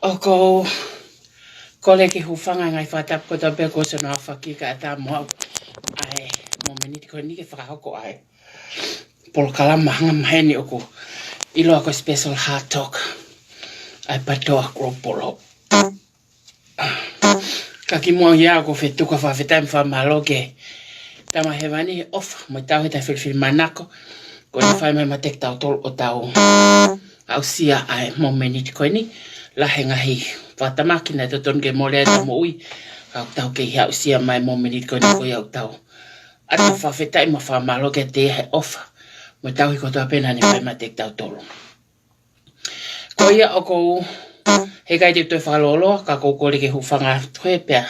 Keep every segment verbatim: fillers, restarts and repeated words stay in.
ʻOku ou kole ke hūfanga e ngaahi fakatapu kotoa pē kuo ʻosi hono aofaki kae ʻatā mo au ʻa e mōmeniti ko eni ke fakahoko ai e polokalama anga maheni ʻoku ʻiloa ko e Special Heart Talk ʻa e PATOA Global. Ka kimuʻa ia ʻoku ou fetuku ʻa e fakafetaʻi mo e fakamālō ki he Tamai Hēvani he ʻofa mo e tauhi, he taʻefilifilimānako kuo ne fai mai maʻa kitautolu ʻo tau aʻusia ʻa e mōmeniti ko eni. Lahi e ngaahi fakatamaki naʻe totonu ke mole ai ʻetau moʻui, ka ʻoku tau kei aʻusia mai e mōmeniti ko eni, ko ia ʻoku tau ʻatu e fakafetaʻi mo e fakamālō kiate ia he ʻofa mo e tauhi kotoa pē naʻa ne fai maʻa kitautolu. Ko ia ʻoku ou, heʻikai te u toe fakalōloa, ka ʻoku ou kole ke hūfanga atu hē pea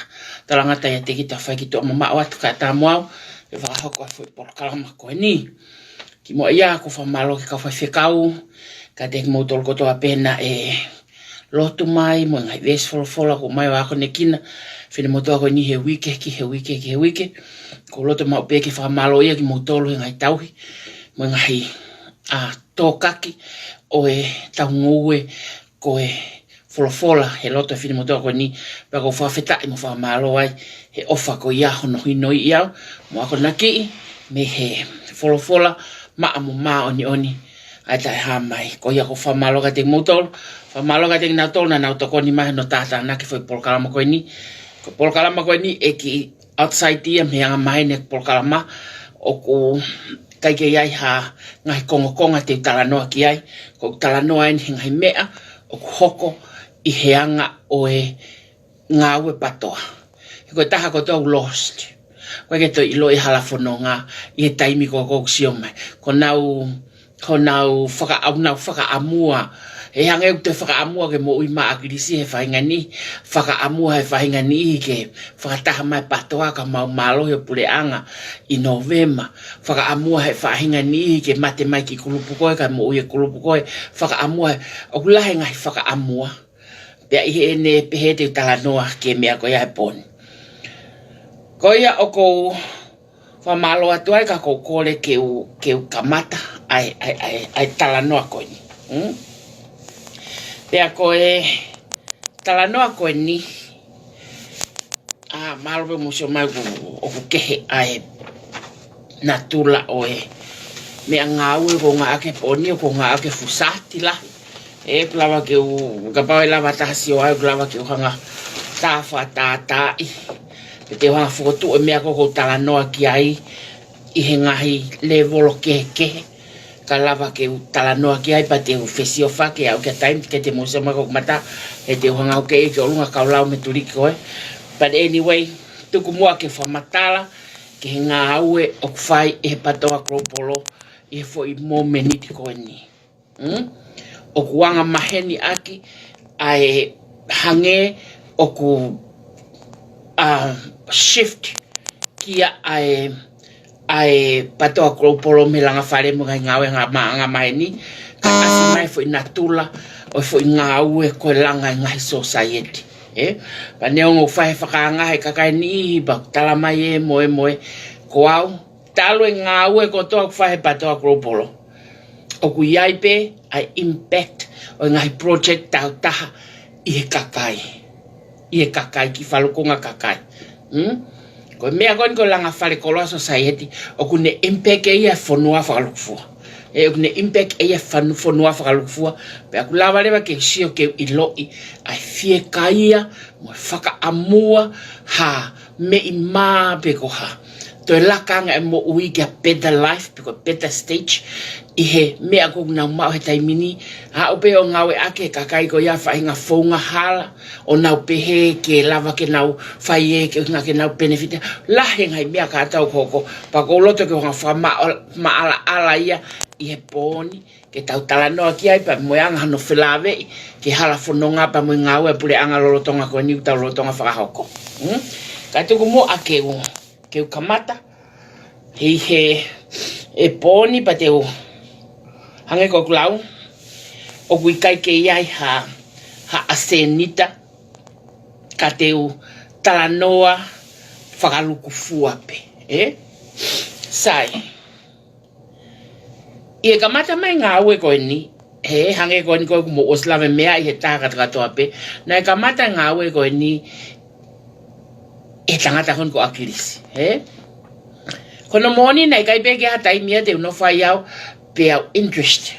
talangata ʻiate kita fai ki tuʻa mamaʻo atu kae ʻatā mo au ke fakahoko ʻa e foʻi polokalama ko eni. Kimuʻa ia ʻoku ou fakamālō ki he kau faifekau, kiate kimoutolu kotoa pē naʻe lotu mai mo e ngaahi veesi folofola ʻoku ʻomai ʻo akonekina e finemotuʻa ko eni he uike ki he uike ki he uike. ʻOku ou loto maʻu pē ke fakamālō ia kimoutolu he ngaahi tauhi mo e ngaahi, ā, tōkaki ʻo ʻetau ngoue ko e folofola he loto e finemotuʻa ko eni, pea ʻoku ou fakafetaʻi mo fakamālō ai he ʻofa ko ia hono hinoiʻi au mo akonakiʻi mei he folofola maʻa mo māʻoniʻoni ʻa e taʻehāmai. Ko ia ʻoku ou fakamālō kiate kimoutolu, fakamālō kiate kinautolu naʻa nau tokoni mai hono tātānaki e foʻi polokalama ko eni. Ko e polokalama ko eni ʻe kiʻi outside ia mei he anga maheni e polokalama, ʻoku ʻikai ke ʻi ai ha ngaahi kongokonga te u talanoa ki ai. ʻOku ou talanoa eni he ngaahi meʻa ʻoku hoko ʻi he anga ʻo e ngāue PATOA. He ko e taha kotoa ʻoku lost. ʻOku ʻikai ke toe ʻiloʻi e hala fononga ʻi he taimi ko ē ʻoku sio mai. Ko honau, ko honau faka-, ʻoku nau fakaʻamua. He hangē ʻoku toe fakaʻamua ke moʻui maʻa ʻAkilisi he faʻahinga ni. Fakaʻamua he faʻahinga ni ke fakataha mai e PATOA kae maumalo he puleʻanga ʻi Nōvema. Fakaʻamua he faʻahinga ni ke mate mai e kiʻi kulupu ko ē kae moʻui e kulupu ko ē. Fakaʻamua he, ʻoku lahi e ngaahi fakaʻamua. Pea ʻi heʻene pehē te u talanoa ki he meʻa ko ia he pō ni. Ko ia ʻoku ou fakamālō atu ai ka ʻoku ou kole ke u, ke u kamata ʻa e, ʻa e, ʻa e, ʻa e talanoa ko eni. Hmm? Pea ko e talanoa ko eni, ā, mālō pē mou sio mai ʻoku, ʻoku kehe ʻa e natula ʻo e meʻangāue ʻoku ou ngāueʻaki he pō ni, ʻoku ou ngāueʻaki e fuʻu saati lahi. ʻE, ʻoku lava ke u, kapau ʻe lava ha taha ʻo sio ai, ʻoku lava ke u hanga ʻo tā fakatātaaʻi. Pe te u hanga ʻo fokotuʻu e meʻa ko ē ʻoku ou talanoa ki ai ʻi he ngaahi lēvolo kehekehe. Ka lava ke u talanoa ki ai pea te u fesiofaki au ki ha taimi, ke te mou sio mai ko ʻeku mata, he te u hanga ʻo kei ke ʻolunga kau lau mei he tuliki ko ē. But anyway, tuku muʻa ke fakamatala ki he ngāue ʻoku fai ʻe he PATOA Global ʻi he foʻi mōmeniti ko eni. Hmm? ʻOku anga maheni ʻaki ʻa e hangē ʻoku, ā, shift kia ʻa e, ʻa e PATOA Global mei he langa fale mo e ngaahi ngāue anga ma-, anga maheni, kae ʻasi mai e foʻi natula ʻo e foʻi ngāue ko e langa e ngaahi society. ʻE? Pea neongo ʻoku fai e fakaanga ʻe he kakai ʻe niʻihi pea ʻoku tala mai ʻe moe moe, ko au, talu e ngāue kotoa ʻoku fai ʻe he PATOA Global, ʻoku ʻi ai pē ʻa e impact ʻo e ngaahi project taautaha ʻi he kakai. ʻI he kakai, ki he falukunga kakai. Hmm? Ko e meʻa ko eni ko e langa fale koloa society, ʻoku ne impact ʻe ia e fonua fakalūkufua. ʻE, ʻoku ne impact ʻe ia e fanu-, fonua fakalūkufua. Pea ʻoku lava leva ke sio ke ʻiloʻi ʻa e fiekaia mo e fakaʻamua ha meʻi mā pe ko ha toe laka ange e moʻui ki ha better life, pe ko e better stage, ʻi he meʻa ʻoku nau maʻu he taimi ni. Aʻu pē ʻo ngāueʻaki ʻe he kakai ko ia e faʻahinga founga hala, ʻo nau pehē ke lava ke nau fai ē, ke ʻuhinga ke nau benefit. Lahi e ngaahi meʻa kātoa ʻoku hoko, pea ʻoku ou loto ke u hanga ʻo fakamaʻalaʻala ia ʻi he pō ni, ke tau talanoa ki ai pea mo e anga hono felāveʻi ki he hala fononga pea mo e ngāue ʻa e puleʻanga lolotonga ko eni ʻoku tau lolotonga fakahoko. Hmm? Kae tuku muʻa ke u, ke u kamata, hei he, e pō ni pea te u, hangē ko ʻeku lau, ʻoku ʻikai ke ʻi ai ha, ha ʻasenita, ka te u talanoa fakalūkufua pē, ē? Sai. ʻI he kamata mai e ngāue ko eni, He hangē ko eni ko ē ʻoku mou ʻosi lave meʻa ʻi he taha kātoa pē. Naʻe kamata ngāue ko eni ʻe he tangata ko eni ko ʻAkilisi. He? Ko hono moʻoni naʻe ʻikai pē ke ʻi ai ha taimi ia te u nofo ai au pea u interest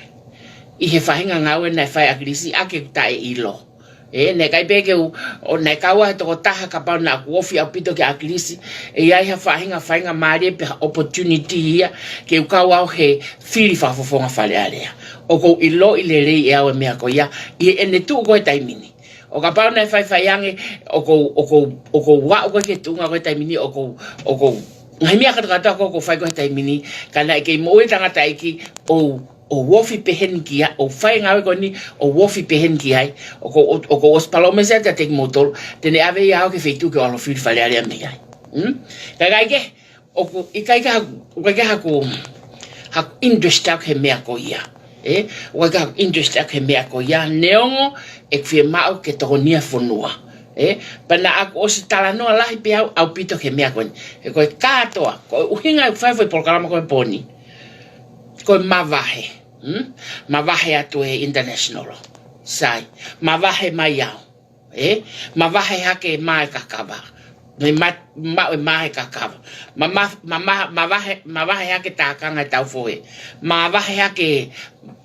ʻi he faʻahinga ngāue naʻe fai ʻe ʻAkilisi ʻaki ʻeku taʻeʻilo. Ē, naʻe ʻikai pē ke u, ʻo naʻe kau au he tokotaha kapau naʻa ku ofi ʻaupito kia ʻAkilisi, ʻe ʻi ai ha faʻahinga, faʻahinga mālie pe ha opportunity ia ke u kau au he fili fakafofonga Fale Alea. ʻOku ou ʻiloʻi lelei ʻe au e meʻa ko ia, ʻi heʻene tuʻu ko ē he taimi ni. ʻO kapau naʻe faifai ange, ʻoku ou, ʻoku ou, ʻoku ou aʻu ko ē ki he tuʻunga ko ē he taimi ni, ʻoku ou, ʻoku ou, ngaahi meʻa kātoa ko ē ʻoku ou fai ko ē he taimi ni, ka naʻe kei moʻui e tangataʻeiki, ʻo ʻo ofi pehē ni ki ai, ʻo fai e ngāue ko eni, ʻo ofi pehē ni ki ai, ʻoku ou, ʻoku ou ʻosi palōmesi atu kiate kimoutolu, te ne ʻave ia au ki he feituʻu ke u ʻalu ʻo fili Fale Alea mei ai. Hmm? Ka ʻikai ke, ʻoku ʻikai ke haku, ʻikai ke haku, haku interest ʻaʻaku he meʻa ko ia. Ē? ʻIkai ke haku interest ʻaʻaku he meʻa ko ia, neongo ʻeku fiemaʻu ke tokonia fonua. Ē? Pea naʻa ku ʻosi talanoa lahi pē au, ʻaupito ki he meʻa ko eni. He ko e kātoa, ko e ʻuhinga ʻeku fai e foʻi polokalama ko ē he pō ni. Ko e mavahe. Hmm? Mavahe atu e international. Sai. Mavahe mai au. Ē? Mavahe hake mā e kakava. Mei ma, ma, e mā e kakava. Ma, ma, ma, ma, mavahe, mavahe hake tākanga e taufohe. Mavahe hake,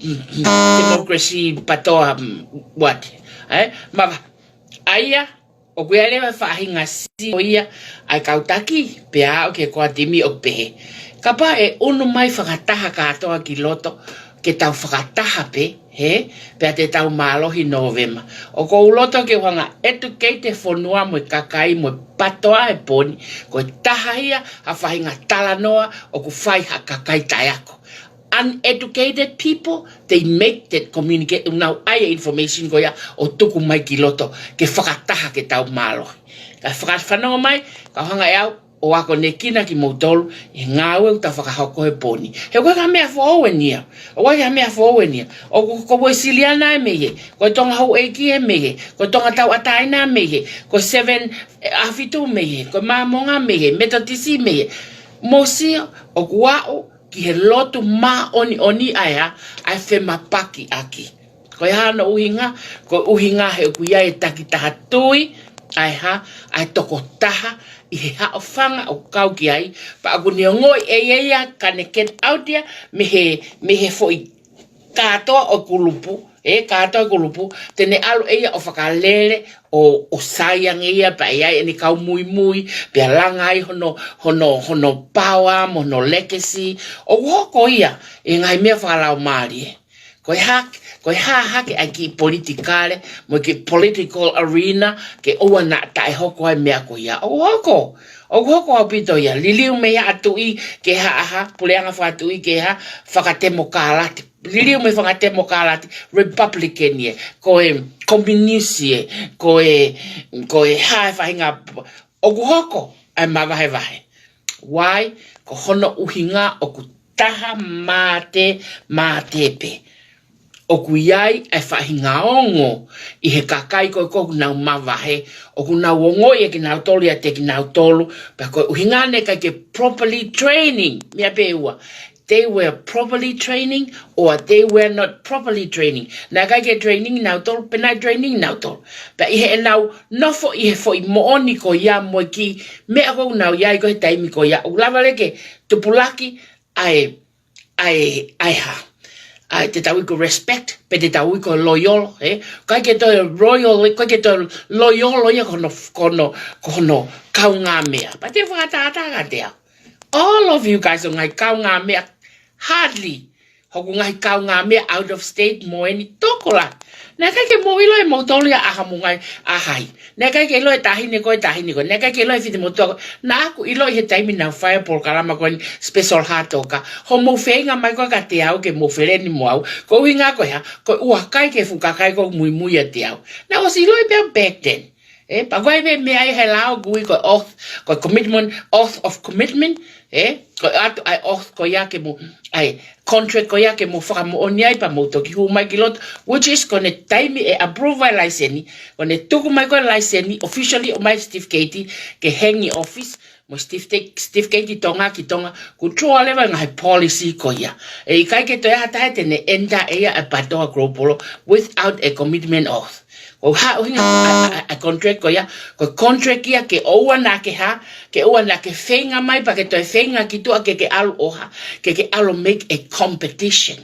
mm, mm, democracy patoa, mm, what? Ē? Mava, ʻa ia, ʻoku ʻi ai leva e faʻahinga sio ia ʻa e kau taki, pea aʻu ki he kau timi ʻoku pehē. Kapau ʻe ʻunu mai fakataha kātoa ki loto, ke tau fakataha pē, he, pea te tau mālohi Nōvema. ʻOku ou loto ke u hanga ʻo educate e fonua mo e kakai mo e patoa he pō ni, ko e taha ia ha faʻahinga talanoa ʻoku fai ʻe ha kakai taʻeako. Uneducated people, they make that communicate, ʻoku nau ʻai e information ko ia ʻo tuku mai ki loto, ke fakataha ke tau mālohi. Ka fakafanongo mai, ka u hanga ʻe au ʻo akonekina kimoutolu, ʻi he ngāue ʻoku tau fakahoko he pō ni. He ʻoku ʻikai ko ha meʻa foʻou eni ia. ʻOku ʻikai ko ha meʻa foʻou eni ia. ʻOku, ko Uēsiliana ē mei hē. Ko e Tonga Houʻeiki ē mei hē. Ko e Tonga Tauʻatāina mei hē. Ko e Seven, ē, ʻAhofitu mei hē. Ko e Māmonga mei hē. Metotisi mei hē. Mou sio, ʻoku aʻu ki he lotu māʻoniʻoni ʻa e hā, ʻa e femapakiʻaki. Ko e hā hono ʻuhinga? Ko e ʻuhinga he ʻoku ʻi ai e takitaha tui, ʻa e hā, ʻa e tokotaha, ʻi he haʻofanga ʻoku kau ki ai, pea ʻoku ne ongoʻi ʻe ia ia, ka ne get out ia, mei he, mei he foʻi kātoa ʻo e kulupu, ē, kātoa ʻo e kulupu, te ne ʻalu ʻe ia ʻo fakalele, ʻo, ʻo sai ange ia pea ʻi ai ʻene kau muimui, pea langa ai hono, hono, hono power mo hono legacy, ʻoku hoko ia ʻi he ngaahi meʻa fakalaumālie. Ko e hā, ko e hā hake ʻa e kiʻi politikale, mo e kiʻi political arena, ke ʻoua naʻa taʻehoko ai e meʻa ko ia. ʻOku hoko, ʻoku hoko ʻaupito ia, liliu mei ha tuʻi ki ha, ha, puleʻanga fakatuʻi ki ha, fakatemokalati. Liliu mei he fakatemokalati, Republican ē, ko e kominisi ē, ko e, ko e hā e faʻahinga, ʻoku hoko ʻa e mavahevahe. Why? Ko hono ʻuhinga ʻoku taha mate, mate pē. ʻOku ʻi ai ʻa e faʻahinga ongo ʻi he kakai ko ē ʻoku nau mavahe, ʻoku nau ongoʻi ʻe kinautolu ʻiate kinautolu, pea ko e ʻuhinga naʻe ʻikai ke properly training, meʻa pē ʻe ua. They were properly training or they were not properly training. Naʻe ʻikai ke training kinautolu, pe naʻe training kinautolu. Pea ʻi heʻenau nofo ʻi he foʻi moʻoni ko ia mo e kiʻi meʻa ʻoku nau ʻi ai ko ē he taimi ko ia. ʻOku lava leva ke tupulaki ʻa e, ʻa e, ʻa e hā. ʻA e te tau ui ko e respect, pe te tau ui ko e loyal, ē? ʻIkai ke toe loyal, ʻikai ke toe loyal ia ko hono, ko hono, ko hono kaungāmeʻa. Pea te u fakatātā kiate au. All of you guys ʻoku ngaahi kaungāmeʻa, hardly hoku ngaahi kaungāmeʻa out of state mo eni tokolahi. Naʻe ʻikai ke mou ʻilo ʻe moutolu ia ʻa haʻamou ngaahi ʻaʻahi. Naʻe ʻikai ke ʻilo ʻe taʻahine ko ē, taʻahine ko ē. Naʻe ʻikai ke ʻilo ʻe fitemotuʻa ko ē. Naʻa ku ʻilo ʻi he taimi naʻa ku fai e polokalama ko eni special Haʻatoka. Hoʻomou feinga mai ko ē kiate au ke mou feleni mo au. Ko e ʻuhinga ko e hā, ko e ʻoku ʻikai ke fuʻu kakai ʻoku muimui ʻiate au. Naʻe ʻosi ʻiloʻi pē au back then. Ē, pea ko e meʻa ia he lao ʻoku ui ko e oath, ko e commitment, oath of commitment, ē, ko e ʻatu ʻa e oath ko ia ke mou, ʻa e contract ko ia ke mou fakamoʻoni ai pea mou toki hū mai ki loto, which is ko ʻene taimi ʻe approve ai e laiseni, ko ʻene tuku mai ko ē e laiseni, officially ʻomai e certificate ke hang e office, Mo certificate, certificate ʻi Tonga ki Tonga, kuo tuʻu leva ngaahi policy ko ia. ʻE ʻikai ke toe ʻi ai ha taha te ne enter ʻe ia ʻa e PATOA Global without a commitment oath. Ko ha ʻuhinga ʻa, ʻa, ʻa contract ko ia, ko contract ia ke ʻoua naʻa ke hā, ke ʻoua naʻa ke feinga mai pea ke toe feinga ki tuʻa ke ke ʻalu ʻo hā, ke ke ʻalu make a competition.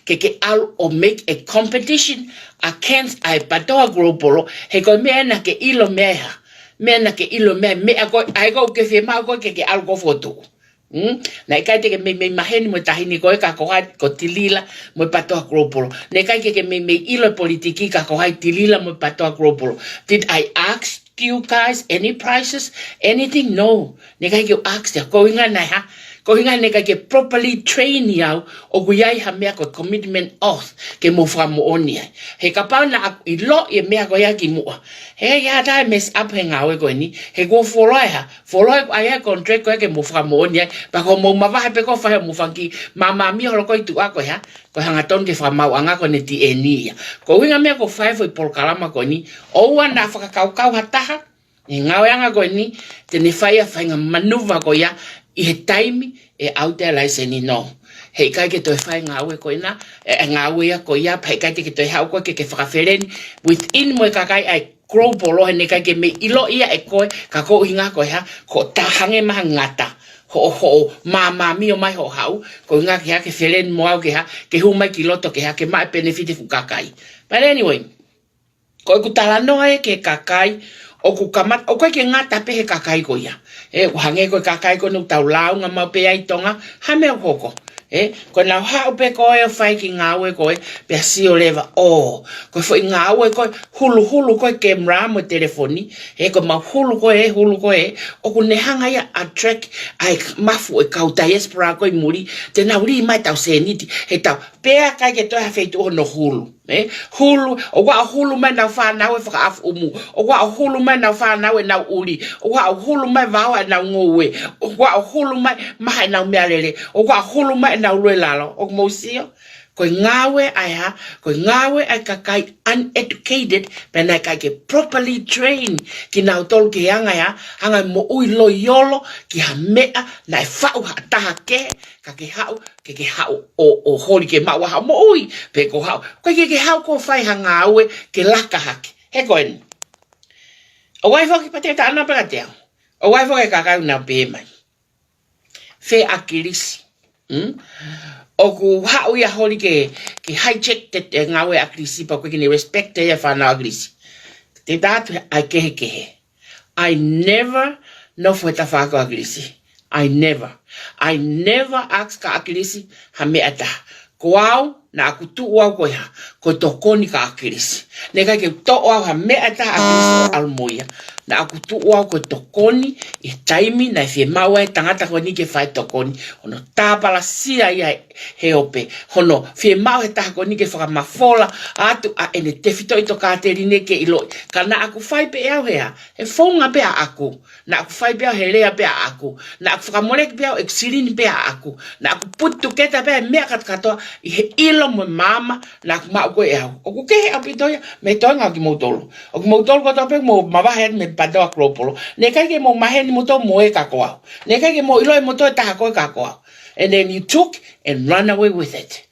Ke ke ʻalu ʻo make a competition against ʻa e PATOA Global, he ko e meʻa naʻa ke ʻilo meʻa ʻe hā. Meʻa naʻa ke ʻilo meʻa, meʻa ko, ʻa e ko ke fiemaʻu ko ke ke ʻalu ko fotu. Hmm? Naʻe ʻikai te ke meimei maheni mo e taʻahine ko ē ka ko hai ko Tilila mo e PATOA Global. Naʻe ʻikai ke ke meimei ʻilo e politiki ka ko hai Tilila mo e PATOA Global. Did I ask you guys any prices? Anything? No. Naʻe ʻikai ke u ask ia. Ko e ʻuhinga naʻe hā. Ko e ʻuhinga naʻe ʻikai ke properly train au ʻoku ʻi ai ha meʻa ko e commitment oath ke mou fakamoʻoni ai. He kapau naʻa ku ʻilo e meʻa ko ia kimuʻa. He ia tae mess up he ngāue ko eni. He kuo fuoloa e hā. Fuoloa ʻa e contract ko ē ke mou fakamoʻoni ai. Pea ko mou mavahe pē ko e fai mou faki. Māmāmio holo ko ē ʻi tuʻa ko e hā. Ko e hangatonu ke fakamaauʻanga ko eni ti eni ia. Ko e ʻuhinga meʻa ko e fai foʻi polokalama ko eni. ʻOua naʻa fakakaukau ha taha. ʻI he ngāueʻanga ko eni, te ne fai ʻa e faʻahinga manuva ko ia, ʻi he taimi ʻe ʻautea e laiseni nō. He ʻikai ke toe fai ngāue ko ena, ʻe, ʻe ngāue ia ko ia, pea ʻikai te ke toe haʻu ko ē ke ke fakafeleni, within mo e kakai ʻa e global law, he naʻe ʻikai ke mei ʻilo ia ʻe koe, ka ko e ʻuhinga ko e hā, ko ta hangē mai ha ngata, hoʻo, hoʻo, māmāmio mai hoʻo haʻu, ko e ʻuhinga ke hā, ke feleni mo au ke hā, ke hū mai ki loto ke hā, ke maʻu e penefiti fuʻu kakai. But anyway, ko ʻeku talanoa ē ki he kakai, ʻoku kamata, ʻoku ʻikai ke ngata pē he kakai ko ia. ʻE, ʻoku hangē ko e kakai ko eni ʻoku tau lāunga maʻu pē ai ʻi Tonga, ha meʻa ʻoku hoko. ʻE, ko ʻenau haʻu pē ko ē ʻo fai e kiʻi ngāue ko ē, pea sio leva, ʻō, ko e foʻi ngāue ko ē, huluhulu ko ē camera mo e telefoni, ʻe, ko e mau hulu ko ē, hulu ko ē, ʻoku ne hanga ia ʻo attract ʻa e mafu ʻo e kau diaspora ko ē ʻi muli, te nau lī mai ʻetau sēniti, he tau, pea ʻikai ke toe ha feituʻu hono hulu. ʻE, hulu, ʻoku ʻalu ʻo hulu mai ʻenau fānau ʻe fakaʻafuʻumu. ʻOku ʻalu ʻo hulu mai ʻenau fānau ʻenau ʻuli. ʻOku ʻalu ʻo hulu mai e vaoa ʻenau ngoue. ʻOku ʻalu ʻo hulu mai e maha ʻenau meʻalele. ʻOku ʻalu ʻo hulu mai ʻenau lue lalo. ʻOku mou sio? Ko e ngāue ʻa e hā, ko e ngāue ʻa e kakai uneducated, pea naʻe ʻikai ke properly train kinautolu ki he anga ʻo e hā, anga e moʻui loiolo, ki ha meʻa, naʻe faʻu ha taha kehe, ka ke haʻu, ke ke haʻu ʻo, ʻo holi ke maʻu ha moʻui, pe ko haʻu. ʻOku ʻikai ke ke haʻu ʻo fai ha ngāue ke laka hake. He ko eni. ʻOku ʻi ai foki pea te u talanoa pē kiate au. ʻOku ʻi ai foki e kakai ʻoku nau pehē mai. Fē ʻAkilisi. Hmm? ʻOku haʻu ia ʻo holi ke, ke hijack ʻa e ngāue ʻa ʻAkilisi pea ʻoku ʻikai ke ne respect ʻe ia e fānau ʻa ʻAkilisi. Te u tala atu ʻa e kehekehe. I never nofo he tafaʻaki ʻo ʻAkilisi. I never. I never ask kia ʻAkilisi ha meʻa ʻe taha. Ko au, naʻa ku tuʻu au ko e hā, ko e tokoni kia ʻAkilisi. Naʻe ʻikai ke u toʻo au ha meʻa ʻe taha ʻa ʻAkilisi ʻo ʻalu mo ia. Naʻa ku tuʻu au ko e tokoni, ʻi he taimi naʻe fiemaʻu ai e tangata ko eni ke fai e tokoni. Hono tāpalasia ia he ope. Hono fiemaʻu he taha ko eni ke fakamafola atu ʻa ʻene tefitoʻi tokāteline ke ʻiloʻi. Ka naʻa ku fai pē ʻe au he hā, he founga pē ʻaʻaku. Naʻa ku fai pē au he lea pē ʻaʻaku. Naʻa ku fakamoleki pē au ʻeku silini pē ʻaʻaku. Naʻa ku put together pē au e meʻa kātoa ʻi he ʻilo mo e maama naʻa ku maʻu ko ē ʻe au. ʻOku kehe ʻaupito ia mei he toenga ʻo kimoutolu. ʻO kimoutolu kotoa pē mou mavahe atu mei he PATOA Global. Naʻe ʻikai ke mou maheni moutolu mo e ka ko au. Naʻe ʻikai ke mou ʻilo ʻe moutolu e taha ko ē ka ko au. And then you took and run away with it.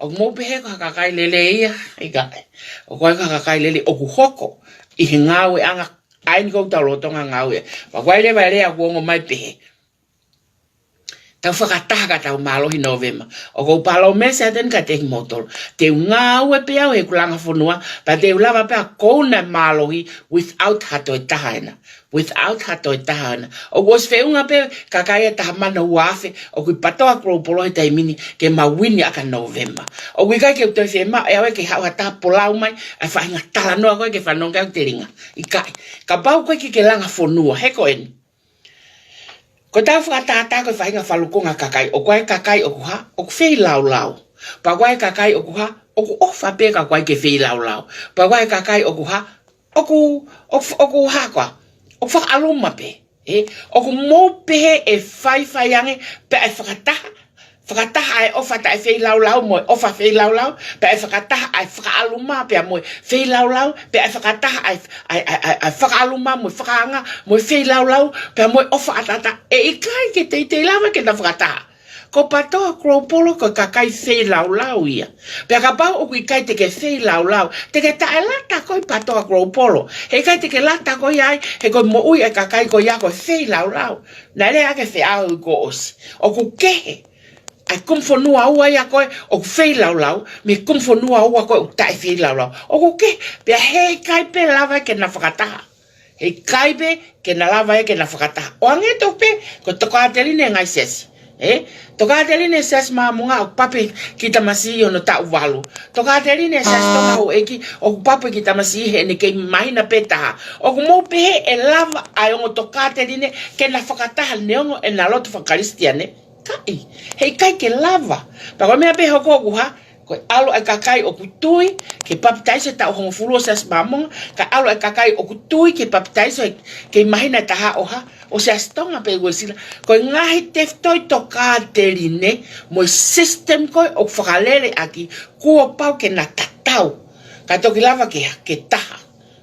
ʻOku mou pehē ko ha kakai lelei ia, ʻikai. ʻOku ʻikai ko ha kakai lelei, ʻoku hoko ʻi he ngāueʻanga ʻa eni ʻoku tau lolotonga ngāue. Pea ʻoku ʻi ai leva e lea ʻoku ongo mai pehē, tau fakataha ka tau mālohi Nōvema. ʻOku ou palōmesi atu eni kiate kimoutolu. Te u ngāue pē au heʻeku langa fonua, pea te u lava pē ʻa kouna e mālohi without ha toe taha ena. Without ha toe taha ena. ʻOku ʻosi feʻunga pē kakai ʻe taha mano ua afe, ʻoku ʻi PATOA Global he taimi ni ke mau wini ʻa ka Nōvema. ʻOku ʻikai ke u toe fiemaʻu ʻe au ia ke haʻu ha taha ʻo pulau mai ʻa e faʻahinga talanoa ko ē ke fanongo ki ai ʻoku telinga. ʻIkai. Kapau ko ē ke ke langa fonua, he ko eni. Ko ʻetau fakatātā ko e faʻahinga falukunga kakai, ʻoku ʻi ai e kakai ʻoku hā, ʻoku feilaulau. Pea ʻoku ʻi ai e kakai ʻoku hā, ʻoku ʻofa pē ka ʻoku ʻikai ke feilaulau. Pea ʻoku ʻi ai e kakai ʻoku hā, ʻoku, ʻoku, ʻoku hā koā, ʻoku fakaʻaluma pē. ʻE, ʻoku mou pehē ʻe faifai ange, pea ʻe fakataha, fakataha ʻa e ʻofa taʻefeilaulau mo e ʻofa feilaulau, pea ʻe fakataha ʻa e fakaʻaluma pea mo e feilaulau, pea ʻe fakataha ʻa e, ʻa e, ʻa e, ʻa e, ʻa e fakaʻaluma mo e fakaanga mo e feilaulau, pea mo e ʻofa ʻataʻatā, ʻe ʻikai ke teitei lava ke na fakataha. Ko Patoa Global ko e kakai feilaulau ia. Pea kapau ʻoku ʻikai te ke feilaulau, te ke taʻelata koe ʻi Patoa Global. He ʻikai te ke lata koe ai, he ko e moʻui ʻa e kakai ko ia ko e feilaulau. Naʻe lea ʻaki e feʻao kuo ʻosi. ʻOku kehe ʻa e kumu fonua ua ia ko ē ʻoku feilaulau, mei he kumu fonua ua ko ē ʻoku taʻefeilaulau. ʻOku kehe, pea heʻikai pē lava ke na fakataha. Heʻikai pē ke na lava ia ke na fakataha. ʻO hangē tofu pē ko e tokāteline e ngaahi siasi. Ē? Tokāteline e Siasi Māmonga ʻoku papi ki tamasiʻi ʻi hono taʻu valu. Tokāteline e Siasi Tonga Houʻeiki ʻoku papi ki tamasiʻi heʻene kei māhina pē taha. ʻOku mou pehē ʻe lava ʻa e ongo tokāteline ke na fakataha neongo ʻena lotu fakakalisitiane? ʻIkai. Heʻikai ke lava. Pea ko e meʻa pē hoko ʻoku hā, ko e ʻalu ʻa e kakai ʻoku tui ki he papitaiso he taʻu hongofulu ʻo e Siasi Māmonga, kae ʻalu ʻa e kakai ʻoku tui ki he papitaiso he, kei māhina ʻe taha ʻo hā, ʻo e Siasi Tonga pē Uēsila. Ko e ngaahi tefitoʻi tokāteline mo e system ko ē ʻoku fakalele ʻaki, kuo pau ke na tatau. Kae toki lava ke hā, ke taha.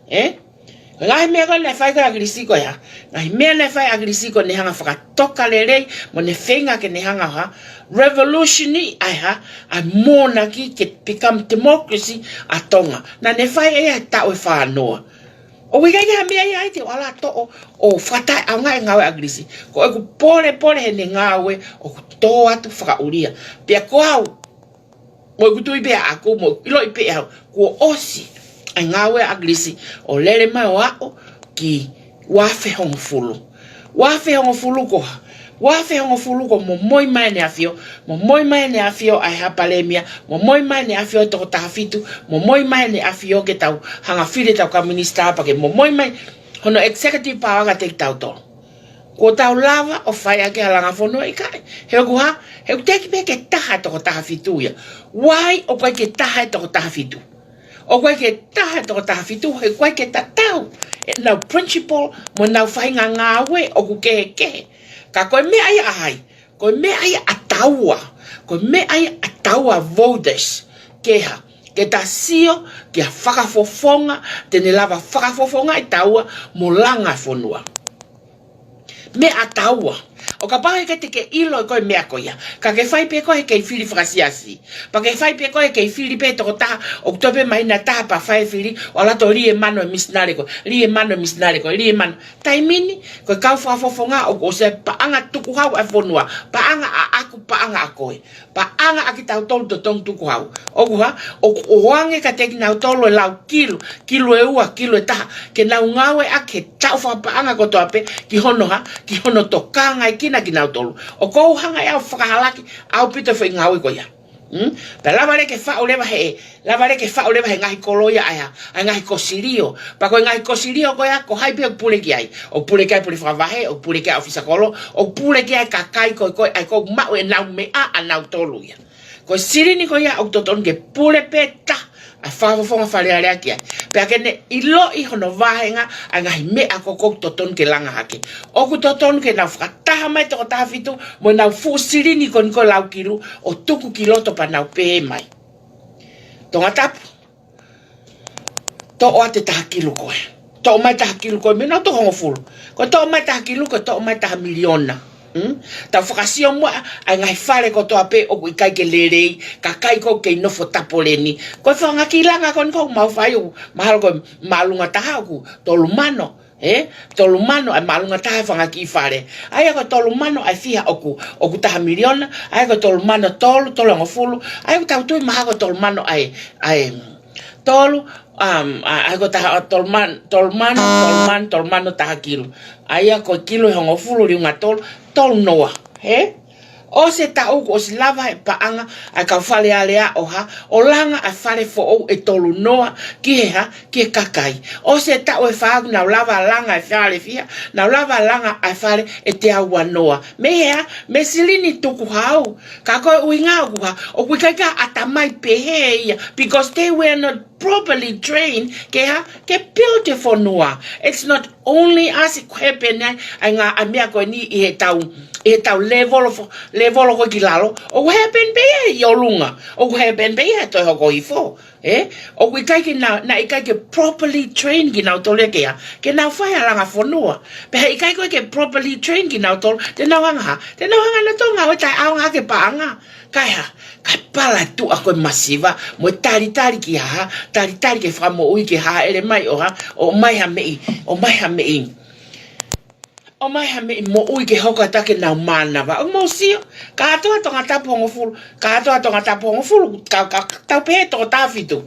Ē? Ngaahi meʻa ko ē naʻe fai ko ē ʻe ʻAkilisi ko e hā. Ngaahi meʻa naʻe fai ʻe ʻAkilisi ko ʻene hanga fakatoka lelei, mo ʻene feinga ke ne hanga ʻo hā, revolution ʻi ʻa e hā, ʻa e mōnaki ke become democracy ʻa Tonga. Naʻa ne fai ʻe ia he taʻu ʻe fānoa. ʻOku ʻikai ke ha meʻa ia ai te u ala toʻo ʻo fakataʻeʻaongaʻi e ngāue ʻa ʻAkilisi. Ko ʻeku pōlepole heʻene ngāue ʻoku tō atu fakaʻulia. Pea ko au, mo ʻeku tui pē ʻaʻaku, mo ʻiloʻi pē ʻe au, kuo ʻosi ʻa e ngāue ʻa ʻAkilisi ʻo lele mai ʻo aʻu ki ua afe hongofulu. Ua afe hongofulu ko hā, ua afe hongofulu ko e momoi mai ʻEne ʻAfio, momoi mai ʻEne ʻAfio ʻa e hā, Palēmia, momoi mai ʻEne ʻAfio e Toko Taha Fitu, momoi mai ʻEne ʻAfio ke tau hanga fili ʻetau kau minisitā pea ke momoi mai hono executive power kiate kitautolu. Kuo tau lava ʻo fai ʻaki ha langa fonua? ʻIkai. He ʻoku hā, he ʻoku teʻeki pē ke taha e Toko Taha Fitu ia. Why ʻoku ʻikai ke taha e Toko Taha Fitu? ʻOku ʻikai ke taha e Toko Taha Fitu, he ʻoku ʻikai ke tatau ʻenau principle mo ʻenau faʻahinga ngāue, ʻoku kehekehe. Ka ko e meʻa ia ʻa hai, ko e meʻa ia ʻa taua, ko e meʻa ia ʻa taua voters, ke hā, ke ta sio ki ha fakafofonga te ne lava fakafofongaʻi taua mo langa e fonua. Meʻa ʻa taua. ʻO kapau heʻikai te ke ʻilo ʻe koe e meʻa ko ia, ka ke fai pē koe he kei fili fakasiasi, pea ke fai pē koe he kei fili pē tokotaha ʻoku toe pē māhina ʻe taha pea fai e fili, ʻo ala atu ʻo lī e mano e misinale ko ē, lī e mano e misinale ko ē, lī e mano. Taimi ni, ko e kau fakafofonga ʻoku ʻosi ʻi ai e paʻanga tukuhau ʻa e fonua, paʻanga ʻaʻaku, paʻanga ʻa koe, paʻanga ʻa kitautolu totonu tukuhau. ʻOku hā, ʻoku ʻoange kiate kinautolu e lau kilu, kilu ʻe ua, kilu ʻe taha, ke nau ngāueʻaki he taʻu fakapaʻanga kotoa pē ki hono hā, ki hono tokāngaekina kinautolu. ʻOku ou hanga ʻe au ʻo fakahalaki ʻaupito e foʻi ngāue ko ia. Mm? Pea lava leva ke faʻu leva he, lava leva ke faʻu leva he ngaahi kolo ia ʻa e hā, ʻa e ngaahi kosilio. Pea ko e ngaahi kosilio ko ia, ko hai pē ʻoku pule ki ai? ʻOku pule ki ai e pule fakavahe, ʻoku pule ki ai e ʻōfisa kolo, ʻoku pule ki ai e kakai ko ē ko ē, ʻa ia ʻoku maʻu ʻenau meʻa ʻanautolu ia. Ko e silini ko ia ʻoku totonu ke pule pē taha ʻa e fakafofonga Fale Alea ki ai, pea ke ne ʻiloʻi hono vāhenga ʻa e ngaahi meʻa ko ē ʻoku totonu ke langa hake. ʻOku totonu ke nau fakataha mai e Toko Taha Fitu mo ʻenau fuʻu silini ko eni ko e lau kilu, ʻo tuku ki loto pea nau pehē mai: Tongatapu, toʻo atu e taha kilu ko ē. Toʻo mai e taha kilu ko ē, mei he nau toʻo hongofulu. Ko e toʻo mai e taha kilu, ko e toʻo mai e taha miliona. Mm? Tau fakasio muʻa ʻa e ngaahi fale kotoa pē ʻoku ʻikai ke lelei, kakai ʻoku kei nofo tapoleni. Ko e fanga kiʻi langa ko eni ʻoku mau fai, ʻoku mahalo ko e māʻolunga taha ʻoku tolu mano, ē? Tolu mano ʻa e māʻolunga taha e fanga kiʻi fale. ʻA ia ko e tolu mano ʻa e fiha ʻoku, ʻoku taha miliona, ʻa ia ko e tolu mano tolu, tolu hongofulu, ʻa ia ʻoku tau tui mahalo ko e tolu mano ʻa e, ʻa e, tolu, um, ʻa, ʻa ia ko e taha, tolu man-, tolu mano, tolu mano, tolu mano taha kilu. ʻA ia ko e kilu ʻe hongofulu liunga tolu, tolu noa, hē? ʻOsi e taʻu kuo ʻosi lava he paʻanga ʻa e kau Fale Alea ʻo hā, ʻo langa ʻa e fale foʻou ʻe tolu noa ki he hā, ki he kakai. ʻOsi e taʻu ʻe fā kuo nau lava langa e fale fiha, nau lava langa ʻa e fale ʻe teau ua noa. Mei he hā? Mei he silini tukuhau. Ka ko e ʻuhinga ʻoku hā, ʻoku ʻikai ke ʻatamai pehē ia, because they were not properly train ke hā, ke build e fonua. It's not only us, ʻoku happen ai, ʻa e ngaahi meʻa ko eni ʻi heʻetau, ʻi heʻetau lēvolo fo-, lēvolo ko ē ki lalo. ʻOku happen pē ia ʻi ʻolunga. ʻOku happen pē ia he toe hoko hifo. Ē? ʻOku ʻikai ke nau, naʻe ʻikai ke properly train kinautolu ia ke hā, ke nau fai ʻa e langa fonua. Pea heʻikai ko ē ke properly train kinautolu, te nau hanga hā, te nau hanga nautolu ʻo ngāue taʻeʻaonga ʻaki e paʻanga. Kae hā, kae palatuʻa ko e masiva, mo e talitali ki hā, talitali ki he fakamoʻui ke hāʻele mai ʻo hā, ʻomai ha meʻi, ʻomai ha meʻi. ʻOmai ha meʻi moʻui ke hoko atu ke nau mānava. ʻOku mou sio, kātoa Tongatapu hongofulu, kātoa Tongatapu hongofulu, ka, ka, tau pehē Tokataha fitu.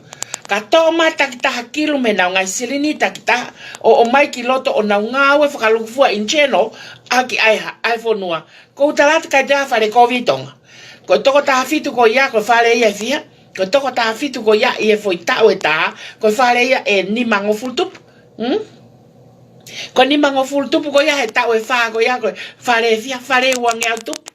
Ka toʻo mai takitaha kilu mei heʻenau ngaahi silini takitaha, ʻo, ʻomai ki loto ʻo nau ngāue fakalūkufua in general, ʻaki ʻa e hā, ʻa e fonua. Ko u tala atu ʻikai toe ʻi ai ha fale kovi ʻi Tonga. Ko e Tokataha fitu ko ia, ko e fale ia ʻe fiha. Ko e Tokataha fitu ko ia ʻi he foʻi taʻu ʻe taha, ko e fale ia ʻe nimangofulu tupu. Hmm? Ko e nimangofulu tupu ko ia he taʻu ʻe fā ko ia, ko e fale ʻe fiha, fale ʻe uangeau tupu.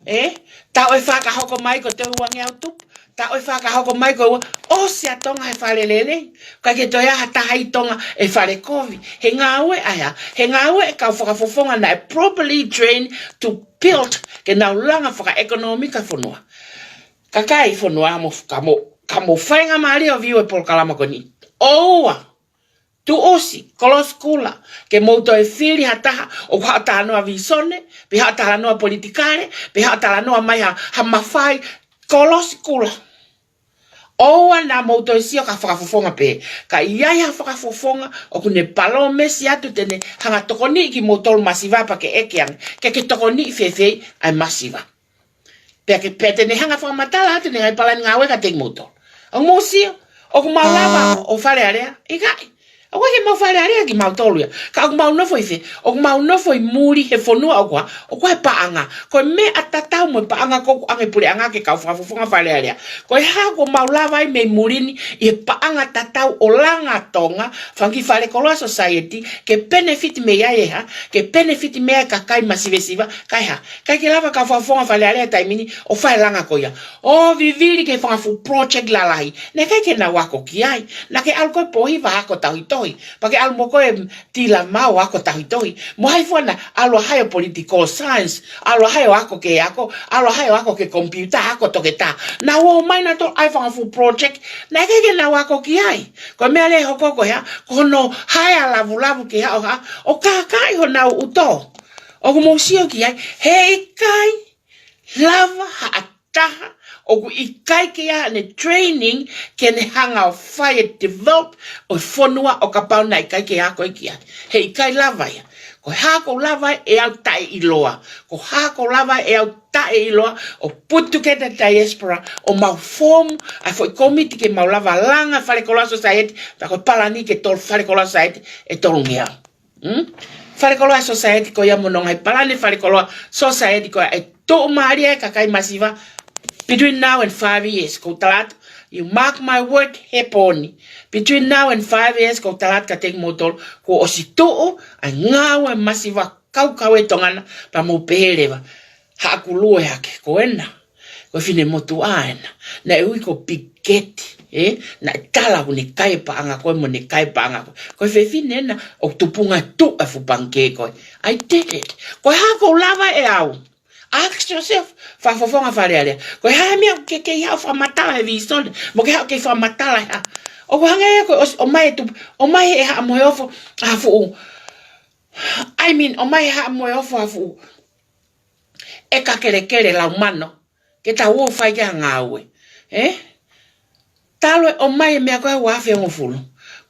Ē? Taʻu ʻe fā ka hoko mai ko e toe uangeau tupu. Taʻu ʻe fā ka hoko mai ko e ua, ʻosi ʻa Tonga he fale lelei. ʻIkai ke toe ʻi ai ha taha ʻi Tonga ʻe fale kovi. He ngāue ʻa e hā, he ngāue ʻa e kau fakafofonga naʻe properly trained to build ke nau langa fakaʻekonōmika fonua. Kakai fonua mo, ka mou, ka mou faingamālie ʻo view e polokalama ko eni. ʻOua, tuʻusi, kolosi kula, ke mou toe fili ha taha, ʻoku haʻu ʻo talanoa vīsone, pe haʻu ʻo talanoa politikale, pe haʻu ʻo talanoa mai ha, ha mafai, kolosi kula. ʻOua naʻa mou toe sio ki ha fakafofonga pē. Ka ʻi ai ha fakafofonga, ʻoku ne palōmesi atu te ne hanga ʻo tokoniʻi kimoutolu masiva pea ke ʻeke ange, ke ke tokoniʻi fēfē ʻa e masiva. Pea ke, pea te ne hanga ʻo fakamatala atu ʻene ngaahi palani ngāue kiate kimoutolu. ʻOku mou sio, ʻoku mau lava ʻo, ʻo Fale Alea, ʻikai. ʻOku ʻikai ke mau Fale Alea kimautolu ia. Ka ʻoku mau nofo ʻi fē, ʻoku mau nofo ʻi muli he fonua ʻoku hā, ʻoku ʻi ai e paʻanga. Ko e meʻa tatau mo e paʻanga ko ē ʻoku ʻoange ʻe he puleʻanga ki he kau fakafofonga Fale Alea. Ko e hā ʻoku mau lava ai mei muli ni ʻi he paʻanga tatau ʻo langa Tonga, fanga kiʻi fale koloa society, ke benefit mei ai e hā, ke benefit mei ai e kakai masivesiva, kae hā, ʻikai ke lava e kau fakafofonga Fale Alea he taimi ni ʻo fai e langa ko ia. ʻO vivili ki he fanga fuʻu project lalahi. Naʻe ʻikai ke nau ako ki ai. Naʻa ke ʻalu koe pōhiva ʻo ako tauhitohi. Pea ke ʻalu mo koe Tilamau ʻo ako tauhitohi. Mo hai fua naʻa, ʻalu ʻa hai ʻo political science. ʻAlu ʻa hai ʻo ako ki he ako. ʻAlu ʻa hai ʻo ako ki he computer, ako toketā. Naʻa nau ō mai nautolu ʻo ʻai e fanga fuʻu project. Naʻe ʻikai ke nau ako ki ai. Ko e meʻa leva ʻe hoko ko e hā, ko hono hae ʻa e lavulavu ke haʻu ʻo hā, ʻo kākaaʻi honau ʻuto. ʻOku mou sio ki ai, heʻikai lava ha taha ʻoku ʻikai ke ʻi ai haʻane training ke ne hanga ʻo fai e develop ʻo e fonua ʻo kapau naʻe ʻikai ke ako ia ki ai. Heʻikai lava ia. Ko e hā ʻoku ou lava ai ʻe au taʻeʻiloa. Ko e hā ʻoku ou lava ai ʻe au taʻeʻiloa ʻo put together diaspora ʻo mau form ʻa e foʻi kōmiti ke mau lava langa e fale koloa society, pea ko e palani ke tolu fale koloa society ʻe tolungeau. Hmm? Fale koloa society ko ia mo hono ngaahi palani fale koloa society ko ia ʻe tuʻumālie ai e kakai masiva between now and five years. ʻOku ou tala atu, you mark my word, he pō ni. Between now and five years, ʻoku ou tala atu kiate kimoutolu, kuo ʻosi tuʻu ʻa e ngāue masiva kaukau ʻi Tonga na, pea mou pehē leva, haʻaku lue hake ko ena. Ko e finemotuʻa ena. Naʻe ui ko Piketi, ē? Naʻe tala ʻoku ne kai e paʻanga ko ē mo ʻene kai e paʻanga ko ē. Ko e fefine ena ʻoku tupunga tuʻu ʻa e fuʻu pangikē ko ē. I did it. Ko e hā ʻoku ou lava ʻe au. Ask yourself, fakafofonga Fale Alea. Ko e hā e meʻa ʻoku ke kei haʻu ʻo fakamatala he vīsone, mo ke haʻu ʻo kei fakamatala he hā. ʻOku hangē ia ko e ʻosi, ʻomai e tupu, ʻomai ʻe Haʻa Moheofo ha fuʻu, I mean, ʻomai ʻe Haʻa Moheofo ha fuʻu ʻeka kelekele lau mano ke tau ō ʻo fai ki ai ha ngāue. Ē? Talu e ʻomai e meʻa ko ē ua afe hongofulu.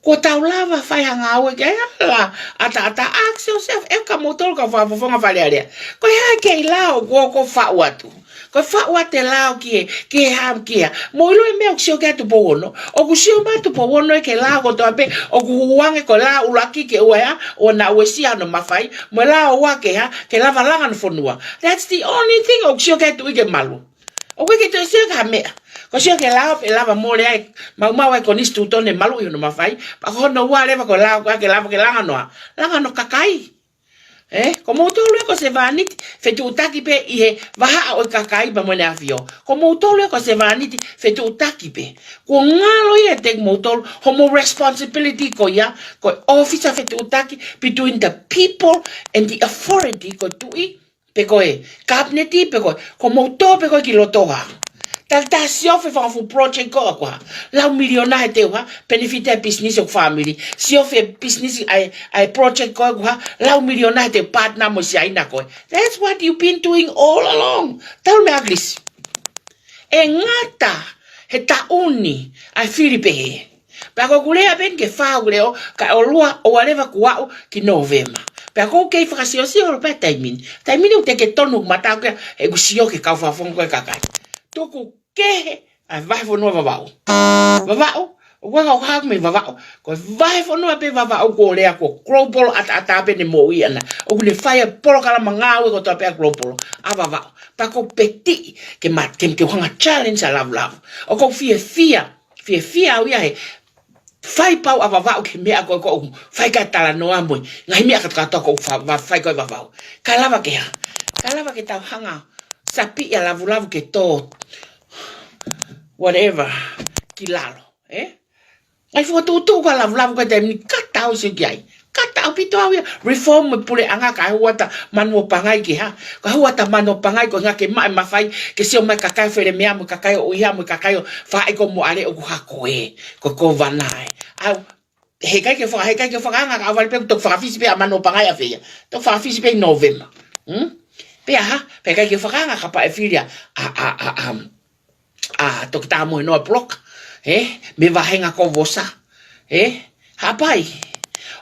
Kuo tau lava fai ha ngāue ki ai? Ala, ʻataʻatā, ask yourself, ʻe ka moutolu kau fakafofonga Fale Alea. Ko e hā e kei lao kuo ke faʻu atu? Ko e faʻu atu e lao ki he, ki he hā, ki he hā. Mou ʻilo e meʻa ʻoku sio ki ai Tupou Ono. ʻOku sio mai Tupou Ono ia ki he lao kotoa pē ʻoku hū ange ko e lao ʻuluaki ke ʻoua ʻe hā, ʻoua naʻa uesia hono mafai, mo e lao ua ke hā, ke lava langa hono fonua. That's the only thing ʻoku sio ki ai Tuʻi ke malu. ʻOku ʻikai ke toe sio ki ha meʻa. Ko e sio ki he lao pē ʻe lava mole ai, maumau ai e konisitūtone ʻo maluʻi hono mafai, pea ko hono ua leva ko e lao ko ē ke lava ke langa hono hā, langa hono kakai. Ē, ko moutolu ē ko e sevāniti fetuʻutaki pē ʻi he vahaʻa ʻo e kakai pea mo ʻEne ʻAfio. Ko moutolu ē ko e sevāniti fetuʻutaki pē. Kuo ngalo ia ʻiate kimoutolu hoʻomou responsibility ko ia, ko e ʻōfisa fetuʻutaki between the people and the authority, ko e tuʻi, pe ko e kapineti, pe ko e, ko moutolu pē ko ē ki loto ha. Talitali siofi e fanga fuʻu project ko ē ʻoku hā, lau miliona he teu hā, benefit e business ʻo e family. Siofi e business ʻa e, ʻa e project ko ē ʻoku hā, lau miliona he teu partner mo Siaina ko ē. That's what you've been doing all along. Talu mei ʻAkilisi. ʻE ngata he taʻu ni ʻa e fili pehē. Pea ko ʻeku lea pē eni ke fā ʻeku leʻo, kae ʻolunga ʻoua leva kuo aʻu ki Nōvema. Pea ʻoku ou kei fakasiosio holo pē taimi ni. Taimi ni ʻoku teʻeki ke tonu ʻeku mata ko ia, ʻeku sio ki he kau fakafofonga ko ē kakai. Tuku kehe ʻa e vahefonua Vavaʻu. Vavaʻu, ʻoku ʻikai ke u haʻu mei Vavaʻu. Ko e vahefonua pē Vavaʻu kuo lea ko e global ʻataʻatā pē ʻene moʻui ʻana. ʻOku ne fai e polokalama ngāue kotoa pē ʻa e global ʻa Vavaʻu. Pea ʻoku ou peti ke ma-, ke, ke u hanga challenge ʻa Lavulavu. ʻOku ou fiefia, fiefia au ia he fai pau ʻa Vavaʻu ki he meʻa ko ē ʻoku ou fai ki ai e talanoa mo e ngaahi meʻa kātoa ʻoku ou fa-, va-, fai ko ē ʻi Vavaʻu. Kae lava ke hā, kae lava ke tau hanga sapi ʻa Lavulavu ke tō whatever ki lalo, ē? Ngaahi fokotuʻutuʻu ko ē ʻa Lavulavu ko e taimi ni, kata au sio ki ai. Kata ʻaupito au ia. Reform mo e puleʻanga kae hū atu ʻa Manuʻopangai ke hā. Kae hū atu ʻa Manuʻopangai ko e ʻuhinga ke maʻu e mafai ke sio mai e kakai ʻo Felemea mo e kakai ʻo ʻUiha mo e kakai ʻo Faʻaʻiko mo ʻAle ʻoku hā ko ē. Ko e kōvana ē. ʻAu, heʻikai ke faka-, heʻikai ke fakaanga ka ʻoua leva pē, toki fakafisi pē ʻa Manuʻopangai ʻafē ia. Toki fakafisi pē ʻi Nōvema. Hmm? Pea hā, pea ʻikai ke fakaanga kapau ʻe fili ʻa, ʻa, ʻa, ʻa, ʻa, ʻa Toketā Mohenoa Block, ē, mei he vāhenga ko Vosa, ē, Haʻapai.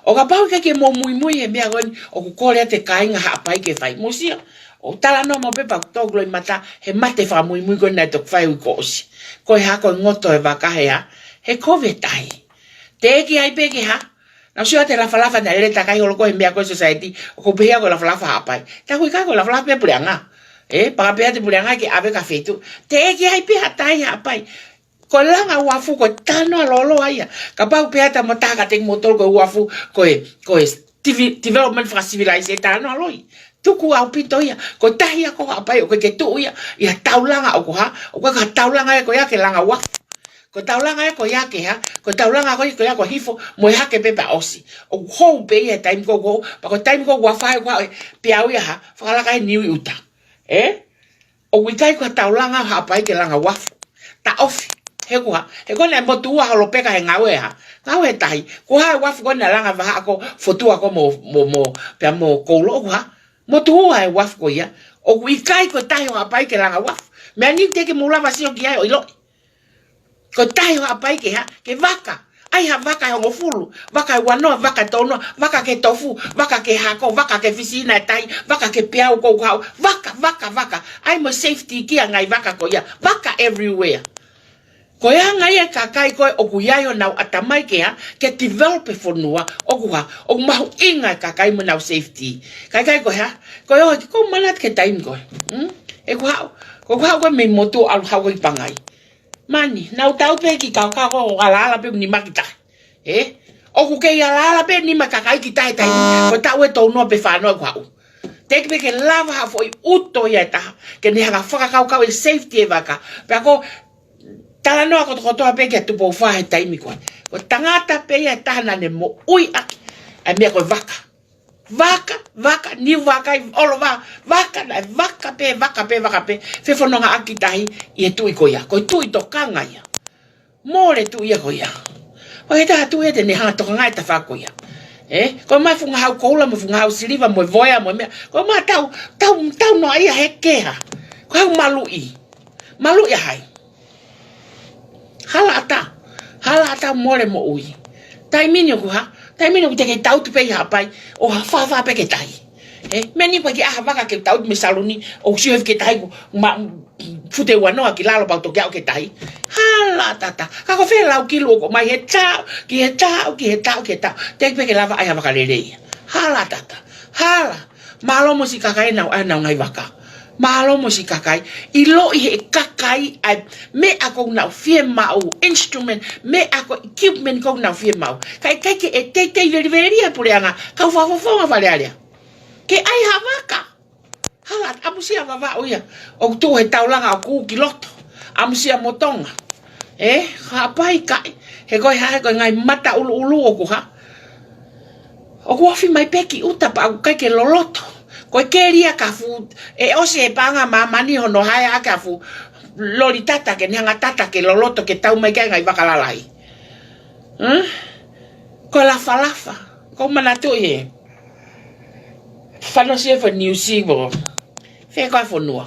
ʻO kapau ʻikai ke mou muimui he meʻa ko eni, ʻoku kole atu e kāinga Haʻapai ke fai. Mou sio, ʻoku talanoa maʻu pē pea ʻoku toki loʻimata he mate fakamuimui ko eni naʻe toki fai ʻi he kuo ʻosi. Ko e hā, ko e ngoto e vaka he hā, he kovi e tahi. Teʻeki ai pē ke hā, naʻa ku sio atu he lafalafa naʻe lele takai holo ko ē he meʻa ko e society, ʻoku pehē ko e lafalafa Haʻapai. Ka ʻoku ʻikai, ko e lafalafa pē puleʻanga. Ē, pea ka pehē atu e puleʻanga ke ʻave ki ha feituʻu. Teʻeki ai pē ha tahi Haʻapai. Ko e langa uafu ko e talanoa lōloa ia. Kapau pehē atu ʻe ha taha kiate kimoutolu ko e uafu, ko e, ko e tivi-, development fakasivilaise, talanoa loi. Tuku ʻaupito ia. Ko e tahi ia ko Haʻapai ʻoku ʻikai ke tuʻu ia ʻi ha taulanga ʻoku hā, ʻoku ʻikai ko ha taulanga ia ko ia ke langa uafu. Ko e taulanga ia ko ia ke hā, ko e taulanga ko ia ko ia ko e hifo mo e hake pē pea ʻosi. ʻOku hou pē ia he taimi ko ē ʻoku hou, pea ko e taimi ko ē ʻoku ʻalu ai ʻoku hā, pea ʻalu ia hā, fakalaka e niu ʻi ʻuta. Ē? ʻOku ʻikai ko ha taulanga ʻo Haʻapai ke langa uafu. Taʻofi. He ko e hā, he ko ena e motuʻa holo pē ka he ngāue hā. Ngāue tahi. Ko e hā e uafu ko ena langa vahaʻa ko Fotua ko mo, mo, mo, pea mo Koulo ʻoku hā. Motuʻa e uafu ko ia. ʻOku ʻikai ko e tahi ʻo Haʻapai ke langa uafu. Meʻa ni teʻeki ke mou lava sio ki ai ʻo ʻiloʻi. Ko e tahi ʻo Haʻapai ke hā, ke vaka. ʻAi ha vaka ʻe hongofulu, vaka ʻe uanoa, vaka ʻe tolunoa, vaka ki he tofu, vaka ki he hako, vaka ki he fisi ʻi he tahi, vaka ki he peau ko ē ʻoku haʻu, vaka, vaka, vaka. ʻAi mo e safety ki he ngaahi vaka ko ia, vaka everywhere. Ko e anga ia e kakai ko ē ʻoku ʻi ai honau ʻatamai ke hā, ke develop e fonua, ʻoku hā, ʻoku mahuʻinga e kakai mo ʻenau safety. Kae ʻikai ko e hā, ko e ʻoua ke kou manatu ki he taimi ko ē. Hmm? ʻOku haʻu, ko ʻeku haʻu ko ē mei he motu ʻalu haʻu ko ē ki Pangai. Mani, naʻa ku tau pē ki he kaukau ko ē ʻo alaala pē ʻeku nima ki tahi. Ē? ʻOku kei alaala pē nima kakai ki tahi tahi. Ko e taʻu ʻe tolunoa pe fānoa ʻeku haʻu. Teʻeki pē ke lava ha foʻi ʻuto ia ʻe taha ke ne hanga fakakaukau e safety e vaka. Pea ko e talanoa kotokotoa pē kia Tupou Fā he taimi ko ē. Ko e tangata pē ia ʻe taha naʻa ne moʻui ʻaki ʻa e meʻa ko e vaka. Vaka, vaka, niu vaka ʻi ʻolunga, vaka, naʻe vaka pē, vaka pē, vaka pē, fefonongaʻaki tahi ʻi he tuʻi ko ia, ko e tuʻi tokanga ia. Mole tuʻi ia ko ia. ʻOku ʻikai ha tuʻi ia te ne hanga tokangaʻi e tafaʻaki ko ia. Ē, ko e maʻu e fuʻu ngahau koula, mo e fuʻu ngahau siliva, mo e voea, mo e meʻa. Ko e maʻu tau, tau, tau noa ia he keha. Ko e hā, maluʻi. Maluʻi ʻa hai? Hala ʻatā. Hala ʻatā, mole moʻui. Taimi ni ʻoku hā? Taimi ni ʻoku teʻeki ke tau tuʻu pē ʻi Haʻapai ʻo hā, fāfā pē ki he tahi. Ē, meʻa ni ʻoku ʻikai ke ʻi ai ha vaka ke tau tuʻu mei Saloni ʻo sio hifo ki he tahi ʻoku ma-, fute uanoa ki lalo pea u toki aʻu ki he tahi. Hala ʻatā. Ka ko e fē lau kilu ʻoku ʻomai he taʻu, ki he taʻu, ki he taʻu, ki he taʻu. Teʻeki pē ke lava ʻai ha vaka lelei ia. Hala ʻatā. Hala. Mālō mo siʻi kakai naʻa nau ʻai honau ngaahi vaka. Mālō mo siʻi kakai. ʻIloʻi ʻe he kakai ʻa e meʻa ʻoku nau fiemaʻu, instrument, meʻa ko e equipment ʻoku nau fiemaʻu. Kae ʻikai ke ʻe teitei velivelia e puleʻanga, kau fakafofonga Fale Alea. Ke ʻai ha vaka. Hala, ʻamusia Vavaʻu ia. ʻOku tuʻu he taulanga ʻoku ki loto. ʻAmusia mo Tonga. Ē, Haʻapai kae. He ko e hā, he ko e ngaahi mata ʻuluʻulu ʻoku hā. ʻOku ofi mai pē ki ʻuta pea ʻoku ʻikai ke loloto. Ko e keli ia ka fuʻu, ʻe ʻosi e paʻanga ʻa māmani hono hae ʻaki ha fuʻu loli tata ke ne hanga tata ke loloto ke tau mai ki ai ngaahi vaka lalahi. Hmm? Ko e lafalafa. Ko u manatuʻi ē. Fano sie fo niusi vo. Fē ko e fonua.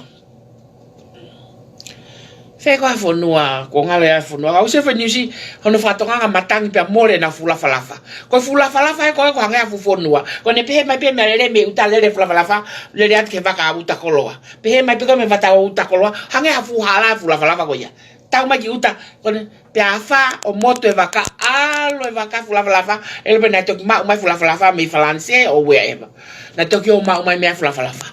Fē ko e fonua, ko ngalo ia e fonua. Ka u sie fo niusi, hono fakatokanga matangi pea mole ʻena fuʻu lafalafa. Ko e fuʻu lafalafa ē ko e ko hangē ha fuʻu fonua. Ko ʻene pehē mai pē meʻa lele mei ʻuta lele fuʻu lafalafa, lele atu ki he vaka ʻuta koloa. Pehē mai pē ko e mei he vaka ʻuta koloa, hangē ha fuʻu hala fuʻu lafalafa ko ia. Tau mai ki ʻuta, ko ʻene pea afā ʻo motu e vaka, ʻalu e vaka fuʻu lafalafa, ʻe lele pē naʻe toki maʻu mai fuʻu lafalafa mei Falanisē or wherever. Naʻe toki ō ʻo maʻu mai meʻa fuʻu lafalafa.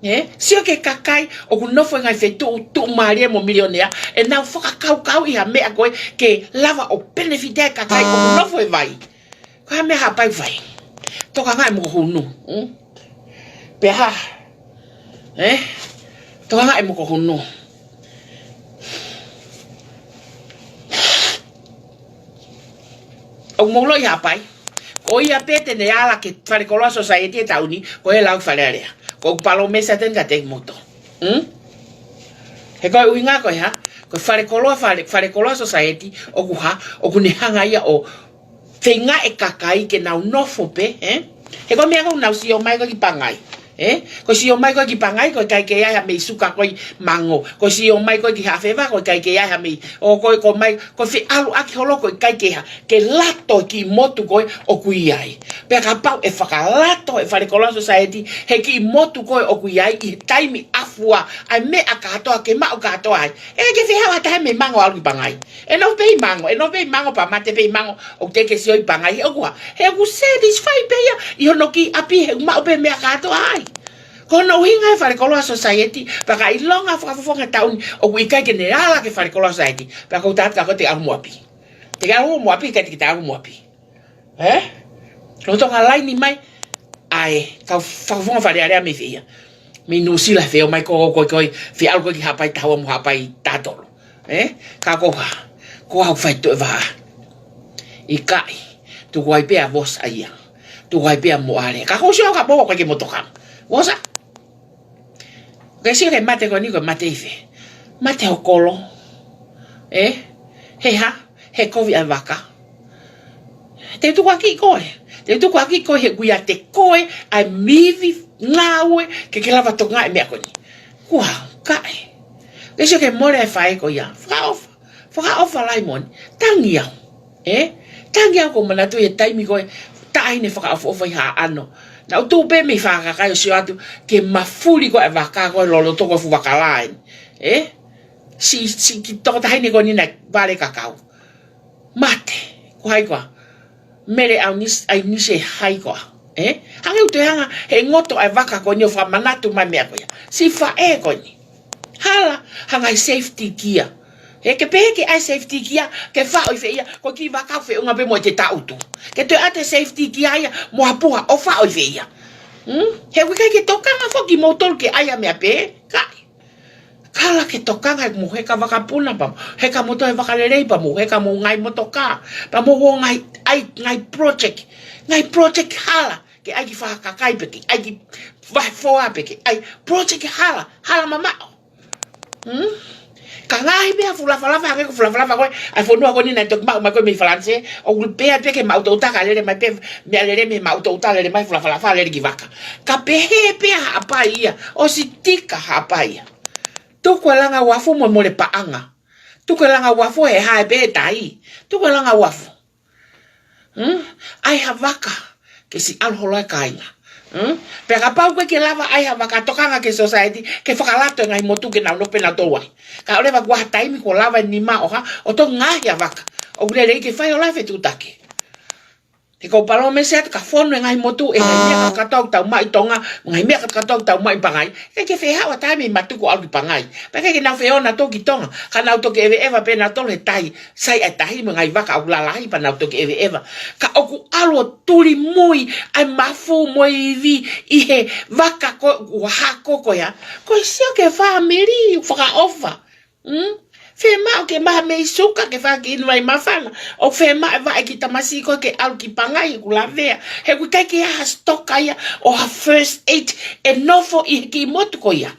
Ē? Sio ki he kakai ʻoku nofo ʻi he ngaahi feituʻu tuʻumālie mo milionea, ʻenau fakakaukauʻi ha meʻa ko ē ke lava ʻo penefitia e kakai ʻoku nofo he vai. Ko e hā e meʻa Haʻapai ʻoku fai? Tokangaʻi mo hoku hunu. Hmm? Pea hā? Ē? Tokangaʻi mo hoku hunu. ʻOku mou ʻiloʻi Haʻapai. Ko ia pē te ne ala ki he Falekoloa Society he taʻu ni, ko e lau Fale Alea. Ko ʻeku palōmesi atu eni kiate kimoutolu. Hmm? He ko e ʻuhinga ko e hā, ko e Falekoloa, Fale, Falekoloa Society, ʻoku hā, ʻoku ne hanga ia ʻo feinga e kakai ke nau nofo pē, ē? He ko e meʻa ko ē ʻoku nau sio mai ko ē ki Pangai, ē? Ko e sio mai ko ē ki Pangai, ko e ʻikai ke ʻi ai ha meʻi suka ko ē ʻi Mango. Ko e sio mai ko ē ki Haʻafeva, ko e ʻikai ke ʻi ai ha meʻi, ʻo ko e, ko e mai, ko e feʻaluʻaki holo ko e ʻikai ke hā, ke lato e kiʻi motu ko ē ʻoku ʻi ai. Pea kapau ʻe fakalato e Falekoloa Society he kiʻi motu ko ē ʻoku ʻi ai ʻi he taimi ʻafua, ʻa e meʻa kātoa ke maʻu kātoa ai. ʻE ke fehau ha taha mei Mango ʻalu ki Pangai. ʻE nofo pē ʻi Mango, ʻe nofo pē ʻi Mango pea mate pē ʻi Mango, ʻoku teʻeki ke sio ʻi Pangai, he ʻoku hā, he ʻoku satisfy pē ia ʻi hono kiʻi ʻapi he ʻoku maʻu pē meʻa kātoa ai. Ko hono ʻuhinga e Falekoloa Society, pea ka ʻilonga fakafofonga taʻu ni, ʻoku ʻikai ke ne ala ki he Falekoloa Society, pea ko u tala atu kia koe te ke ʻalu mo ʻapi. Te ke ʻalu mo ʻapi, ʻikai te ke ʻalu mo ʻapi. Ē? Lolotonga laini mai, ʻa e kau fakafofonga Fale Alea mei fē ia. Mei Nuʻusila he feʻao mai ko ē ko ē ko ē, feʻalu ko ē ki Haʻapai taha ua mo Haʻapai taha tolu. Ē? Ka ko e hā, ko au fai toe vā. ʻIkai, tuku ai pē ʻa Vosa ia. Tuku ai pē ʻa Moʻale. Ka ko u sio ka mo ko e ke motoka. Vosa. Ke sio ki he mate ko eni ko e mate ʻi fē. Mate ho kolo. Ē? He hā, he kovi ʻa e vaka. Te u tukuakiʻi koe. Te u tukuakiʻi koe he ʻoku ʻiate koe ʻa e ivi ngāue ke ke lava tokangaʻi e meʻa ko eni. Kuo u kae. Ke sio ki he mole e faʻē ko ia. Fakaʻofa. Fakaʻofa Laimoni. Tangi au. Ē? Tangi au ko u manatuʻi e taimi ko ē taʻahine fakaʻofoʻofa ʻi Haʻano. Naʻa ku tuʻu pē mei he fakakai ʻo sio atu ki he mafuli ko ē e vaka ko ē loloto ko e fuʻu vaka lā eni. Ē? Si, si kiʻi tokotaha eni ko eni naʻe vale kakau. Mate, ko hai koā? Mele ʻAinisi, ʻAinisi hai koā? Ē? Hangē ʻoku toe hanga he ngoto ʻa e vaka ko eni ʻo fakamanatu mai e meʻa ko ia. Siʻi faʻē ko eni. Hala, hanga ʻi he safety gear. Ē, ke pehē ke ʻai safety gear, ke faʻo ʻi fē ia, ko e kiʻi vaka feʻunga pē mo e te taʻutu. Ke toe ʻai e safety gear ia, mo ha puha ʻo faʻo ʻi fē ia. Hmm? He ʻoku ʻikai ke tokanga foki kimoutolu ke ʻai ʻa e meʻa pē, ʻikai. Kala ke tokanga mo heka vakapuna pea mo heka motuʻa he vaka lelei pea mo heka mo e ngaahi motoka. Pea mo e ngaahi, ʻai, ngaahi project. Ngaahi project hala. Ke ʻai ki he fakakai pē ke ʻai ki he vahefoa pē ke ʻai project hala. Hala mamaʻo. Hmm? Ka ngaahi meʻa fuʻu lafalafa, hangē ko e fuʻu lafalafa ko ē ʻa e fonua ko eni naʻe toki maʻu mai ko ē mei Falanisē. ʻOku pehē pē ke maʻu toutou ka lele mai pē meʻa lele mei he maʻu toutou lele mai fuʻu lafalafa lele ki vaka. Ka pehē pē ʻa Haʻapai ia. ʻOsi tika Haʻapai ia. Tuku e langa uafu mo e mole paʻanga. Tuku e langa uafu he hae pē e tai. Tuku e langa uafu. Hmm? ʻAi ha vaka. Ke siʻi ʻalu holo e kāinga. Hmm? Pea kapau ʻoku ʻikai ke lava ʻai ha vaka tokanga ki he society, ke fakalato e ngaahi motu ke nau nofo pē nautolu ai. Ka ʻoleva kuo ʻi ai ha taimi kuo lava e nima ʻo hā, ʻo tokangaʻi ha vaka. ʻOku lelei ke fai ʻo lave fetuʻutaki. He ʻoku ou palōmesi atu ka fonu e ngaahi motu ʻe he ngaahi meʻa kātoa ʻoku tau maʻu ʻi Tonga, ngaahi meʻa kātoa ʻoku tau maʻu ʻi Pangai. ʻIkai ke fie haʻu ha taimi ʻe matuku ʻo ʻalu ki Pangai. Pea ʻikai ke nau feʻao nautolu ki Tonga, ka nau toki ʻeveʻeva pē nautolu he tahi, sai ʻa e tahi mo e ngaahi vaka ʻoku lalahi pea nau toki ʻeveʻeva. Ka ʻoku ʻalu ʻo tulimui ʻa e mafu mo e ivi ʻi he vaka ko ē ʻoku hako ko ia. Ko e sio ki he fāmili, fakaʻofa. Mm? Fiemaʻu ke maʻu mei suka ke fai ki inu vai māfana. ʻOku fiemaʻu e vaʻe ki tamasiʻi ko ē ke ʻalu ki Pangai ʻoku lavea. He ʻoku ʻikai ke ʻi ai ha sitoka ia ʻo ha first aid ʻe nofo ʻi he kiʻi motu ko ia.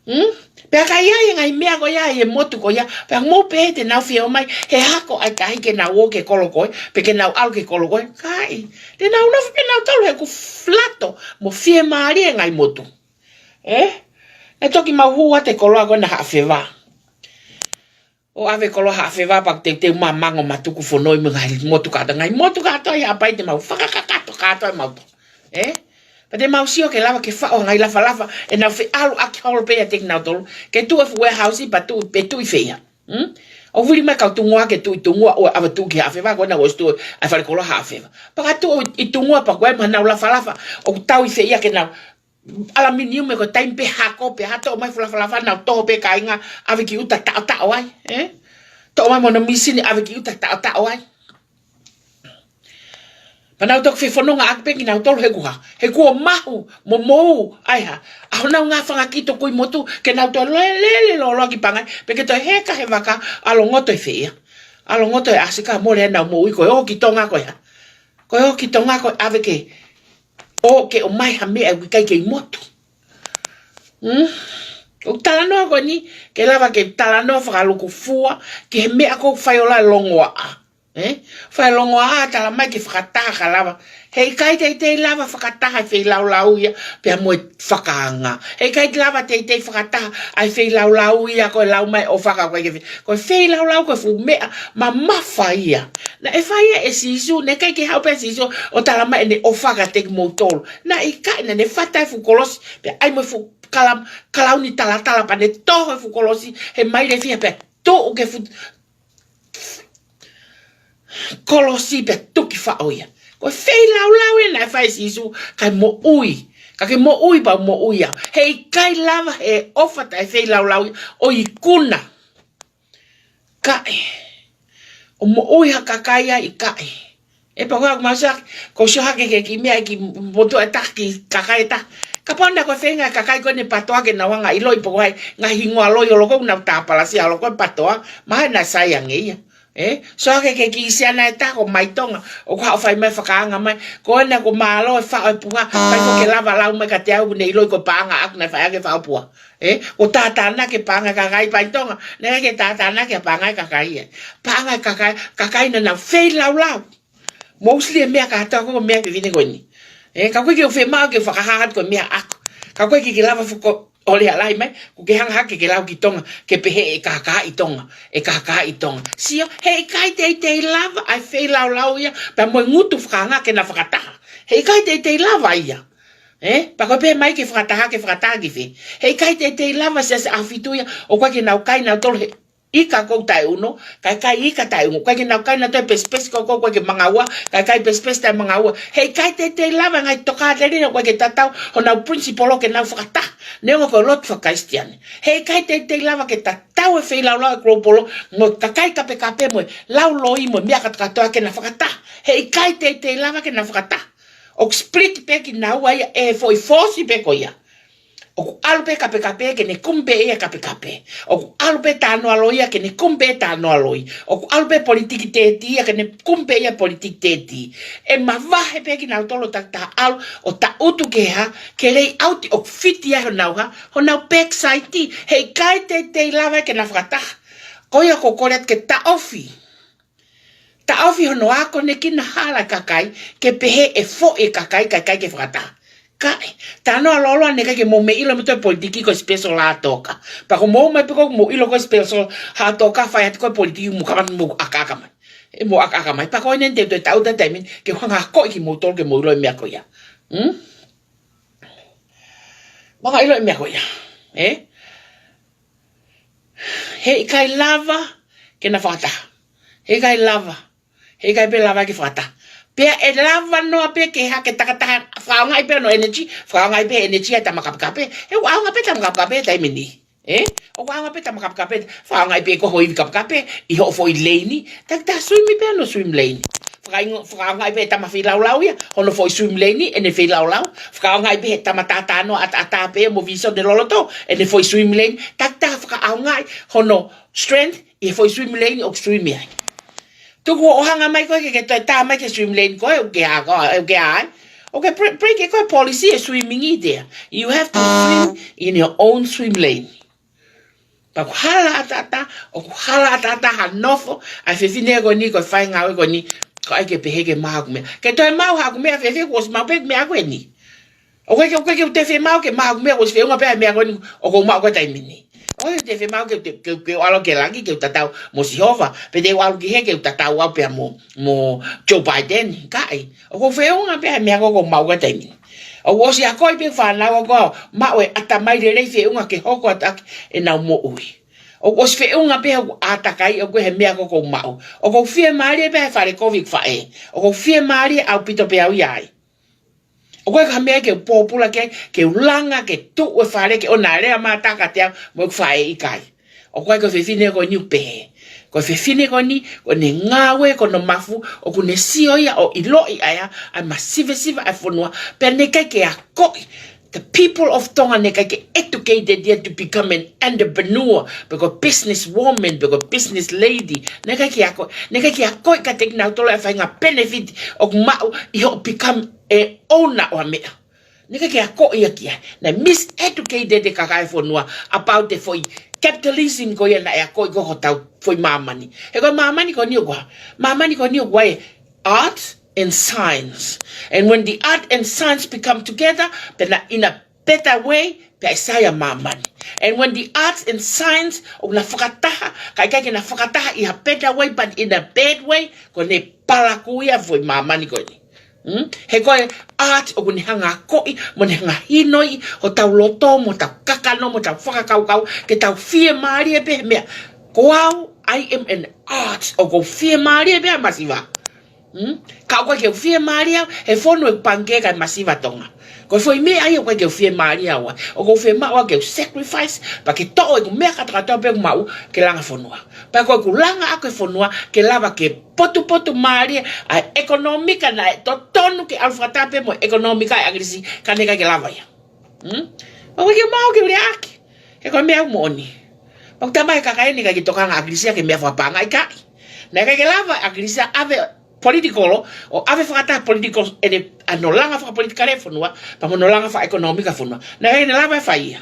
Mm? Pea ka ʻi ai e ngaahi meʻa ko ia ʻi he motu ko ia. Pea mou pehē te nau fie ō mai he hako ʻa e tahi ke nau ō ki he kolo ko ē, pe ke nau ʻalu ki he kolo ko ē. ʻIkai. Te nau nofo pē nautolu he ʻoku flato mo fiemālie e ngaahi motu. Ē? Naʻe toki mau hū atu e koloa ko ena Haʻafeva. ʻO ʻave e koloa Haʻafeva pea teuteu mamango matuku fonoi mo e ngaahi motu kātoa, ngaahi motu kātoa ʻi Haʻapai te mau fakakakato kātoa e mau to. Ē? Pea te mau sio ke lava ke faʻo ngaahi lafalafa ʻenau feʻaluʻaki holo pē ʻiate kinautolu. Ke tuʻu e fuʻu warehouse pea tuʻu, pe tuʻu ʻi fē ia. Hmm? ʻO vili mai kau Tungua ke tuʻu ʻi Tungua ʻo ʻave tuʻu ki Haʻafeva, ko ena ʻosi tuʻu ʻa e fale koloa Haʻafeva. Pea ka tuʻu ʻi Tungua pea ko e maʻu ʻenau lafalafa ʻoku tau ʻi fē ia ke nau ʻalaminiume ko e taimi pē hako pē ha toʻo mai fuʻu lafalafa nau toho pē kāinga ʻave ki ʻuta taʻotaʻo ai, ē? Toʻo mai mo hono mīsini ʻave ki ʻuta taʻotaʻo ai. Pea nau toki fefononga ʻaki pē kinautolu he kuo hā, he kuo mahu mo mou ai ha. ʻA honau ngaahi fanga kiʻi tokui motu ke nau toe lele lōloa ki Pangai, pe ke toe heka he vaka ʻalu ʻo ngoto ʻi fē ia. ʻAlu ʻo ngoto ʻi ʻAsika mole ʻenau moʻui ko e ō ki Tonga ko e hā. Ko e ō ki Tonga ko e ʻave ke ō ke ʻomai ha meʻa ʻoku ʻikai ke ʻi motu. Hmm? ʻOku talanoa ko eni, ke lava ke talanoa fakalukufua ki he meʻa ʻoku fai ʻo lahi longoaʻa. Ē? Fai longoaʻa, tala mai ke fakataha ka lava. Heʻikai teitei lava fakataha e feilaulau ia pea mo e fakaanga. Heʻikai lava teitei fakataha ʻa e feilaulau ia ko e lau mai ʻo faka ko e ke fe-, ko e feilaulau ko e fuʻu meʻa mamafa ia. Naʻe fai ia ʻe Sīsū, naʻe ʻikai ke haʻu pē ʻa Sīsū ʻo tala mai ʻene ʻofa kiate kimoutolu. Naʻe ʻikai, naʻa ne fata e fuʻu kolosi, pea ʻai mo e fuʻu kala-, kalauni talatala pea ne toho e fuʻu kolosi he maile fiha pea tuʻu ki he fuʻu kolosi pea tuki faʻo ia. Ko e feilaulau ia naʻe fai ʻe Sīsū, kae moʻui. Ka ke moʻui pea u moʻui au. Heʻikai lava he ʻofa taʻe feilaulau ia ʻo ikuna. ʻIkai. ʻO moʻui ha kakai ai ʻikai. Ē pea ko e hā ʻoku mau sio hake, ko e sio hake ki he kiʻi meʻa ki he motuʻa ʻe taha, ki he kakai ʻe taha. Kapau naʻe ko e feinga e kakai ko eni PATOA ke nau hanga ʻo ʻiloʻi pe ko hai ngaahi hingoa loi ʻo loko ʻoku nau tāpalasia ʻo loko e PATOA, mahalo naʻe sai ange ia. Ē? Sio hake ki he kiʻi siana ʻe taha ko Mai Tonga, ʻoku haʻu fai mai fakaanga mai. Ko ena ko mālō e faʻo e puha, fai ko ke lava lau mai kiate au ʻoku ne ʻiloʻi ko e paʻanga ʻaʻaku naʻe fai ʻaki e faʻo puha. Ē, ʻoku tātānaki e paʻanga e kakai Mai Tonga, naʻe ʻikai ke tātānaki e paʻanga e kakai ē. Paʻanga e kakai, kakai naʻa nau feilaulau. Mostly e meʻa kātoa ko e meʻa fefine ko eni. Ē, ka ʻoku ʻikai ke u fiemaʻu ke fakahā atu ko e meʻa ʻaʻaku. Ka ʻoku ʻikai ke ke lava foko ʻo lea lahi mai, ʻoku ke hanga hake ke lau ki Tonga, ke pehē ʻe kākaaʻi Tonga, ʻe kākaaʻi Tonga. Sio, heʻikai teitei lava ʻa e feilaulau ia, pea mo e ngutu fakaanga ke na fakataha. Heʻikai teitei lava ia. Ē? Pea ko e pehē mai ke fakataha, ke fakataha ki fē. Heʻikai teitei lava Siasi ʻAhofitu ia, ʻoku ʻikai ke nau kai nautolu he ika ʻoku taʻeʻuno, kae kai ika taʻeʻuno. ʻIkai ke nau kai nautolu he pesipesi ko ē ʻoku ʻikai ke mangaua, kae kai pesipesi taʻemangaua. Heʻikai teitei lava e ngaahi tokāteline ʻoku ʻikai ke tatau honau principle ke nau fakataha. Neongo ko e lotu faka-Kalisitiane. Heʻikai teitei lava ke tatau e feilaulau e global mo e kakai kapekape mo e lau loi mo e meʻa kātoa ke na fakataha. Heʻikai teitei lava ke na fakataha. ʻOku split pē kinaua ia ʻe he foʻi fōsi pē ko ia. ʻOku ʻalu pē kapekape ke ne kumi pē ia kapekape. ʻOku ʻalu pē talanoa loi ia ke ne kumi pē talanoa loi. ʻOku ʻalu pē politiki tētī ia ke ne kumi pē ia politiki tētī. ʻE mavahe pē kinautolu ʻo takitaha ʻalu ʻo taʻutu ke hā, ke lei ʻauti ʻoku fiti ai honau hā, honau backside. Heʻikai teitei lava ke na fakataha. Ko ia ʻoku ou kole atu ke taʻofi. Taʻofi hono akonekina hala e kakai, ke pehē ʻe foʻi e kakai, kae ʻikai ke fakataha. Kae, talanoa lōloa naʻe ʻikai ke mou meimei ʻilo mou toe politiki ko e special Haʻatoka. Pea ko mou mai pē ko mou ʻilo ko e special Haʻatoka fai atu ko e politiki mou kamata mou ʻakaʻaka mai. Ē mou ʻakaʻaka mai. Pea ko eni te u toe taʻu atu e taimi ni, ke u hanga ʻo akoʻi kimoutolu ke mou ʻilo e meʻa ko ia. Hmm? Mou hanga ʻo ʻilo e meʻa ko ia. Ē? Heʻikai lava ke na fakataha. Heʻikai lava. Heʻikai pē lava ke fakataha. Pea ʻe lava noa pē ke hake takataha, fakaʻaongaʻi pē hono energy, fakaʻaongaʻi pē energy ʻa e tama kapekape. He ʻoku ʻaonga pē tama kapekape he taimi ni. Ē? ʻOku ʻaonga pē tama kapekape, fakaʻaongaʻi pē ko ho ivi kapekape, ʻi hoʻo foʻi lane, takitaha swim pē hono swim lane. Fakaingo-, fakaʻaongaʻi pē tama feilaulau ia, hono foʻi swim lane, ʻene feilaulau. Fakaʻaongaʻi pē he tama tātānoa ʻataʻatā pē mo vīsone loloto, ʻene foʻi swim lane, takitaha fakaʻaongaʻi hono strength, ʻi he foʻi swim lane ʻoku swim ai. Tuku hoʻo hanga mai koe ke, ke toe tā mai ki he swim lane ko ē, ʻoku ke hā, ʻoku ke hā ai. ʻOku ke bre-, break ʻe koe policy ʻa e swimming ʻi hē. You have to swim in your own swim lane. Pea ʻoku hala ʻataʻatā, ʻoku hala ʻataʻatā ha nofo ʻa e fefine ko eni, ko e faʻahinga ko eni, ko e ʻai ke pehē ke maʻu haʻaku meʻa. Ke toe maʻu haʻaku meʻa fēfē, kuo ʻosi maʻu pē meʻaku eni. ʻOku ʻikai ke, ʻoku ʻikai ke u toe fiemaʻu ke maʻu haʻaku meʻa, kuo ʻosi feʻunga pē ʻa e meʻa ko eni ʻoku ou maʻu ko e taimi ni. ʻOku ʻikai ke u toe fiemaʻu ke, ke, ke u ʻalu ke langi, ke u tatau mo Sihova, pe te u ʻalu ki hē ke u tatau au pea mo, mo Joe Biden, ʻikai. ʻOku ou feʻunga pē ʻa e meʻa ko ē ʻoku ou maʻu ko e taimi ni. ʻOku ʻosi akoʻi pē fānau ʻoku ou maʻu e ʻatamai lelei feʻunga ke hoko atu ʻaki ʻenau moʻui. ʻOku ʻosi feʻunga pē hoku ʻātakai ʻoku ʻi he meʻa ko ē ʻoku ou maʻu. ʻOku ou fiemālie pē he fale kovi ʻeku faʻē. ʻOku ou fiemālie ʻaupito pē au ia ai. ʻOku ʻikai ko ha meʻa ke u pōpula ki ai, ke u langa, ke tuʻu e fale ke ʻoua naʻa lea mātā kiate au mo ʻeku faʻē, ʻikai. ʻOku ʻikai ko e fefine ko eni ʻoku pehē. Ko e fefine ko eni, ko ʻene ngāue, ko hono mafu, ʻoku ne sio ia ʻo ʻiloʻi ʻa e, ʻa e masivesiva ʻa e fonua, pea naʻe ʻikai ke akoʻi. The people of Tonga naʻe ʻikai ke educated yet to become an entrepreneur, pe ko e business woman, pe ko e business lady. Naʻe ʻikai ke ako, naʻe ʻikai ke akoʻi kiate kinautolu ʻa e faʻahinga benefit ʻoku maʻu ʻi hoʻo become e owner ʻo ha meʻa. Naʻe ʻikai ke akoʻi ia ki ai. Naʻe miseducated e kakai e fonua about the foʻi capitalism ko ia naʻe akoʻi ko ē ʻe hotau foʻi māmani. He ko e māmani ko eni ʻoku ʻi ai, māmani ko eni ʻoku ʻi ai e art and science. And when the art and science become together, pea na in a better way, pea ʻe sai ʻa māmani. And when the arts and science ʻoku na fakataha, ka ʻikai ke na fakataha ʻi ha better way, but in a bad way, ko ʻene palakū ia foʻi māmani ko eni. Mm? He ko e art ʻoku ne hanga akoʻi, mo ne hanga hinoʻi hotau loto, mo hotau kakano, mo hotau fakakaukau, ke tau fiemālie pē he meʻa. Ko au, I am an art, ʻoku ou fiemālie pē he masiva. Mm? Ka ʻoku ʻikai ke u fiemālie au he fonu ʻeku pangikē kae masiva Tonga. Ko e foʻi meʻa ia ʻoku ʻikai ke u fiemālie au ai. ʻOku ou fiemaʻu au ke u sacrifice, pea ke toʻo ʻeku meʻa kātoa kātoa pē ʻoku maʻu ke langa fonua. Pea ko ʻeku langa ʻaku e fonua ke lava ke potupotumālie ʻa e ʻekonōmika naʻe totonu ke ʻalu fakataha pē mo e ʻekonōmika ʻa ʻAkilisi, ka naʻe ʻikai ke lava ia. Hmm? ʻOku ʻikai ke u maʻu ke u lea ʻaki. He ko e meʻa ʻoku moʻoni. Pea ʻoku talamai ʻe he kakai ni ʻikai ke tokanga ʻa ʻAkilisi ki he meʻa fakapaʻanga, ʻikai. Naʻe ʻikai ke lava ʻa ʻAkilisi ʻo ʻave political, ʻo ʻave fakataha political, ʻene, ʻa hono langa fakapolitikale e fonua, pea mo hono langa fakaʻekonōmika e fonua. Naʻe ʻikai ke ne lava ʻo fai ia.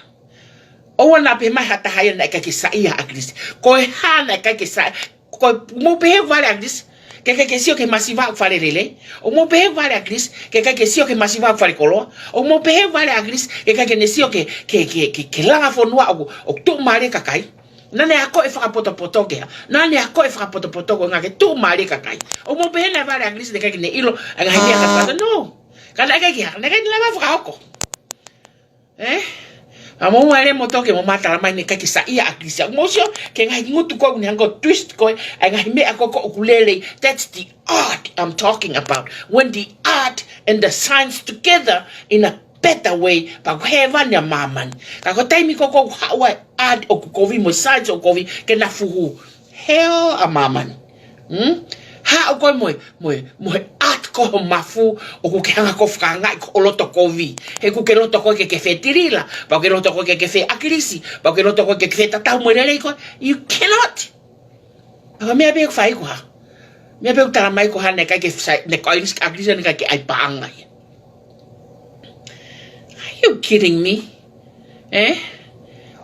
ʻOua naʻa pehē mai ha taha ia naʻe ʻikai ke saiʻia ʻa ʻAkilisi. Ko e hā naʻe ʻikai ke sai-, ko e mou pehē ʻoku vale ʻa ʻAkilisi, ke ʻikai ke sio ki he masiva ʻoku fale lelei. ʻOku mou pehē ʻoku vale ʻa ʻAkilisi, ke ʻikai ke sio ki he masiva ʻoku fale koloa. ʻOku mou pehē ʻoku vale ʻa ʻAkilisi, ke ʻikai ke ne sio ki he, ki he, ki he, ki he, ki he langa fonua ʻoku, ʻoku tuʻumālie e kakai. Naʻa ne akoʻi e fakapotopoto ki ai. Naʻa ne akoʻi e fakapotopoto ko e ʻuhinga ke tuʻumālie e kakai. ʻOku mou pehē naʻe vale ʻa ʻAkilisi, naʻe ʻikai ke ne ʻilo ʻa e ngaahi meʻa kātoa. No. Ka naʻe ʻikai ke, naʻe ʻikai ke ne lava ʻo fakahoko. Ē? Pea mou ʻalu mo toki mou talamai naʻe ʻikai ke saiʻia ʻa ʻAkilisi. ʻOku mou sio ki he ngaahi ngutu ko ē ʻoku ne hanga ʻo twist ko ē ʻa e ngaahi meʻa ko ē ʻoku lelei. That's the art I'm talking about. When the art and the science together in a better way, pea ʻoku hēvani ʻa māmani. Ka ko e taimi ko ē ʻoku haʻu ai e art ʻoku kovi mo e science ʻoku kovi ke na fuhu, hell ʻa māmani. Hmm? Haʻu koe mo e, mo e, mo e art ko hoʻo mafu ʻoku ke hanga ʻo fakaangaʻi ko hoʻo loto kovi. He ʻoku ke loto koe ke ke fetilila, pea ʻoku ke loto koe ke ke feʻakilisi, pea ʻoku ke loto koe ke ke fetatau mo e lelei ko ē. You cannot. Pea ko e meʻa pē ʻoku fai ko e hā? Meʻa pē ʻoku talamai ko e hā naʻe ʻikai ke sai-, naʻe ʻikai ke ʻAkilisi naʻe ʻikai ke ʻai paʻanga ia. Are you kidding me? Ē?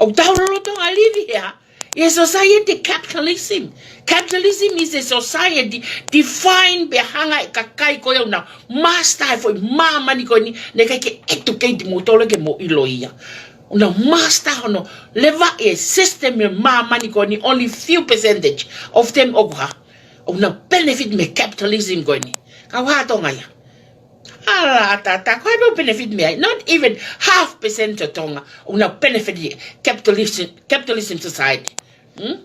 ʻOku tau lolotonga live here ʻi he society capitalism. Capitalism is a society defined by e hanga ʻe he kakai ko ia ʻoku nau master e foʻi māmani ko eni, naʻe ʻikai ke educate kimoutolu ke mou ʻilo ia. ʻOku nau master hono levaʻi e system e māmani ko eni, only few percentage of them ʻoku hā, ʻoku nau benefit mei he capitalism ko eni. Ka ʻoku hā ʻa Tonga ia? ʻAla ʻatā, ʻatā, ko hai pē ʻoku benefit mei ai? Not even half percent ʻo Tonga ʻoku nau benefit ʻi he capitalism, capitalism society. Hmm?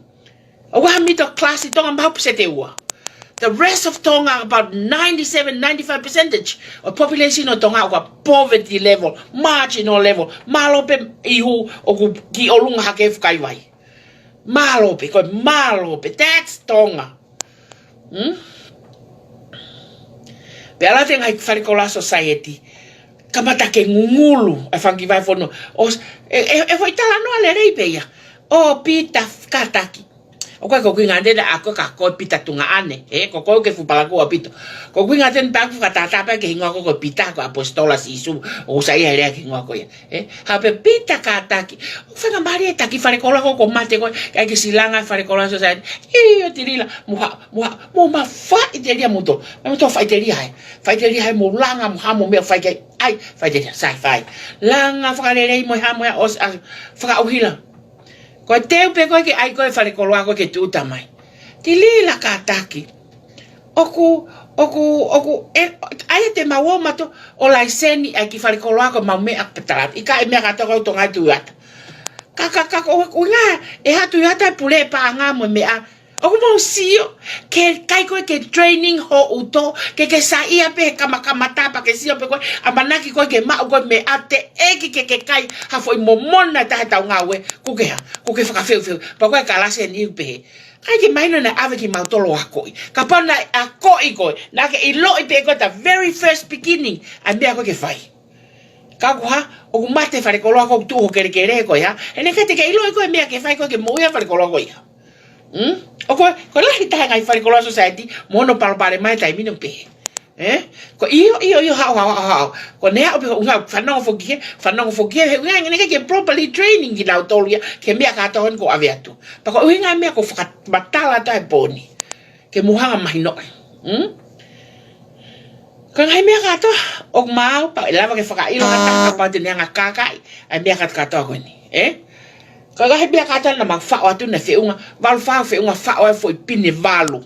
ʻOku ʻi ai ha middle class ʻi Tonga mahalo pē ʻe ua. The rest of Tonga, about ninety-seven, ninety-five percentage of population of Tonga, ʻoku ʻi he poverty level, marginal level. Mālō pē ʻi hū ʻoku ki ʻolunga hake fukaivai. Mālō pē, ko e mālō pē. That's Tonga. Hmm? Pea ʻalu atu e ngaahi falekoloa society. Kamata ke ngungulu e fanga kiʻi vahefonua. ʻO s-, e, e, e foʻi talanoa lelei pē ia. ʻO Pita Kātaki. ʻOku ʻikai ko Kuini Ngāue Tene, ʻa ko e ka ko Pita Tuongaʻane. Ē, ko koe ke fuʻu palakū ʻaupito. Ko Kuini Ngāue Tene pea ʻoku fakatātā pē ki he hingoa ko ē ko Pita, ko e ʻaposetolo ʻa Sīsū. ʻOku saiʻia he lea ki he hingoa ko ia. Ē, haʻu pē Pita Kātaki. ʻOku fakamālie e taki falekoloa ko ē kuo mate ko ē, ʻikai ke siʻi langa e falekoloa society. ʻIo, Tilila, mou ha-, mou ha-, mou ma faʻiteliha moutolu. Mou toe faʻiteliha ē. Faʻiteliha ē, mou langa, mou ha, mou meʻa fai ki ai. ʻAi, faʻiteliha, sai, fai. Langa fakalelei mo e ha, mo e ha, ʻosi, ʻa, fakaʻuhila. Ko e teu pē ko ē ke ʻai ko ē falekoloa ko ē ke tūʻuta mai. Tilila Kātaki. ʻOku, ʻoku, ʻoku, e, ʻai ʻe te mau ō mautolu ʻo laiseni ʻa e kiʻi falekoloa ko ē mau meʻa pē tala. ʻIkai meʻa kātoa ko ē Tonga ʻi Tuiata. Ka, ka, ka, ko, ko ngā, ʻe ha Tuiata e pule paʻanga mo e meʻa. ʻOku mau sio, ke ʻikai ko ē ke training ho uto, ke ke saiʻia pē he kamata pea ke sio pē ko ē, ʻamanaki ko ē ke maʻu ko ē meʻa teʻeki ke ke kai ha foʻi momona taha ʻetau ngāue, kuo ke hā, kuo ke fakafeufeu, pea ko e kalasi eni pē. ʻIkai ke mahino naʻe ʻave kimautolu ʻo akoʻi. Kapau naʻe akoʻi koe, naʻa ke ʻiloʻi pē ko e the very first beginning ʻa e meʻa ko ē ke fai. Ka ʻoku hā, ʻoku mate falekoloa ko ē ʻoku tuʻu ho kelekele ko ē hā. He naʻe ʻikai te ke ʻiloʻi ko e meʻa ke fai ko ē ke moʻui ai falekoloa ko ia. Hmm? ʻOku, ko e lahi taha e ngaahi falekoloa society, mo hono palopalema he taimi ni ʻoku pehē. Ē? Ko e ʻio, ʻio, ʻio, haʻu, haʻu, haʻu, haʻu. Ko ʻene haʻu pē ʻo ngāue, fanongo foki hē, fanongo foki hē, he ʻuhinga ʻikai ke properly training kinautolu ia, ki he meʻa kātoa ko ē ʻoku ʻave atu. Pea ko e ʻuhinga e meʻa ʻoku ou fakamatala atu ai he pō ni. Ke mou hanga mahinoʻi. Hmm? Ko e ngaahi meʻa kātoa, ʻoku mau, pea ʻe lava ke fakaʻilo ha taha, kapau te ne hanga ʻo kākaaʻi ʻa e meʻa kātoa, kātoa ko eni. Ē? Ko e ngaahi meʻa kātoa naʻa mau faʻo atu naʻe feʻunga, valu fā feʻunga faʻo e foʻi pine valu.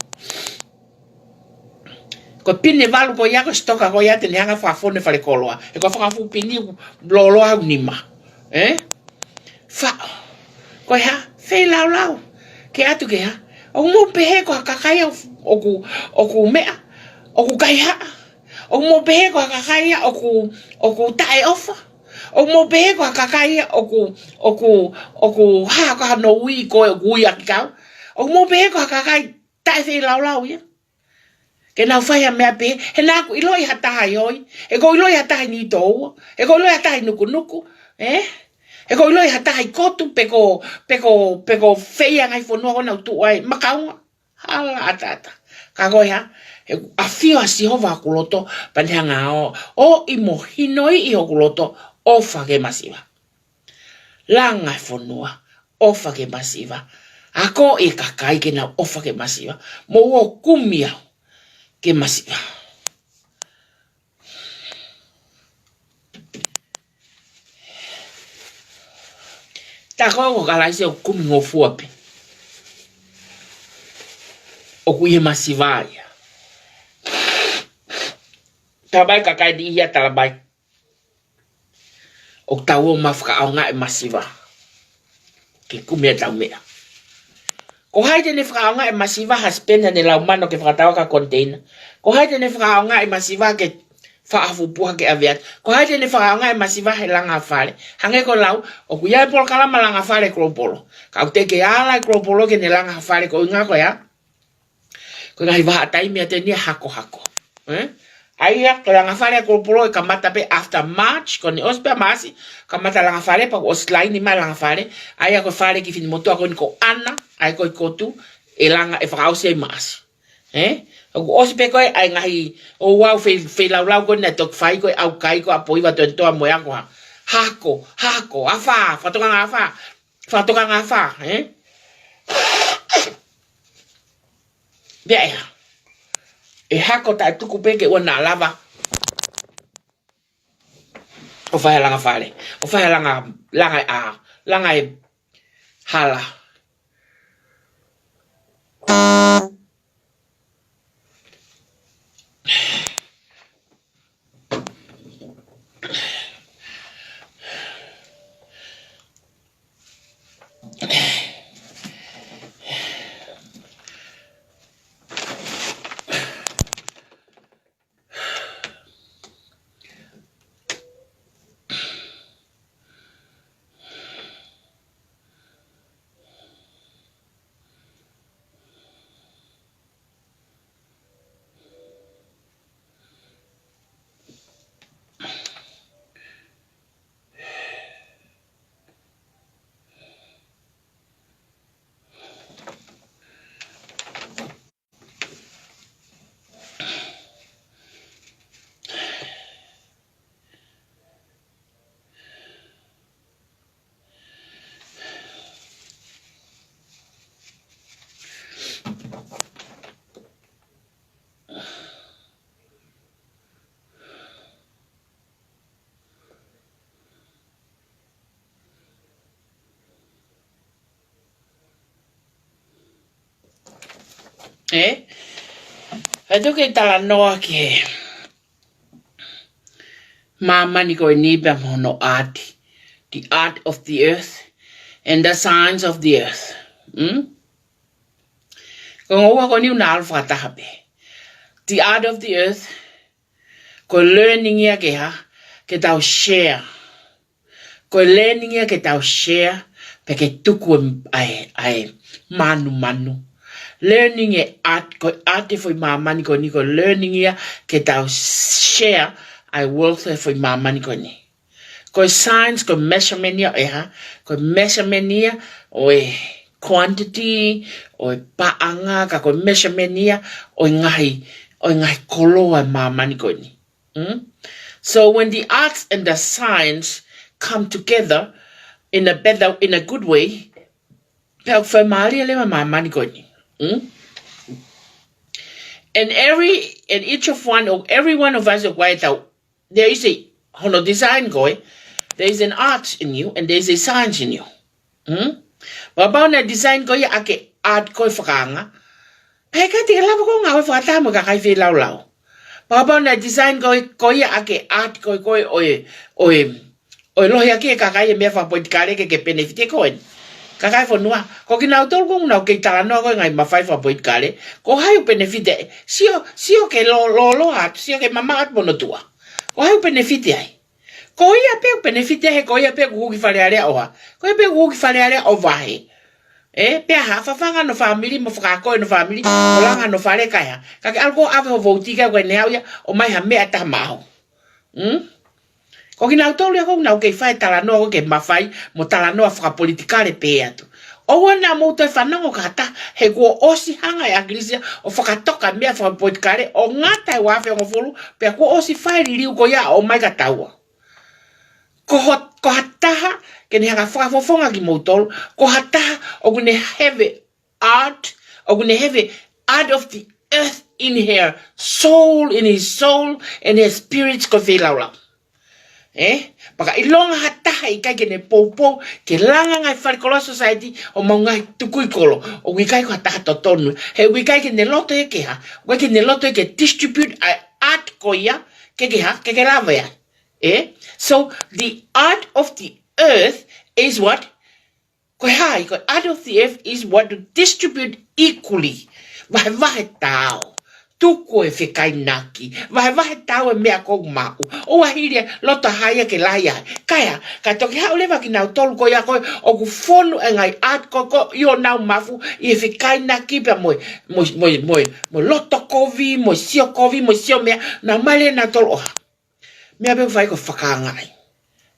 Ko e pine valu ko ia ko e sitoka ko ia te ne hanga ʻo fakafonu e falekoloa. He ko e fakafuʻu pine ʻoku lōloa ʻoku nima. Ē? Faʻo. Ko e hā, feilaulau. Ke ʻatu ke hā. ʻOku mou pehē ko ha kakai ia ʻoku, ʻoku meʻa, ʻoku kaihaʻa. ʻOku mou pehē ko ha kakai ia ʻoku, ʻoku taʻeʻofa. ʻOku mou pehē ko ha kakai ia ʻoku, ʻoku, ʻoku hā ko hano ui ko ē ʻoku ui ʻaki kau. ʻOku mou pehē ko ha kakai taʻefeilaulau ia. Ke nau fai ha meʻa pē, he naʻa ku ʻiloʻi ha taha ʻi hoi, he ʻoku ou ʻiloʻi ha taha ʻi Nitoua, he ʻoku ou ʻiloʻi ha taha ʻi Nukunuku, ē? He ʻoku ou ʻiloʻi ha taha ʻi Kotu, pe ko, pe ko, pe ko fē ia ngaahi fonua ko ē naʻa ku tuʻu ai, Makaunga, hala ʻataʻatā. Ka ko e hā, he ʻoku ʻafio ʻa Sihova ʻi hoku loto, pea ne hanga ʻo, ʻo ʻi mo hinoʻi ʻi hoku loto, ʻofa ki he masiva. Langa e fonua, ʻofa ki he masiva. Akoʻi e kakai ke nau ʻofa ki he masiva. Mou ō kumi au ki he masiva. Tā ko ē ʻoku kalaisi ʻoku kumi ngofua pē. ʻOku ʻi he masiva ia. Talamai kakai ni ia talamai. ʻOku tau ō mai ʻo fakaʻaongaʻi e masiva ke kumi ʻetau meʻa. Ko hai te ne fakaʻaongaʻi e masiva ha spend haʻane laumano ke fakatau ʻaki ha container? Ko hai te ne fakaʻaongaʻi e masiva ke faʻa fupuha ke ʻave atu? Ko hai te ne fakaʻaongaʻi e masiva he langa fale? Hangē ko e lau, ʻoku ʻi ai e polokalama langa fale Global. Ka ʻoku teʻeki ke ala e Global ke ne langa ha fale ko e ʻuhinga ko e hā? Ko e ngaahi vahaʻa taimi ʻa e tēniti hakohako. Ē? ʻA ia, ko e langa fale ʻa Global ʻe kamata pē after March, ko ʻene ʻosi pē ʻa Maʻasi, kamata langa fale, pea kuo ʻosi laini mai langa fale, ʻa ia ko e fale ki he finemotuʻa ko eni ko ʻAna, ʻa ia ko ē ʻi Kotu, ʻe langa ʻe fakaʻosi ai Maʻasi. Ē? ʻOku ʻosi pē ko ē, ʻa e ngaahi, ʻo ʻau fei, feilaulau ko ē naʻe toki fai ko ē ʻaukai ko ē ʻa Poiva Toenitoa mo e ako hā. Hako, hako, afā, fakatokanga afā. Fakatokanga afā, ē? Pea ʻe hā? ʻE hako taʻetuku pē ke ʻoua naʻa lava ʻo fai ha langa fale. ʻO fai ha langa, langa e ʻā, langa e hala. ʻE? ʻE tuku ke talanoa ki he māmani ko eni pea mo hono ʻaati. The art of the earth and the science of the earth. Hmm? Ko e ongo ua ko eni ʻoku na ʻalu fakataha pē. The art of the earth, ko e learning ia ke hā, ke tau share. Ko e learning ia ke tau share, pea ke tuku e, ʻa e, ʻa e mānumanu. Learning e art, ko e art e foʻi māmani ko eni, ko e learning ia ke tau share ʻa e wealth e foʻi māmani ko eni. Ko e science, ko e measurement ia ʻo e hā, ko e measurement ia ʻo e quantity, ʻo e paʻanga, ka ko e measurement ia ʻo e ngaahi, ʻo e ngaahi koloa e māmani ko eni. Mm? So when the arts and the science come together in a better, in a good way, pea ʻoku faingamālie leva māmani ko eni. Mm? And every, and each of one, or every one of us, or why thou, there is a, hono design ko ē, there is an art in you and there is a science in you. Hmm? Kapau naʻe design ko ia ʻaki e art ko e fakaanga, pea ʻikai te ke lava koe ʻo ngāue fakataha mo e kakai feilaulau. Kapau naʻe design ko, ko ia ʻaki e art ko, ko ē ʻo e, ʻo e, ʻo e lohiakiʻi e kakai he meʻa fakapolitikale ke ke benefit koe. Kakai e fonua, ko kinautolu ko ē ʻoku nau kei talanoa ko ē ngaahi mafai fakapolitikale, ko hai ʻoku benefit ai? Sio, sio ke lō, lōloa atu, sio ke mamaʻo atu mo hono tuʻa. Ko hai ʻoku benefit ai? Ko ia pē ʻoku benefit ai, he ko ia pē ʻoku hū ki Fale Alea ʻo hā. Ko ia pē ʻoku hū ki Fale Alea ʻo vahe. ʻE, pea hā, fafanga hono fāmili, mo fakaako hono fāmili, mo langa hono fale kae hā. Ka ke ʻalu koe ʻo ʻave ho vouti kae ʻikai ke ne haʻu ia ʻo ʻomai ha meʻa ʻe taha maʻau. Hmm? Ko kinautolu ia ko ē ʻoku nau kei fai talanoa ko ē ki he mafai, mo talanoa fakapolitikale pē atu. ʻOua naʻa mou toe fanongo ki ha taha, he kuo ʻosi hanga ʻe ʻAkilisi ia ʻo fakatoka e meʻa fakapolitikale, ʻo ngata he ua afe hongofulu, pea kuo ʻosi fai e liliu ko ia ʻo ʻomai kia taua. Ko ho-, ko ha taha ke ne hanga ʻo fakafofonga kimoutolu, ko ha taha ʻoku ne have e art, ʻoku ne have e art of the earth in her soul, in his soul, in her spirit, ko e feilaulau. ʻE? Pea ka ʻilonga ha taha ʻikai ke ne poupou ke langa e ngaahi falekoloa society ʻo maʻu e ngaahi tukui kolo, ʻoku ʻikai ko ha taha totonu. He ʻoku ʻikai ke ne loto ia ke hā, ʻoku ʻikai ke ne loto ia ke distribute ʻa e art ko ia ke, ke hā, ke ke lava ia. ʻE? So the art of the earth is what? Ko e hā ia, ko e art of the earth is what to distribute equally. Vahevahe taau. Tuku e fekainaki. Vahevahe taau e meʻa ʻoku maʻu. ʻOua hili e loto ha ia ke lahi ai. Kae hā, ka toki haʻu leva kinautolu ko ia ko ē ʻoku fonu e ngaahi art ko ē ʻi honau mafu ʻi he fekainaki pea mo e, mo e, mo e, mo e, mo e loto kovi, mo e sio kovi, mo e sio meʻa, nau ō mai leva nautolu ʻo hā. Meʻa pē ʻoku fai ko e fakaanga ai.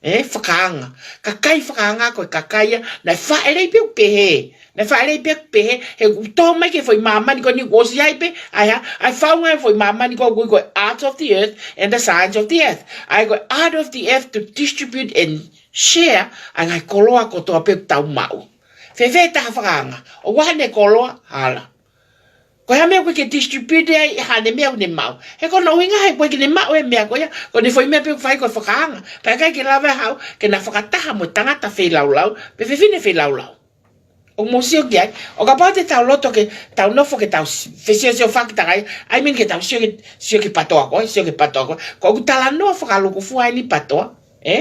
ʻE, fakaanga. Kakai fakaanga ko e kakai ia naʻe fāʻeleʻi pē ʻoku pehē. Naʻe fāʻeleʻi pē ʻoku pehē, he ʻoku tō mai ki he foʻi māmani ko eni kuo ʻosi ʻi ai pē, ʻa e hā, ʻa e faʻunga e foʻi māmani ko ē ʻoku ui ko e arts of the earth and the science of the earth. ʻA ia ko e art of the earth to distribute and share ʻa e ngaahi koloa kotoa pē ʻoku tau maʻu. Fēfē e taha fakaanga? ʻOku ʻi ai haʻane koloa? Hala. Ko e hā e meʻa ʻoku ʻikai ke distribute ai haʻane meʻa ʻoku ne maʻu? He ko hono ʻuhinga he ʻoku ʻikai ke ne maʻu e meʻa ko ia, ko ʻene foʻi meʻa pē ʻoku fai ko e fakaanga. Pea ʻikai ke lava ʻo haʻu ke na fakataha mo e tangata feilaulau, pe fefine feilaulau. ʻOku mou sio ki ai, ʻo kapau te tau loto ke tau nofo ke tau s-, fesiosiofaki takai, I mean ke tau sio ki, sio ki he PTOA ko ē, sio ki he PTOA ko ē. Ko ʻeku talanoa fakalūkufua eni PTOA, ʻe?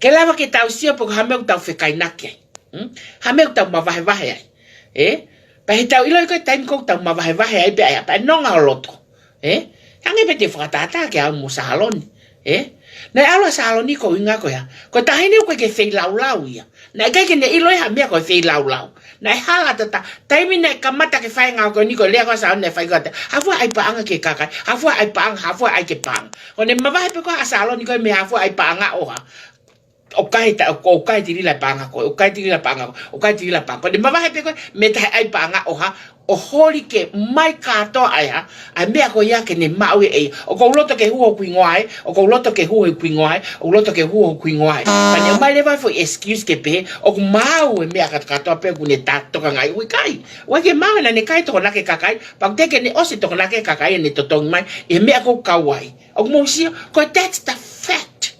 Ke lava ke tau sio pe ko e hā e meʻa ʻoku tau fekainaki ai. Hmm? Hā e meʻa ʻoku tau mavahevahe ai. ʻE? Pea ʻi heʻetau ʻilo ko e taimi ko ē ʻoku tau mavahevahe ai pea ʻe, pea ʻe nonga ho loto. ʻE? Hangē pē te u fakatātā kia au mo Sahaloni. ʻE? Naʻe ʻalu ʻa Sahaloni ko e ʻuhinga ko e hā. Ko e taʻahine ʻoku ʻikai ke feilaulau ia. Naʻe ʻikai ke ne ʻilo ia ha meʻa ko e feilaulau. Naʻe hala ʻataʻatā, taimi naʻe kamata ke fai e ngāue ko eni ko e lea ko ē ʻa Sahaloni naʻe fai ko e hā, hā fua ʻai paʻanga ki he kakai, hā fua ʻai paʻanga, hā fua ʻai ke paʻanga. Ko ʻene mavahe pē ko ē ʻa Sahaloni ko e meʻa hā fua ʻai paʻanga ʻo hā. ʻOku ʻikai ta-, ʻoku ʻikai tilila paʻanga ko ē, ʻoku ʻikai tilila paʻanga ko ē, ʻoku ʻikai tilila paʻanga ko ē. Ko ʻene mavahe pē ko ē, mei he taʻe ʻai paʻanga ʻo hā, ʻo holi ke ʻomai kātoa ʻa e hā, ʻa e meʻa ko ia ke ne maʻu ʻe ia. ʻOku ou loto ke hū hoku hingoa ē, ʻoku ou loto ke hū hoku hingoa ē, ʻoku ou loto ke hū hoku hingoa ē. Ka ne ʻomai leva e foʻi excuse ke pehē, ʻoku maau e meʻa kātoa pē ʻoku ne ta-, tokangaʻi, ʻoku ʻikai. ʻOku ʻikai ke maau, naʻa ne kai tokonaki e kakai, pea ʻoku teʻeki ke ne ʻosi tokonaki e kakai ʻene totongi mai ʻi he meʻa ʻoku kau ai. ʻOku mou sio, ko e that's the fact.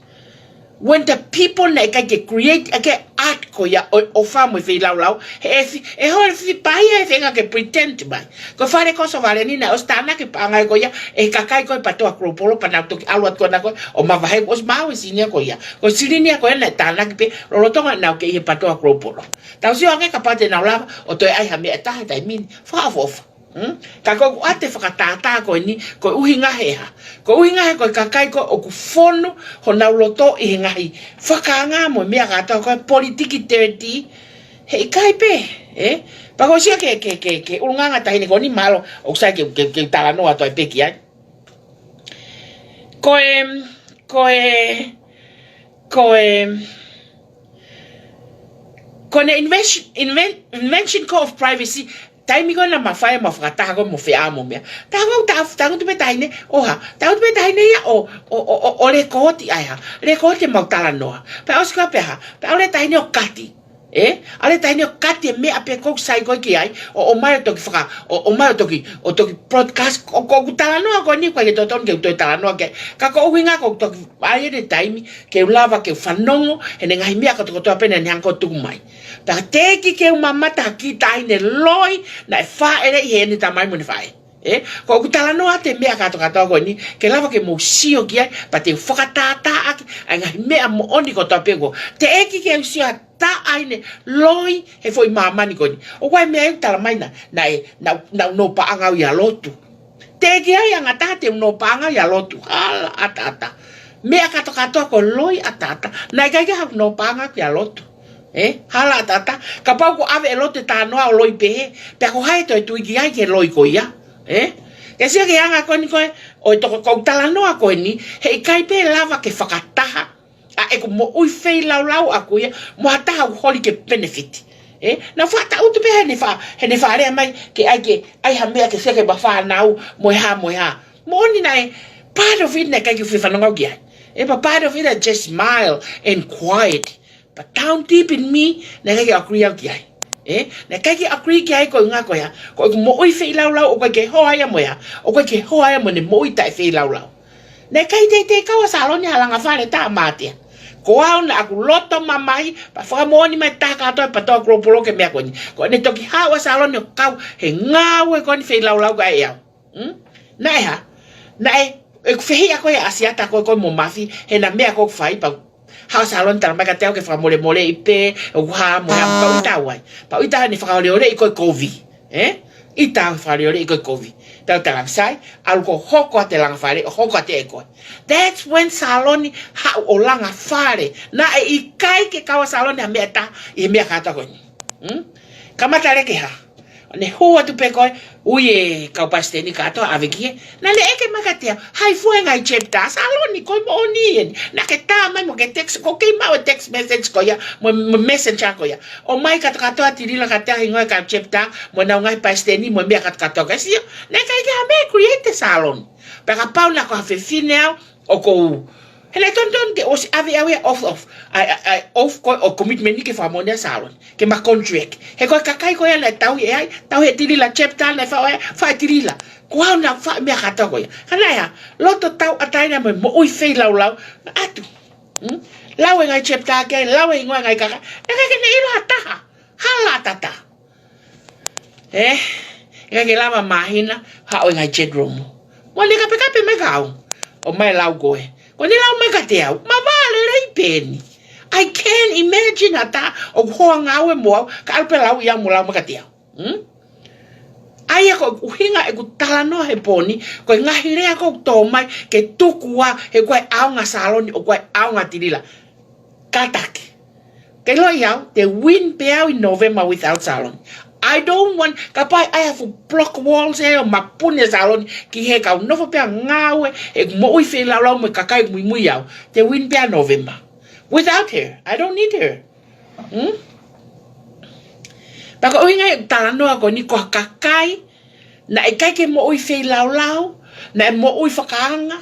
When the people naʻe ʻikai ke create ʻa e art ko ia ʻo, ʻo fai mo e feilaulau, he ʻe fi-, ʻe holo e fefine ia ʻe feinga ke pretend mai. Ko e fale Kosovo leva eni naʻe ʻosi tānaki paʻanga ko ia ʻe he kakai ko ē PATOA Global, pea nau toki ʻalu atu ko ena ko ē ʻo mavahe, ʻosi maʻu e silini ko ia. Ko e silini ko ē naʻe tānaki pē lolotonga ʻenau kei ʻi he PATOA Global. Tau sio ange kapau te nau lava ʻo toe ʻai ha meʻa ʻe taha he taimi ni. Fakaʻofoʻofa. Hmm? Ka ko ʻeku ʻoatu e fakatātā ko eni, ko e ʻuhinga he hā? Ko e ʻuhinga he ko e kakai ko ē ʻoku fonu honau loto ʻi he ngaahi fakaanga mo e meʻa kātoa ko e politiki dirty, heʻikai pē, ē? Pea ko e sio ki he, ki he, ki he, ki he ʻulungaanga taʻahine ko eni, mālō ʻoku sai ke, ke, ke talanoa atu ai pē ki ai. Ko e, ko e, ko e, ko ʻene invention, inven-, invention ko ē of privacy, taimi ko ē naʻa mau fai ʻemau fakataha ko ē mo Feʻao mo meʻa. Taha ko ē, ta-, tangutu pē taʻahine, ʻo hā, tangutu pē taʻahine ia ʻo, ʻo, ʻo, ʻo, ʻo lekooti ai ha. Lekooti ʻemau talanoa. Pea ʻosi ko ia pea hā, pea ʻalu e taʻahine ʻo kati. Ē? ʻAlu e taʻahine ʻo kati e meʻa pē ʻoku sai ko ē ki ai, ʻo, ʻomai ʻo toki faka-, ʻo, ʻomai ʻo toki, ʻo toki broadcast, ʻo, ko ʻeku talanoa ko eni ʻoku ʻikai ke totonu ke u toe talanoa ki ai. Ka ko e ʻuhinga ko ʻeku toki ʻai ʻene taimi, ke u lava ke u fanongo heʻene ngaahi meʻa kotokotoa pē naʻa ne hanga ʻo tuku mai. Pea teʻeki ke u mamata ha kiʻi taʻahine loi naʻe fāʻeleʻi heʻene tamai mo ʻene faʻē. Ē, ko ʻeku talanoa atu e meʻa kātoa kātoa ko eni, ke lava ke mou sio ki ai, pea te u fakatātāʻaki ʻa e ngaahi meʻa moʻoni kotoa pē ko ē. Teʻeki ke u sio ha taʻahine loi he foʻi māmani ko eni. ʻOku ʻi ai e meʻa ʻoku tala mai naʻa, naʻe, naʻa, naʻa nau paʻanga au ʻi ha lotu. Teʻeki ai ʻa e ngata te u nau paʻanga au ʻi ha lotu. Hala ʻataʻatā. Meʻa kātoa kātoa ko e loi ʻataʻatā. Naʻe ʻikai ke haʻaku nau paʻanga au ki ha lotu. Ē, hala ʻataʻatā. Kapau ʻoku ʻave e lotu e talanoa ʻo loi pehē, pea ko hai ʻe toe tui ki ai ki he loi ko ia? Ē? Ke sio ki he anga ko eni ko ē ʻo e toko, ko ʻeku talanoa ko eni, heʻikai pē lava ke fakataha ʻa ʻeku moʻui feilaulau ʻaʻaku ia mo ha taha ʻoku holi ke benefit. Ē? Naʻa ku faʻa tangutu pē heʻene fa-, heʻene fakalea mai ke ʻai ke, ʻai ha meʻa ke sio ki heʻema fānau mo e hā mo e hā. Moʻoni naʻe, part of it naʻe ʻikai ke u fie fanongo au ki ai. Ē, but part of it I just smile and quiet. But down deep in me, naʻe ʻikai ke agree au ki ai. Ē? Naʻe ʻikai ke agree ki ai ko e ʻuhinga ko ia. Ko ʻeku moʻui feilaulau, ʻoku ʻikai ke hoa ia mo ia. ʻOku ʻikai ke hoa ia mo ʻene moʻui taʻefeilaulau. Naʻe ʻikai teitei kau ʻa Saloni ha langa fale tā mātea. Ko au naʻa ku loto mamahi, pea fakamoʻoni mai taha kātoa e PATOA Global ki he meʻa ko eni. Ko ʻene toki haʻu ʻa Saloni ʻo kau he ngāue ko eni feilaulau kae ʻikai au. Hmm? Naʻe hā? Naʻe, ʻeku fehiʻa ko ia ʻa Siata ko ē ko ē mo Mafi, heʻena meʻa ko ē ʻoku fai pea haʻu ʻa Saloni tala mai kiate au ke fakamolemoleʻi pē, ʻoku hā mo e hā, pea u ʻita au ai. Pea u ʻita au heʻene fakaoleoleʻi ko ē kovi. Ē? ʻIta au he fakaoleoleʻi ko ē kovi. Pea u tala mai sai, ʻalu koe ʻo hoko atu e langa fale, ʻo hoko atu ʻe koe. That's when Saloni haʻu ʻo langa fale. Naʻe ʻikai ke kau ʻa Saloni ha meʻa ʻe taha ʻi he meʻa kātoa ko eni. Hmm? Kamata leva ke hā? ʻO ne hū atu pē ko ē, ui e kau palesiteni kātoa ʻave ki hē. Naʻa ne ʻeke mai kiate au, hai fua e ngaahi chapter, Saloni, ko e moʻoni eni. Naʻa ke tā mai mo e text, ʻoku ou kei maʻu e text message ko ia, mo, mo e messenger ko ia. ʻOmai kātoa kātoa Tilila kiate au e hingoa e kau chapter, mo ʻenau ngaahi palesiteni, mo e meʻa kātoa kātoa ko ia. Sio, naʻe ʻikai ke ha meʻa create ʻe Saloni. Pea kapau naʻa ko ha fefine au, ʻoku ou, he naʻe totonu ke ʻosi ʻave au ia off, off. ʻAi, ʻai, ʻai, off ko ē ʻo commitment ni ke fakamoʻoni ʻa Saloni. Ke ma contract. He ko e kakai ko ia naʻe tauhi ʻe ai, tauhi ʻe Tilila chapter naʻe faʻo ʻe, faʻo ʻe Tilila. Ko au naʻa faʻo e meʻa kātoa ko ia. Ka naʻe hā, loto tauʻatāina mo e moʻui feilaulau, naʻa ʻatu. Hmm? Lau e ngaahi chapter ke, lau e hingoa e ngaahi kakai. Naʻe ʻikai ke ne ʻilo ha taha. Hala ʻataʻatā. Ē, ʻikai ke lava māhina, haʻu e ngaahi chat room. Mo ne kapekape mai kia au. ʻOmai e lau ko ē. Ko ʻene lau mai kiate au. Ma vale lelei pē eni. I can't imagine ha taha ʻoku hoa ngāue mo au, kae ʻalu pē lau ia mo lau mai kiate au. Hmm? ʻA ia ko e ʻuhinga ʻeku talanoa he pō ni, ko e ngaahi lea ʻoku ou tō mai, ke tuku ā, he ko e ʻaonga Saloni, ʻoku ʻikai ʻaonga Tilila. Kātaki. Ke ʻiloʻi au, te u win pē au ʻi November without Saloni. I don't want, kapau ʻe ʻai ha fuʻu block walls ē ʻo mapuni ʻa Saloni, ki he kau nofo pē ʻo ngāue, he moʻui feilaulau mo e kakai muimui au. Te u win pē au November. Without her, I don't need her. Hmm? Pea ko e ʻuhinga ia ʻeku talanoa ko eni ko ha kakai, naʻe ʻikai ke moʻui feilaulau, naʻe moʻui fakaanga,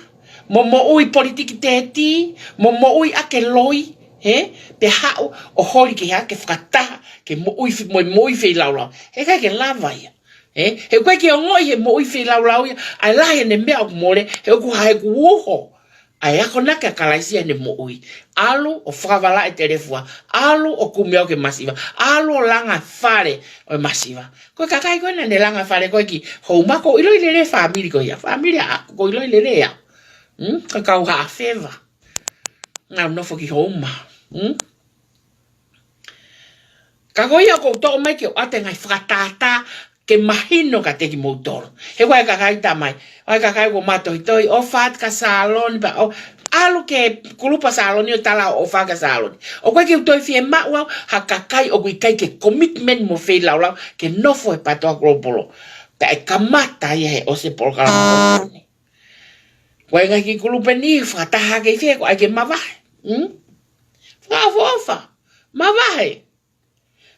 mo moʻui politiki tētī, mo moʻui ʻaki e loi, ē? Pea haʻu ʻo holi ke hā, ke fakataha, ke moʻui fe-, mo, moʻui feilaulau. He ʻikai ke lava ia. Ē? He ʻoku ʻikai ke ongoʻi he moʻui feilaulau ia, ʻa e lahi ʻene meʻa ʻoku mole, he ʻoku hā he ʻoku uho. ʻA e akonaki ʻa Kalaisi ʻi heʻene moʻui. ʻAlu ʻo fakavalaʻi e telefua. ʻAlu ʻo kumi au ki he masiva. ʻAlu ʻo langa e fale ʻo e masiva. Ko e kakai ko ē naʻa ne langa e fale ko ē ki Houma, ʻoku ou ʻiloʻi lelei e fāmili ko ia. Fāmili ʻaʻaku, ʻoku ou ʻiloʻi lelei ia. Mm? Ko e kau Haʻafeva. Naʻa nau nofo ki Houma. Mm? Ka ko ia ʻoku ou toʻo mai ke u ʻoatu e ngaahi fakatātā ke mahino kiate kimoutolu. He ko e kakai tamai, ʻa e kakai ʻoku mātohitohi, ʻofa atu kia Saloni, pea ʻalu ki he kulupu ʻa Saloni ʻo tala hoʻo ʻofa kia Saloni. ʻOku ʻikai ke u toe fiemaʻu au ha kakai ʻoku ʻikai ke commitment mo feilaulau ke nofo he PTOA Global. Pea ʻe kamata ia he ʻosi e polokalama ko eni. Ko e ngaahi kiʻi kulupu ni, fakataha kei fē, ko e ʻai ke mavahe. Hmm? Fakaʻofoʻofa. Mavahe.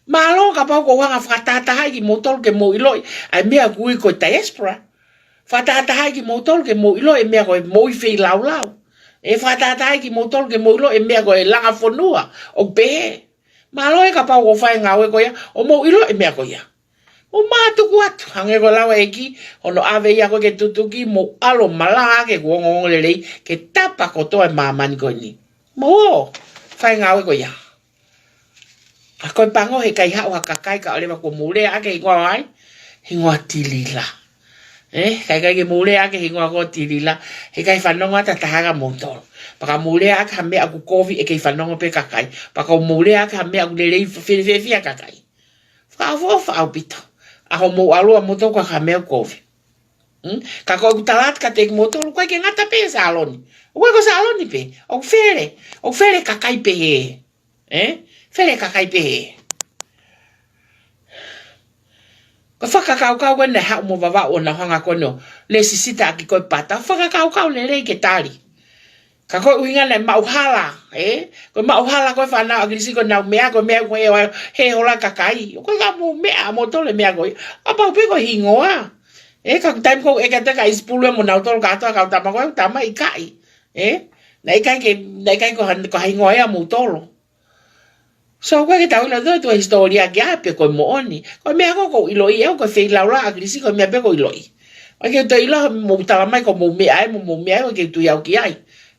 Mālō kapau ʻoku ou hanga ʻo fakatātāhaʻi kimoutolu ke mou ʻiloʻi ʻa e meʻa ʻoku ui ko e diaspora. Fakatātāhaʻi kimoutolu ke mou ʻiloʻi e meʻa ko e moʻui feilaulau. ʻE fakatātāhaʻi kimoutolu ke mou ʻiloʻi e meʻa ko e langa fonua ʻoku pehē. Mālō ē kapau ʻoku ou fai e ngāue ko ia, ʻo mou ʻiloʻi e meʻa ko ia. ʻO mātuku atu, hangē ko e lau ʻa e ʻEiki, hono ʻave ia ko ē ke tutuki, mou ʻalu ʻo malanga ke kuo ongoongo lelei, ke tapa kotoa e māmani ko eni. Mou ō, fai e ngāue ko ia. Ka ko e pango heʻikai haʻu ha kakai kae ʻoua leva kuo mou lea ʻaki e hingoa ʻo hai, hingoa Tilila. Ē, kae ʻikai ke mou lea ʻaki e hingoa ko Tilila, heʻikai fanongo atu ha taha ʻiate kimoutolu. Pea ka mou lea ʻaki ha meʻa ʻoku kovi ʻe kei fanongo pē kakai. Pea ka mou lea ʻaki ha meʻa ʻoku lelei fe-, fe-, fiefia kakai. Fakaʻofoʻofa ʻaupito. ʻA hoʻomou ʻalu ʻa moutolu ko ha meʻa ʻoku kovi. Hmm? Ka ko ʻeku tala atu kiate kimoutolu, ʻoku ʻikai ke ngata pē Saloni. ʻOku ʻikai ko Saloni pē. ʻOku fele. ʻOku fele kakai pehē. Ē? Fele kakai pehē. Ko e fakakaukau ko ē naʻe haʻu mo Vavaʻu ʻo nau hanga ko ē ʻo lēsisita ʻaki ko ē pata. Fakakaukau lelei ke tali. Ka ko e ʻuhinga naʻe maʻu hala, ē? Ko e maʻu hala ko ē fānau ʻa ʻAkilisi ko ʻenau meʻa, ko e meʻa ko ē ʻo he hola kakai. ʻOku ʻikai ke mou meʻa ʻa moutolu e meʻa ko ē. Kapau pē ko e hingoa. Ē, ka ko e taimi ko ē ʻoku ʻeke atu e kakai ʻe sipulu ia mo nautolu kātoa, kau tama ko ē, tama ʻikai. Ē? Naʻe ʻikai ke, naʻe ʻikai ko ha, ko ha hingoa ia ʻa moutolu. So, ʻoku ʻikai ke tau ʻilo ʻe tautolu e hisitōlia ki ai pe ko e moʻoni. Ko e meʻa ko ē ʻoku ou ʻiloʻi ʻe au, ko e feilaulau ʻa ʻAkilisi, ko e meʻa pē ʻoku ou ʻiloʻi. ʻOku ʻikai ke u toe ʻilo, mou tala mai ko e mou meʻa ē, mo e mou meʻa ē, ʻoku ʻikai ke u tui au ki ai.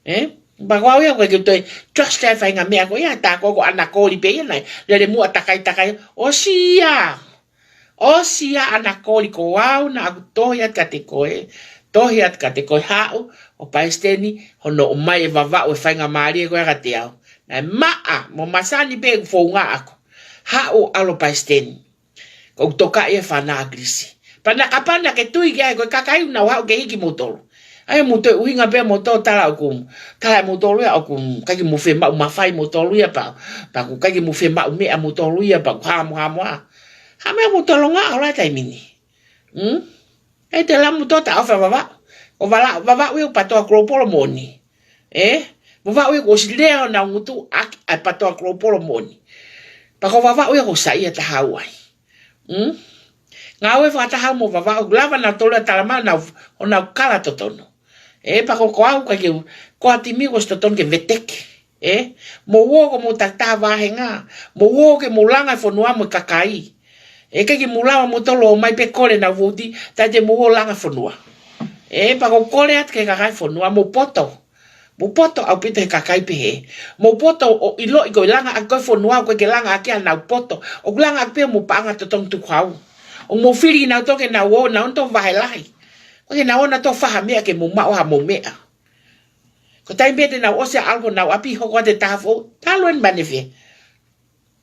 Ē? Pea ko au ia, ʻoku ʻikai ke u toe trust e faʻahinga meʻa ko ia, tā ko ē ko ʻAna Koli pē ia naʻe lele muʻa takai takai. ʻOsi ia. ʻOsi ia ʻAna Koli, ko au naʻa ku tohi atu kiate koe, tohi atu kiate koe, haʻu ʻo palesiteni, hono ʻomai ʻe Vavaʻu e faingamālie ko ia kiate au. Naʻe maʻa mo masani pē ʻeku founga ʻaʻaku. Haʻu ʻo ʻalu ʻo palesiteni. Ko ʻeku tokaʻi e fānau ʻa ʻAkilisi. Pea naʻa kapau naʻa ke tui ki ai, ko e kakai ʻoku nau haʻu ke hiki moutolu. ʻAi mou toe ʻuhinga pē mou toe tala ʻoku, tala ʻe moutolu ia ʻoku ʻikai ke mou fiemaʻu mafai moutolu ia pea, pea ʻoku ʻikai ke mou fiemaʻu meʻa moutolu ia pea ʻoku hamohamoa. Ha meʻa mou tolonga ʻo la taimi ni. Hmm? ʻE te la mou toe taʻofi ʻa Vavaʻu. ʻO Vavaʻu ia ʻoku PTOA Global moʻoni. Ē? Vavaʻu ia kuo ʻosi lea honau ngutu ʻaki ʻa e PTOA Global moʻoni. Pea ko Vavaʻu ia kuo saiʻia taha au ai. Hmm? Ngāue fakataha mo Vavaʻu, lava nautolu ʻo tala mai honau, honau kala totonu. Ē, pea ko, ko au ʻikai ke u, ko e timi kuo ʻosi totonu ke veteki. Ē, mou ō ko mou takitaha vāhenga. Mou ō ke mou langa e fonua mo e kakai. ʻE ʻikai ke mou lava moutolu ʻo ō mai pē kole ʻenau vouti, taʻe te mou ō langa e fonua. Ē, pea ko e kole atu ki he kakai e fonua, mou poto. Mou poto ʻaupito he kakai pehē. Mou poto ʻo ʻiloʻi ko e langa ʻaki ko ē e fonua, ʻoku ʻikai ke langa ʻaki ia ʻenau poto. ʻOku langa ʻaki pē homou paʻanga totongi tukuhau. ʻOku mou fili kinautolu ke nau ō, nau ō nautolu ʻo vahe lahi. ʻOku ʻikai ke nau ō nautolu ʻo fai ha meʻa ke mou maʻu haʻamou meʻa. Ko e taimi pē te nau ʻosi ʻalu ki honau ʻapi, hoko atu e taha foʻou, talu eni mei fē.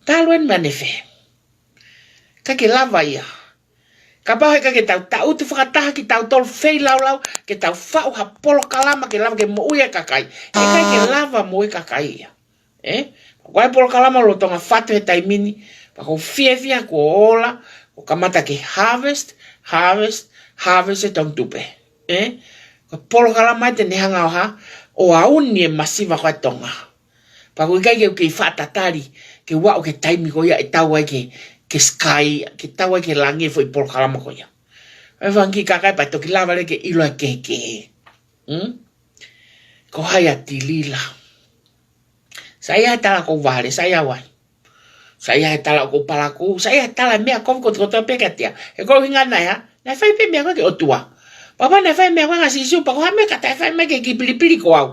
Talu eni mei fē. ʻIkai ke lava ia. Kapau heʻikai ke tau tangutu fakataha kitautolu feilaulau, ke tau faʻu ha polokalama ke lava ke moʻui e kakai. ʻE ʻikai ke lava moʻui e kakai ia. Ē? Ko e polokalama lolotonga fatu he taimi ni, pea ʻoku ou fiefia kuo ola, kuo kamata ke harvest, harvest, harvest e tongitupe. Ē? Ko e polokalama ia te ne hanga ʻo hā, ʻo auni e masiva ko ē ʻa Tonga. Pea ʻoku ʻikai ke u kei faʻa tatali, ke u aʻu ki he taimi ko ia ʻe tau ai ki he, ki he sky, ke tau ai ki he langi e foʻi polokalama ko ia. ʻE fanga kiʻi kakai pea toki lava leva ke ʻilo e kehekehe. Hmm? Ko hai ʻa Tilila. Saiʻia he tala ʻoku ou vale, saiʻia au ai. Saiʻia he tala ʻoku ou palakū, saiʻia he tala e meʻa kovi kotokotoa pē kiate au. He ko e ʻuhinga naʻe hā, naʻe fai pē meʻa ko ē ki he ʻOtua. Pea kapau naʻe fai meʻa ko ē ʻa Sīsū, pea ko e hā e meʻa ka taʻe fai mai ke kei pilipili ko au.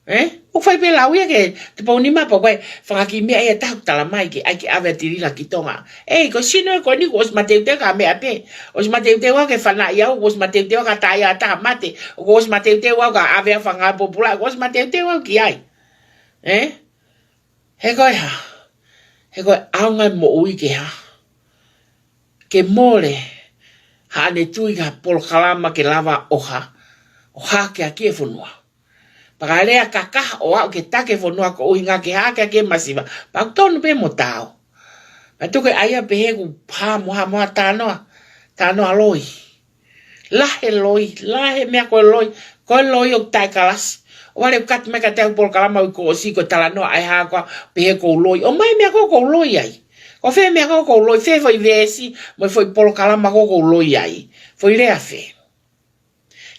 Ē? ʻOku fai pē lau ia ke te pau ni ma pau kai fanga kiʻi meʻa ia taha ʻoku tala mai ke ʻai ke ʻave ʻa Tilila ki Tonga. Ē, ko e sino ē ko eni kuo ʻosi mateuteu ka meʻa pē. ʻOsi mateuteu au ke fanaʻi au, kuo ʻosi mateuteu au ka taʻe ʻi ai ha taha mate, kuo ʻosi mateuteu au ka ʻave ʻa e fanga pōpula, kuo ʻosi mateuteu au ki ai. Ē? He ko e hā? He ko e ʻaonga e moʻui ke hā? Ke mole haʻane tui ki ha polokalama ke lava ʻo hā, ʻo hākeakiʻi e fonua. Pea ka lea kakaha ʻo aʻu ke taki e fonua koeʻuhi ngā ke hākeakiʻi e masiva, pea ʻoku tonu pē mo taau. Pea tuku e ʻai ia pehē ʻoku hā mo hā mo hā, talanoa, talanoa loi. Lahi e loi, lahi e meʻa ko e loi, ko e loi ʻoku taʻekalasi. ʻOua leva ke kati mai kiate au polokalama ʻoku ʻosi ko e talanoa ʻa e hā koā pehē ʻoku ou loi. ʻOmai e meʻa ko ē ʻoku ou loi ai. Ko fē e meʻa ko ē ʻoku ou loi, fē foʻi veesi mo e foʻi polokalama ko ē ʻoku ou loi ai? Foʻi lea fē?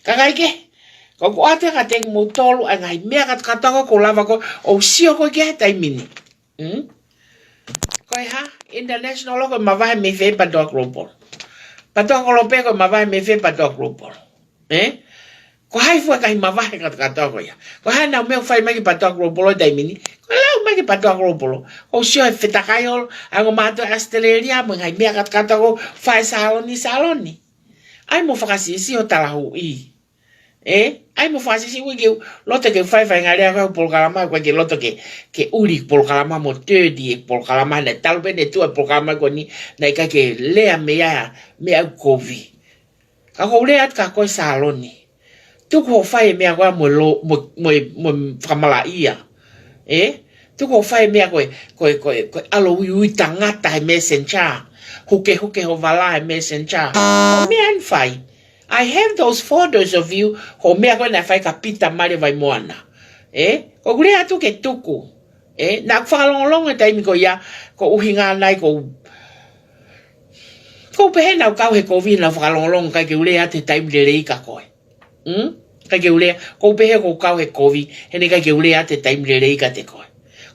Kakai kehe, ko ʻeku ʻoatu ē kiate kimoutolu ʻa e ngaahi meʻa kātoa ko ē ʻoku ou lava ko ē ʻo sio ko ē ki ai he taimi ni. Hmm? Ko e hā? International ʻoku mavahe mei fē PATOA Global? PATOA Global ʻoku mavahe mei fē PATOA Global? Ē? Ko hai fua e ngaahi mavahe kātoa ko ia? Ko e hā ʻenau meʻa ʻoku fai mai ki PATOA Global he taimi ni? Ko e lau mai ki PATOA Global. ʻOku ou sio he fetakai holo ʻa e ongo mātuʻa ʻAositelēlia mo e ngaahi meʻa kātoa ko ē ʻoku fai ʻe Saloni, Saloni. ʻAi mo fakasiʻisiʻi ho talahuʻi. Ē? ʻAi mo fakasiʻisiʻi, ʻoua ke u loto ke u fai e faʻahinga lea ko ē he polokalama, ʻoku ʻikai ke loto ke, ke ʻuli e polokalama mo tēti e polokalama, naʻe talu pē ʻene tuʻu e polokalama ko eni, naʻe ʻikai ke lea mei ai ha meʻa ʻoku kovi. Ka ʻoku ou lea atu kia koe Saloni. Tuku hoʻo fai e meʻa ko ē mo e lo-, mo, mo, mo fakamalaʻia. Ē? Tuku hoʻo fai e meʻa ko ē, ko ē, ko ē, ko e ʻalu uiui tangata he Messenger. Hukehuke ho vala he Messenger. Ko e meʻa eni ʻoku fai. I have those photos of you, hoʻo meʻa ko ē naʻe fai kia Pita Male Vaimoana. Ē? ʻOku ou lea atu ke tuku. Ē? Naʻá ku fakalongolongo he taimi ko ia, ko e ʻuhinga naʻe ʻikai ke u, ʻoku ou pehē naʻá ku kau he kovi, naʻá ku fakalongolongo ʻikai ke u lea atu he taimi lelei kia koe. Hmm? ʻIkai ke u lea, ʻoku ou pehē ʻoku ou kau he kovi, he naʻe ʻikai ke u lea atu he taimi lelei kiate koe.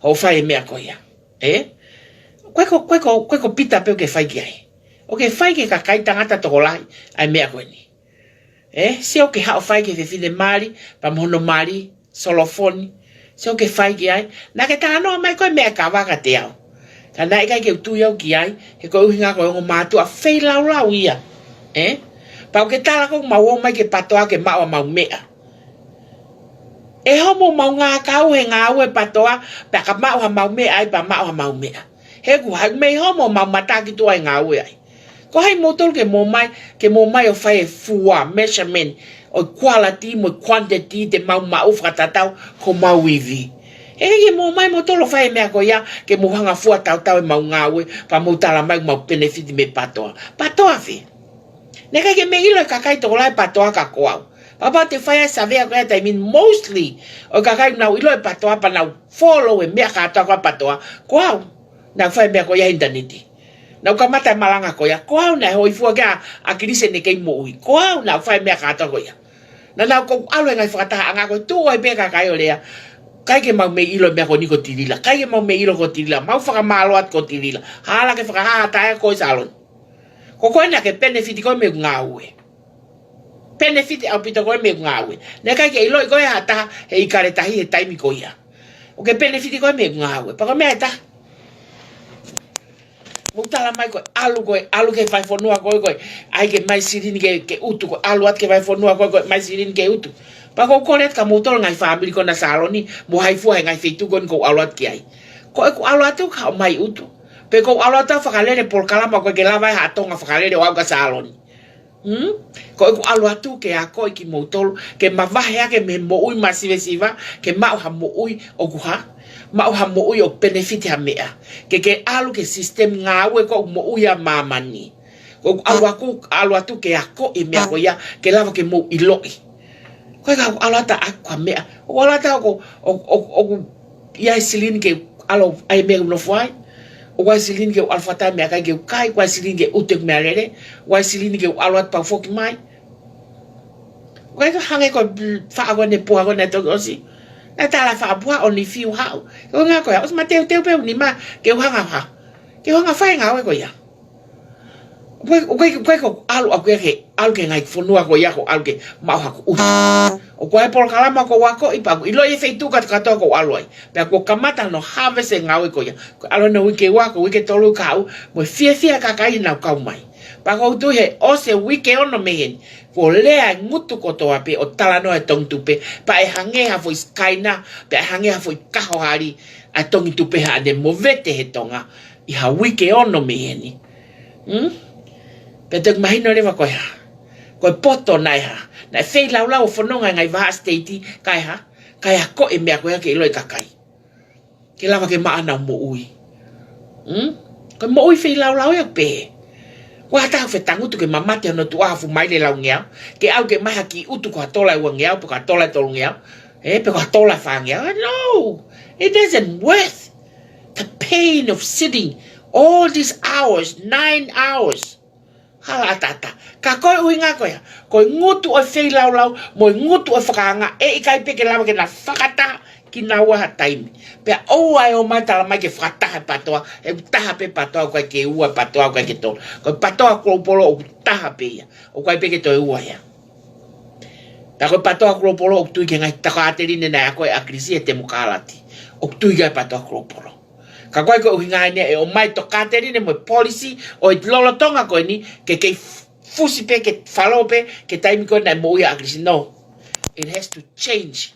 Hoʻo fai e meʻa ko ia. Ē? Ko e ko, ko e ko, ko e ko Pita pē ʻoku ke fai ki ai. ʻOku ke fai ki he kakai tangata tokolahi ʻa e meʻa ko eni. Ē? Sio ki he haʻo fai ki he fefine mali, pea mo hono mali, Solofoni. Sio ki he fai ki ai. Naʻá ke talanoa mai ko e meʻa ʻe kava kiate au. Ka naʻe ʻikai ke u tui au ki ai, he ko e ʻuhinga ko e ongo mātuʻa feilaulau ia. Ē? Pea ʻoku ke tala ko ē ʻoku mau ō mai ki he PATOA ke maʻu ʻemau meʻa. ʻE homo homau ngākau he ngāue PATOA, pea ka maʻu hamau meʻa ai, pea maʻu hamau meʻa. He ʻoku hā, mei homo homau mata ki tuʻa he ngāue ai. Ko hai moutolu ke mou ō mai, ke mou ō mai ʻo fai e fua, measurement, ʻo e quality mo e quantity te mau maʻu fakatatau ki homau ivi. He ʻikai ke mou ō mai moutolu ʻo fai e meʻa ko ia, ke mou hanga ʻo fua tautau ʻemau ngāue, pea mou tala mai ʻoku mau penefiti mei he PATOA. PATOA fē? Naʻe ʻikai ke mei ʻilo e kakai tokolahi e PATOA ka ko au. Pea kapau te u fai ʻa e savea ko ia he taimi ni, mostly ʻo e kakai naʻa nau ʻilo e PATOA pea nau follow e meʻa kātoa ko ē ʻa e PATOA, ko au. Naʻá ku fai e meʻa ko ia he ʻinitaneti. Naʻá ku kamata e malanga ko ia, ko au. Naʻe hōifua ki ai ʻa ʻAkilisi ʻene kei moʻui, ko au. Naʻá ku fai e meʻa kātoa ko ia. Naʻa nau ō ʻo ʻalu he ngaahi fakatahaʻanga ko ē, tuʻu ai pē kakai ʻo lea, ʻikai ke mau mei ʻilo e meʻa ko eni ko Tilila, ʻikai ke mau mei ʻilo ko Tilila, mau fakamālō atu ko Tilila. Hala ke fakahā ha taha ʻe koe Saloni. Ko koe naʻá ke penefiti koe mei heʻeku ngāue. Penefiti ʻaupito koe mei heʻeku ngāue. Naʻe ʻikai ke ʻiloʻi koe ʻe ha taha he ʻIkale Tahi he taimi ko ia. ʻOku ke penefiti koe mei heʻeku ngāue. Pea ko e meʻa ʻe taha, mou tala mai ko e ʻalu, ko e ʻalu ki he vahefonua ko ē, ko e ʻai ke ʻomai silini ke, ke ʻutu, ko e ʻalu atu ki he vahefonua ko ē, ko e ʻomai silini ke ʻutu. Pea ʻoku ou kole atu kia moutolu ngaahi fāmili ko ena Saloni, mo hai fua he ngaahi feituʻu ko eni ʻoku ou ʻalu atu ki ai. Ko ʻeku ʻalu atu ka ʻomai ʻutu? Pe ʻoku ou ʻalu atu ʻo fakalele polokalama ʻoku ʻikai ke lava ai ha Tonga fakalele ʻo aʻu kia Saloni? Hmm? Ko ʻeku ʻalu atu ke akoʻi kimoutolu, ke mavahe ake mei he moʻui masivesiva, ke maʻu ha moʻui ʻoku hā, maʻu ha moʻui ʻoku penefiti ha meʻa. Ke ke ʻalu ki he sisitemi ngāue ko ē ʻoku moʻui ai ʻa māmani. Ko ʻeku ʻalu aku, ʻalu atu ke akoʻi e meʻa ko ia, ke lava ke mou ʻiloʻi. Ko e ka ʻalu atu ʻaʻaku ha meʻa. ʻOku ʻalu atu ʻoku, ʻoku, ʻoku, ʻoku ʻi ai e silini ke ʻalu ʻai e meʻa ʻoku nofo ai. ʻOku ʻi ai e silini ke ʻalu fakataha e meʻakai ke u kai, ʻoku ʻi ai e silini ke ʻutu e meʻalele, ʻoku ʻi ai e silini ke ʻalu atu pea u foki mai. ʻOku ʻikai ke hangē ko e faʻa ko eni puha ko eni naʻe toki ʻosi. Naʻe tala faʻa puha ʻo ni fiu haʻu. Ko e ʻuhinga ko ia, ʻosi mateuteu pē ʻeku nima ke u hanga ha, ke u hanga fai e ngāue ko ia. ʻOku ʻikai, ʻoku ʻikai, ʻoku ʻikai ke u ʻalu au ke, ke ʻalu ki he ngaahi fonua ko ia ʻoku ou ʻalu ke maʻu haku ʻutu. ʻOku ʻi ai e polokalama ʻoku ou akoʻi pea ʻoku ʻiloʻi e feituʻu kātoa ʻoku ou ʻalu ai. Pea kuo kamata hono harvest e ngāue ko ia. Ko e ʻalu ʻena uike ua, ko e uike tolu kahaʻu, mo e fiefia e kakai ʻenau kau mai. Pea ʻoku ou tui he ʻosi e uike ono mei heni, kuo lea e ngutu kotoa pē ʻo talanoa e tongitupe, pea ʻe hangē ha foʻi sikaina, pea ʻe hangē ha foʻi kaho hali ʻa e tongitupe haʻane movete he Tonga ʻi ha uike ono mei heni. Hmm? Pea te mahino leva ko e hā? Ko e poto naʻe hā? Naʻe feilaulau ʻo fononga e ngaahi vahaʻa siteiti, kae hā? Kae akoʻi e meʻa ko ia ke ʻilo e kakai, ke lava ke maʻu ʻenau moʻui. Hmm? Ko e moʻui feilaulau ia pē. Ko ha taha ʻoku fetangutu ke mamate hono tuʻa ha fuʻu maile laungeau, ke ʻalu ke maʻu ha kiʻi ʻutu ko ha tola ʻe uangeau, pe ko ha tola ʻe tolungeau, ē, pe ko ha tola ʻe fāngeau. No, it isn't worth the pain of sitting all these hours, nine hours. Hala ʻataʻatā. Ka ko e ʻuhinga ko ia, ko e ngutu ʻo e feilaulau mo e ngutu ʻo e fakaanga, ʻe ʻikai pē ke lava ke na fakataha kinaua ha taimi. Pea ʻoua ʻe ō mai ʻo talamai ke fakataha e PATOA, he ʻoku taha pē PATOA, ʻoku ʻikai ke ua PATOA, ʻoku ʻikai ke tolu. Ko e PATOA Global ʻoku taha pē ia, ʻoku ʻikai pē ke toe ua ia. Pea ko e PATOA Global ʻoku tui ki he ngaahi tokāteline naʻe akoʻi ʻe ʻAkilisi he temokalati. ʻOku tui ki ai e PATOA Global. Ka ko e, ko e ʻuhinga eni e ō mai e tokāteline mo e policy ʻo e lolotonga ko eni, ke kei fusi pē, ke falo pē ki he taimi ko ē naʻe moʻui ai ʻa ʻAkilisi. No. It has to change.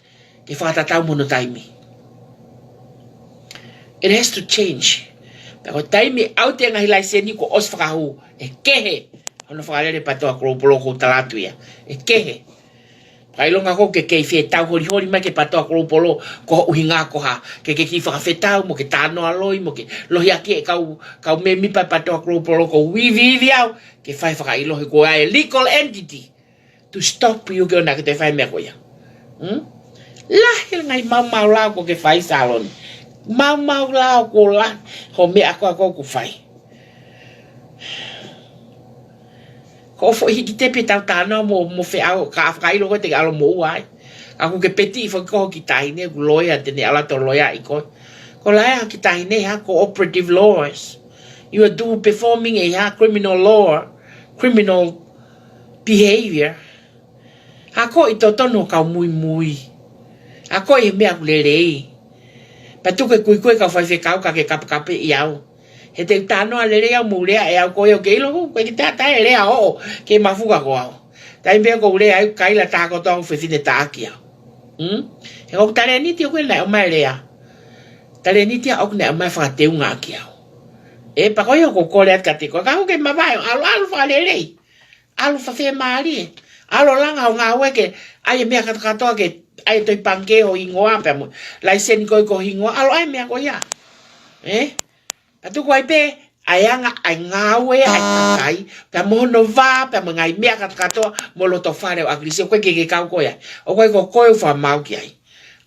Ke fakatatau mo hono taimi. It has to change. Pea ko e taimi ʻoku ʻi ai e ngaahi laiseni kuo ʻosi fakahū, ʻe kehe hono fakalele e PATOA Global, ʻoku ou tala atu ia. ʻE kehe. Ka ʻilonga ʻoku ke kei fetau holiholi mai ki he PATOA Global, ko e ʻuhinga ko e hā? Ke ke kiʻi fakafetau mo ke talanoa loi mo ke lohiakiʻi e kau, kau mēmipa e PATOA Global, ʻoku ou ivi, ivi au ke fai fakaʻilo he ko e legal entity to stop you ke ʻoua naʻa ke toe fai e meʻa ko ia. Hmm? Lahi e ngaahi maumau lao ʻoku ke fai, Saloni. Maumau lao ʻoku lahi hoʻo meʻa ko ē ʻoku ke fai. Ko e foʻi hiki tepi ʻetau talanoa mo, mo feʻao, ka fakaʻilo ko ē te ke ʻalu moʻua ai. Ka ʻoku ke peti foki ko e kiʻi taʻahine, ʻoku loea, te ne ʻalu atu ʻo loea ʻi ko. Ko e laea kiʻi taʻahine ha cooperative lawyers. You are do performing a ha criminal law, criminal behavior. Akoʻi e totonu ʻo e kau muimui. Akoʻi e meʻa ʻoku lelei. Pea tuku e kuikui e kau faifekau ka ke kapekapeʻi au. He te u talanoa lelei au mo u lea ʻe au ko ē ʻoku ke ʻilo ʻoku ʻikai ke te ʻatā e lea ʻoʻou ke mafuka ko au. Taimi pē ʻoku ou lea ai ʻoku kaila taha kotoa hoku fefine taʻaki au. Hmm? He ʻoku talēniti ʻoʻoku naʻe ʻomai e lea. Talēniti ia ʻoʻoku naʻe ʻomai e fakateunga ʻaki au. Ē, pea ko ia ʻoku ou kole atu kiate koe, ka ʻoku ke mavahe, ʻalu, ʻalu fakalelei. ʻAlu fakafiemālie. ʻAlu ʻo langa hoʻo ngāue ke ʻai e meʻa kātoa kātoa, ke ʻai e tohi pangikē ho hingoa pea mo e laiseni ko ē ki ho hingoa. ʻAlu ʻai e meʻa ko ia. Ē? Pea tuku ai pē ʻa e anga ʻa e ngāue ʻa e kakai, pea mo hono vā, pea mo e ngaahi meʻa kātoa kātoa, mo e loto fale ʻo ʻAkilisi, ʻoku ʻikai ke ke kau koe ai. ʻOku ʻikai ko koe ʻoku fakamaau ki ai.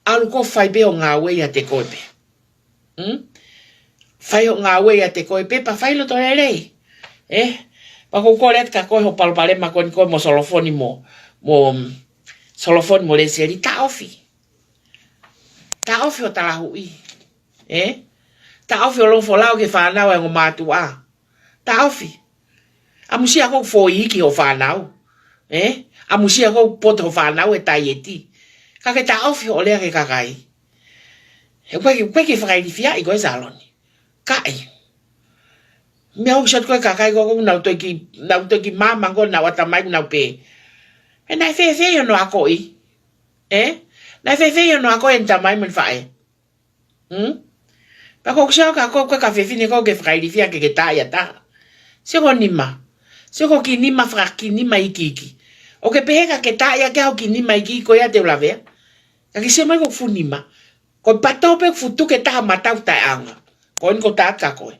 ʻAlu koe ʻo fai pē hoʻo ngāue ʻiate koe pē. Hmm? Fai hoʻo ngāue ʻiate koe pē pea fai loto lelei. Ē? Pea ʻoku ou kole atu kiate koe hoʻo palopalema ko eni ko ē mo Solofoni mo, mo, Solofoni mo Lēseli, taʻofi. Taʻofi hoʻo talahuʻi. Ē? Taʻofi hoʻo loto folau ki he fānau ʻa e ongo mātuʻa. Taʻofi. ʻAmusia ʻoku foʻi hiki hoʻo fānau. Ē? ʻAmusia ʻoku poto hoʻo fānau he taieti. Ka ke taʻofi hoʻo lea ki he kakai. He ʻoku ʻikai ke, ʻoku ʻikai ke fakailifiaʻi koe, Saloni. Kae. Meʻa ʻoku sio atu ko ē ki he kakai ko ē ʻoku nau toki, nau toki māmā ko ē ʻenau ʻatamai ʻoku nau pehē, ʻe naʻe fēfē hono akoʻi? Ē? Naʻe fēfē hono akoʻi ʻene tamai mo ʻene faʻē? Hmm? Pea ʻoku ke sio ki he kakai ko ē, ko e fefine ʻoku ke fakailifia ke ke tā ia taha. Sio ki ho nima. Sio ki ho kiʻi nima, fakakiʻi nima ikiiki. ʻOku ke pehē ka ke tā ia ki ai ho kiʻi nima ikiiki ko ia te u lavea. Ka ke sio mai ki ho fuʻu nima. Ko e pato pē ʻoku futu ke taha matau taʻeʻaonga. Ko eni ʻoku ou tala atu kiate koe.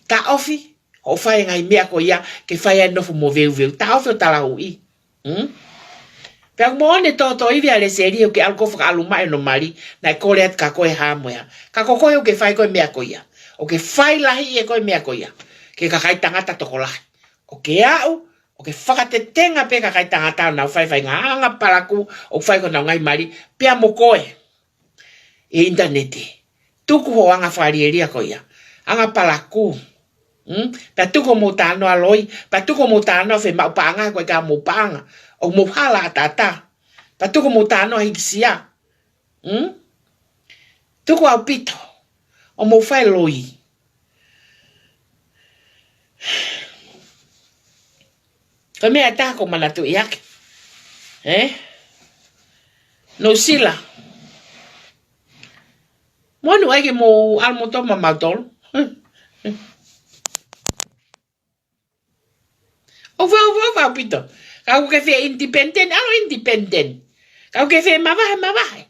Taʻofi hoʻo fai e ngaahi meʻa ko ia ke fai ai e nofo moveuveu. Taʻofi hoʻo talahuʻi. Hmm? Pea ʻoku moʻoni e tōtōivi ʻa Lēseli ʻoku ke ʻalu koe ʻo fakaʻalu mai hono mali, naʻe kole atu kiate koe ha mo e hā. Ka ko koe ʻoku ke fai ko ē e meʻa ko ia. ʻOku ke fai lahi ʻe koe e meʻa ko ia ki he kakai tangata tokolahi. ʻOku ke aʻu ʻo ke fakatetenga pē e kakai tangata ʻo nau fai e faʻahinga anga palakū ʻoku fai ki honau ngaahi mali pea mo koe ʻi he ʻinitaneti. Tuku hoʻo anga fakalielia ko ia. Anga palakū. Mm? Pea tuku hoʻomou talanoa loi, pea tuku hoʻomou talanoa fiemaʻu paʻanga, ko e ka mou paʻanga, ʻoku mou hala ʻataʻatā. Pea tuku hoʻomou talanoa hīkisia. Mm? Tuku ʻaupito, ʻoku mou fai loi. Ko e meʻa ʻe taha ʻoku ou manatuʻi ʻaki. Eh? Nuʻusila. Mou ʻai ke mou ʻalu moutolu maʻamautolu. ʻOku fai, ʻoku fai, ʻoku fai ʻaupito. Ka ʻoku ke fie independent, ʻalu independent. Ka ʻoku ke fie mavahe, mavahe.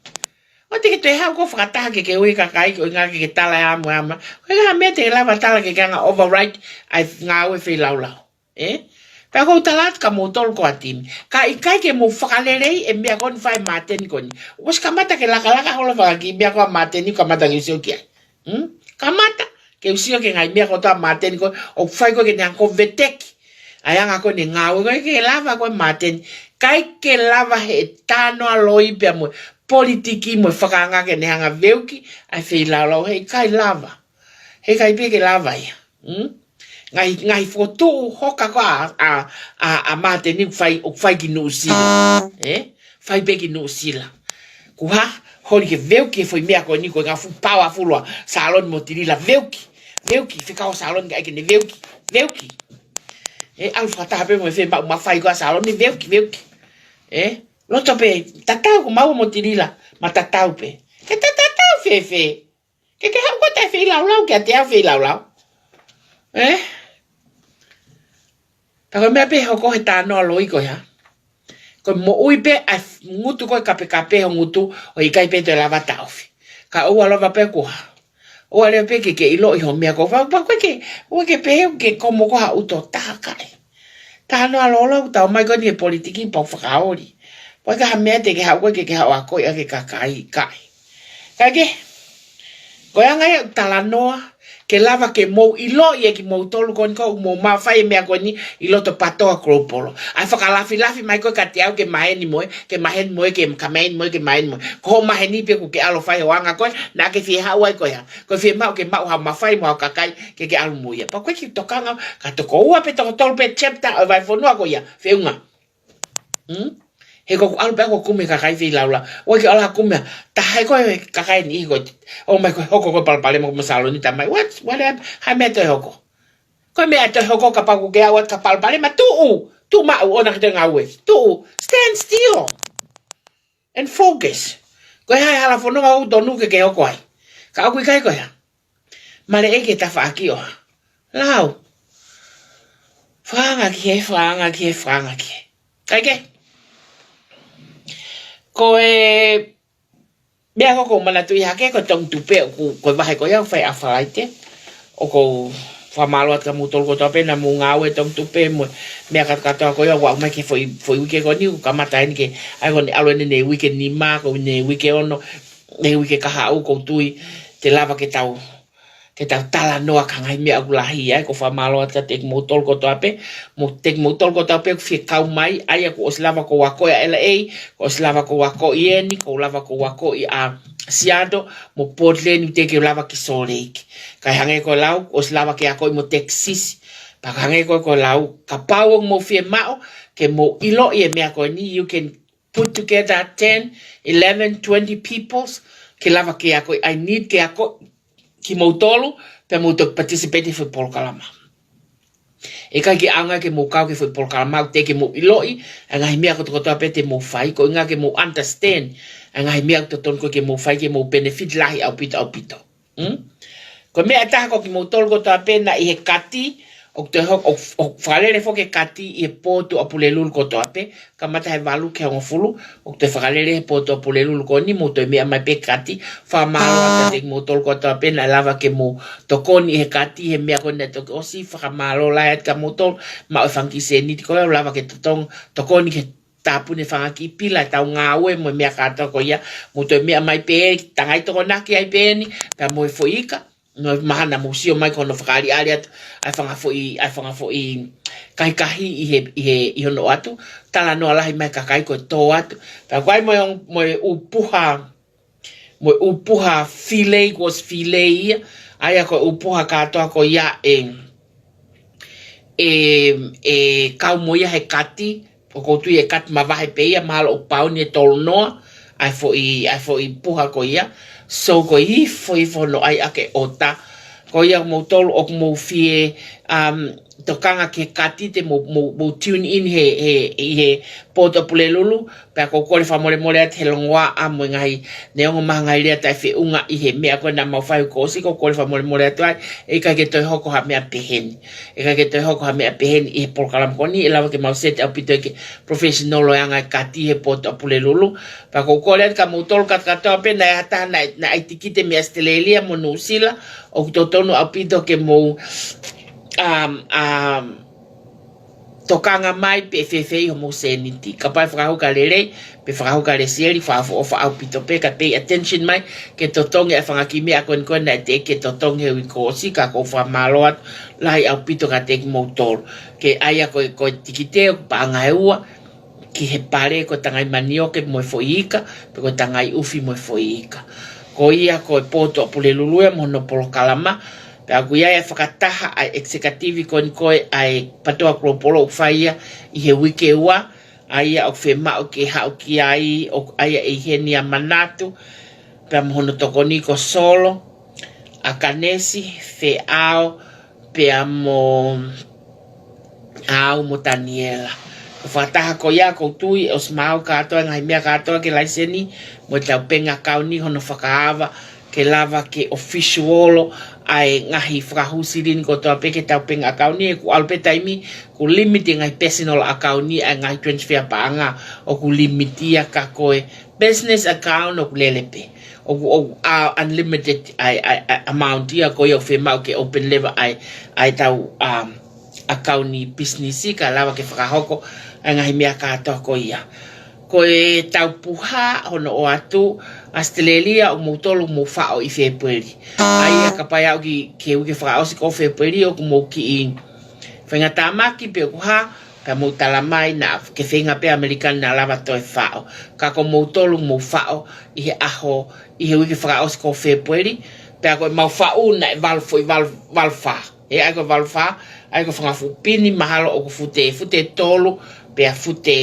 ʻOua te ke toe haʻu ʻo fakataha ke ke ui kakai, ko e ʻuhinga ke ke tala ʻe ʻamu ʻamu. Ko e ʻuhinga ha meʻa te ke lava tala ke ke hanga ʻo override ʻa e ngāue feilaulau. Eh? Pea ʻoku ou tala atu kia moutolu ko e timi. Ka ʻikai ke mou fakaleleiʻi e meʻa ko eni fai ʻe Māteni ko eni. ʻOsi kamata ke lakalaka holo fanga kiʻi meʻa ko ē ʻa Māteni kamata ke u sio ki ai. Hmm? Kamata ke u sio ki he ngaahi meʻa kotoa ʻa Māteni ko ē ʻoku fai ko ē ke ne hanga ʻo veteki ʻa e anga ko eni e ngāue ko ē ke lava ko ē ʻa Māteni. ʻIkai ke lava he talanoa loi pea mo e politiki mo e fakaanga ke ne hanga ʻo veuki ʻa e feilaulau, heʻikai lava. Heʻikai pē ke lava ia. Hmm? Ngaahi, ngaahi fokotuʻu hoka ko ē ʻa, ʻa, ʻa, ʻa Māteni ʻoku fai, ʻoku fai ki Nuʻusila. Eh? Fai pē ki Nuʻusila. Kuo hā, holi ke veuki e foʻi meʻa ko eni ko e ngaahi fuʻu powerful ʻa Saloni mo Tilila, veuki, veuki, fekau ʻa Saloni kae ʻai ke ne veuki, veuki. Eh, ʻalu fakataha pē mo e fiemaʻu mafai ko ē ʻa Saloni, veuki, veuki. Eh, loto pē, tatau ko maua mo Tilila, ma tatau pē. Ke ta tatau fēfē? Ke ke haʻu koe ʻo feilaulau kiate au feilaulau. Eh? Pea ko e meʻa pē ʻe hoko he talanoa loi ko ia. Ko e moʻui pē ʻa e ngutu ko ē kapekape ho ngutu ʻoku ʻikai pē toe lava taʻofi. Ka ʻoua leva pē kuo hā. ʻOua leva pē ke ke ʻiloʻi hoʻo meʻa ko ē. Pea, pea ʻoku ʻikai ke, ʻoku ʻikai ke pehē ke ko mo ko ha ʻuto taha kae. Talanoa loi ʻoku tau ʻomai ko eni he politiki pea ʻoku fakaoli. Pea ʻikai ha meʻa te ke haʻu ko ē ke ke haʻu ʻo akoʻi ʻaki e kakai, kae. Kae kehe, ko e anga ia ʻeku talanoa, ke lava ke mou ʻiloʻi ʻe kimoutolu ko eni ʻoku mou mafai e meʻa ko eni ʻi loto PATOA Global. ʻA e fakalafilafi mai ko ē kiate au ke maheni mo e, ke maheni mo e, ke ka maheni mo e, ke maheni mo e. Ko hoʻo maheni pē ʻoku ke ʻalu ʻo fai hoʻo anga ko ē, naʻa ke fie haʻu ai ko ia. Ko e fiemaʻu ke maʻu ha mafai mo ha kakai ke ke ʻalu mo ia. Pea ʻoku ʻikai ke u tokanga, ka toko ua pē toko tolu pē chapter ʻo e vahefonua ko ia, feʻunga. Hmm? He ko ʻeku ʻalu pē ʻo kumi e kakai feilaulau. ʻOua ke ʻalu ʻo kumi ha taha, he ko e kakai ni ko ē ʻomai ko ē hoko ko ē palopalema mo Saloni tamai. What? What hap-, ha meʻa toe hoko. Ko e meʻa toe hoko kapau ʻoku ke ʻalu atu ka palopalema, tuʻu. Tuʻu maʻu ʻona ke te ngāue. Tuʻu. Stand still and focus. Ko e hā e hala fononga ʻoku tonu ke ke hoko ai? Ka ʻoku ʻikai ko ia. Male ʻai ke tafaʻaki ʻo hā. Lau. Fakaanga ki he, fakaanga ki he, fakaanga ki he. Kae kehe, ko e meʻa ko ē ʻoku ou manatuʻi hake, ko e Tongi Tupe, ʻoku, ko e vahe ko ia ʻoku fai ʻa Falaite. ʻOku ou fakamālō atu kia moutolu kotoa pē naʻa mou ngāue Tongi Tupe mo e meʻa kātoa ko ia, ʻoku aʻu mai ki he foʻi, foʻi uike ko eni, ʻoku kamata eni ke, ʻai ko eni ʻalu eni he uike nima, ko eni he uike ono, he uike kahaʻu, ʻoku ou tui te lava ke tau, ke tau talanoa ki he ngaahi meʻa ʻoku lahi ai. ʻOku ou fakamālō atu kiate kimoutolu kotoa pē, mo kimoutolu kotoa pē ʻoku fie kau mai, ʻa ia kuo ʻosi lava kuo u akoʻi ʻa L A, kuo ʻosi lava kuo u akoʻi eni, kuo lava kuo u akoʻi ʻa Seattle, mo Portland, teʻeki ke u lava ki Salt Lake. Kae hangē ko e lau, kuo ʻosi lava ke akoʻi mo Texas. Pea ka hangē ko e, ko e lau, kapau ʻoku mou fiemaʻu ke mou ʻiloʻi e meʻa ko eni, you can put together ten, eleven, twenty peoples, ke lava ke akoʻi, I need ke akoʻi kimoutolu, pea mou toki participate he foʻi polokalama. ʻIkai ke ʻaonga ke mou kau ki he foʻi polokalama, ʻoku teʻeki ke mou ʻiloʻi ʻa e ngaahi meʻa kotokotoa pē te mou fai, ko e ʻuhinga ke mou understand ʻa e ngaahi meʻa ʻoku totonu ko ē ke mou fai, ke mou benefit lahi ʻaupito, ʻaupito. Hmm? Ko e meʻa ʻe taha ko kimoutolu kotoa pē naʻe ʻi he kati, ʻoku toe hoko, ʻoku, ʻoku fakalele foki e kati ʻi he pō tuʻa Pulelulu kotoa pē, kamata he valu ki he hongofulu, ʻoku toe fakalele he pō tuʻa Pulelulu ko eni, mou toe meʻa mai pē kati, fakamālō atu kiate kimoutolu kotoa pē naʻe lava ke mou tokoni he kati, he meʻa ko ē naʻe toki ʻosi, fakamālō lahi atu kia moutolu, maʻu e fanga kiʻi sēniti ko ē, lava ke totong-, tokoni ke tāpuni e fanga kiʻi pila ʻetau ngāue mo e meʻa kātoa ko ia, mou toe meʻa mai pē, tangai tokonaki ai pē eni, pea mo e foʻi ika, mo e mahana mou sio mai ko hono fakaʻaliʻali atu ʻa e fanga foʻi, ʻa e fanga foʻi kahikahi ʻi he, ʻi he, ʻi hono ʻoatu, talanoa lahi mai e kakai ko e tō atu. Pea ko e ʻai mo e, mo e ʻū puha, mo e ʻū puha filei, kuo ʻosi filei ia, ʻa ia ko e ʻū puha kātoa ko ia ʻe, ʻe, ʻe kau mo ia he kati, ʻoku ou tui ʻe kati mavahe pē ia, mahalo ʻoku pauni ʻe tolu noa ʻa e foʻi, ʻa e foʻi puha ko ia. So ko e hifo, hifo hono ʻai ʻaki e ʻota. Ko ia moutolu ʻoku mou fie, um, tokanga ki he kati, te mou, mou, mou tune in he, he, he Port of Pulelulu, pea ʻoku ou kole fakamolemole atu he longoaʻa mo e ngaahi neongo maha ngaahi lea taʻefeʻunga ʻi he meʻa ko ē naʻa mau fai ʻi he kuo ʻosi, ʻoku ou kole fakamolemole atu ai, ʻe ʻikai ke toe hoko ha meʻa peheni. ʻE ʻikai ke toe hoko ha meʻa peheni ʻi he polokalama ko eni, ʻe lava ke mau seti ʻaupito ke professional ʻa e anga e kati he Port of Pulelulu. Pea ʻoku ou kole atu kia moutolu kātoa pē naʻe ʻi ai ha taha naʻe, naʻe ʻai tikite mei ʻAositelēlia mo Nuʻusila, ʻoku totonu ʻaupito ke mou, um, um, tokanga mai pe ʻe fēfē homou sēniti. Kapau ʻe fakahoko lelei, pe fakahoko lesieli, fakaʻofoʻofa ʻaupito pē, ka pay attention mai, ke totongi ʻa e fanga kiʻi meʻa ko eni ko ē naʻe teʻeki ke totongi he uike kuo ʻosi, ka ʻoku ou fakamālō atu lahi ʻaupito kiate kimoutolu. Ke ʻai ia ko e, ko e tikite ʻoku paʻanga ʻe ua, ki he pale ko e tangai manioke mo e foʻi ika, pe ko e tangai ʻufi mo e foʻi ika. Ko ia ko e Port of Pulelulu ia mo hono polokalama, pea ʻoku ʻi ai ʻa e fakataha ʻa e executive ko eni ko ē ʻa e PATOA Global ʻoku fai ia ʻi he uike ua, ʻa ia ʻoku fiemaʻu ke haʻu ki ai, ʻoku ʻi ai ʻa ʻEiheni ʻa Manatu, pea mo hono tokoni ko Solo, ʻa Kanesi, Feʻao, pea mo au mo Taniela. Ko e fakataha ko ia ʻoku ou tui ʻe ʻosi maʻu kātoa e ngaahi meʻa kātoa ke laiseni, mo e taupenga ʻakauni hono fakaava, ke lava ke official ʻa e ngaahi fakahū silini kotoa pē ki he taupenga ʻakauni, he ʻoku ʻalu pē taimi, ʻoku limit e ngaahi personal ʻakauni ʻa e ngaahi transfer paʻanga, ʻoku limit ia ka ko e business account ʻoku lele pē. ʻOku, ʻoku, ʻa, unlimited ʻa e, ʻa e, ʻa e amount ia ko ia ʻoku fiemaʻu ke open leva ʻa e, ʻa e tau, um, ʻakauni pisinisi ka lava ke fakahoko ʻa e ngaahi meʻa kātoa ko ia. Ko e tau puha hono ʻoatu ʻAositelēlia ʻoku moutolu mou faʻo ʻi Fēpueli. ʻA ia kapau ʻe aʻu ki, ki he uike fakaʻosi ko Fēpueli ʻoku mou kiʻi faingatāmaki pe ʻoku hā, pea mou tala mai naʻa ke feinga pē ʻAmelika naʻa lava toe faʻo. Ka ko moutolu mou faʻo ʻi he ʻaho, ʻi he uike fakaʻosi ko Fēpueli, pea ko e mau faʻu naʻe valu foʻi valu, valu fā. ʻE ʻai ko e valu fā, ʻai ko e fanga fuʻu pini mahalo ʻoku fute, fute tolu, pea fute,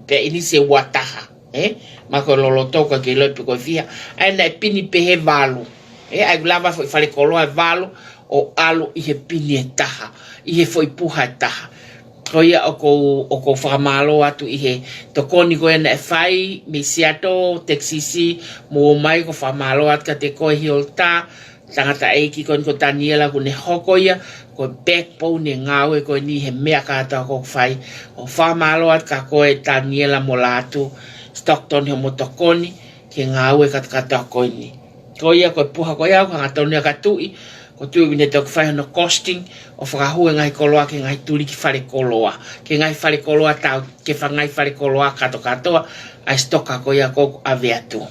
pea ʻinisi ʻe ua taha. ʻE, ma ko e loloto ka ke loi pe ko e fiha. ʻAi naʻe pini pē he valu. ʻE, ʻai ʻoku lava foʻi fale koloa ʻe valu, ʻo ʻalu ʻi he pini ʻe taha, ʻi he foʻi puha ʻe taha. Ko ia ʻoku ou, ʻoku ou fakamālō atu ʻi he tokoni ko ē naʻe fai, mei Seattle, Texas, mou ō mai ʻoku ou fakamālō atu kiate koe Hilda, tangataʻeiki ko eni ko Taniela ʻoku ne hoko ia, ko e backbone ʻo e ngāue ko eni he meʻa kātoa ʻoku ou fai, ʻoku ou fakamālō atu kia koe Taniela mo Lātū Stockton he hoʻomo tokoni, ki he ngāue kātoa ko eni. Ko ia ko e puha ko ia, ʻoku hangatonu ia kia Tuʻi, ko Tuʻi ʻoku ne toki fai hono costing, ʻo fakahū e ngaahi koloa ki he ngaahi tuliki fale koloa, ki he ngaahi fale koloa tau, ki he fanga ngaahi fale koloa kātoa, ʻa e stock ko ia ʻoku ʻave atu.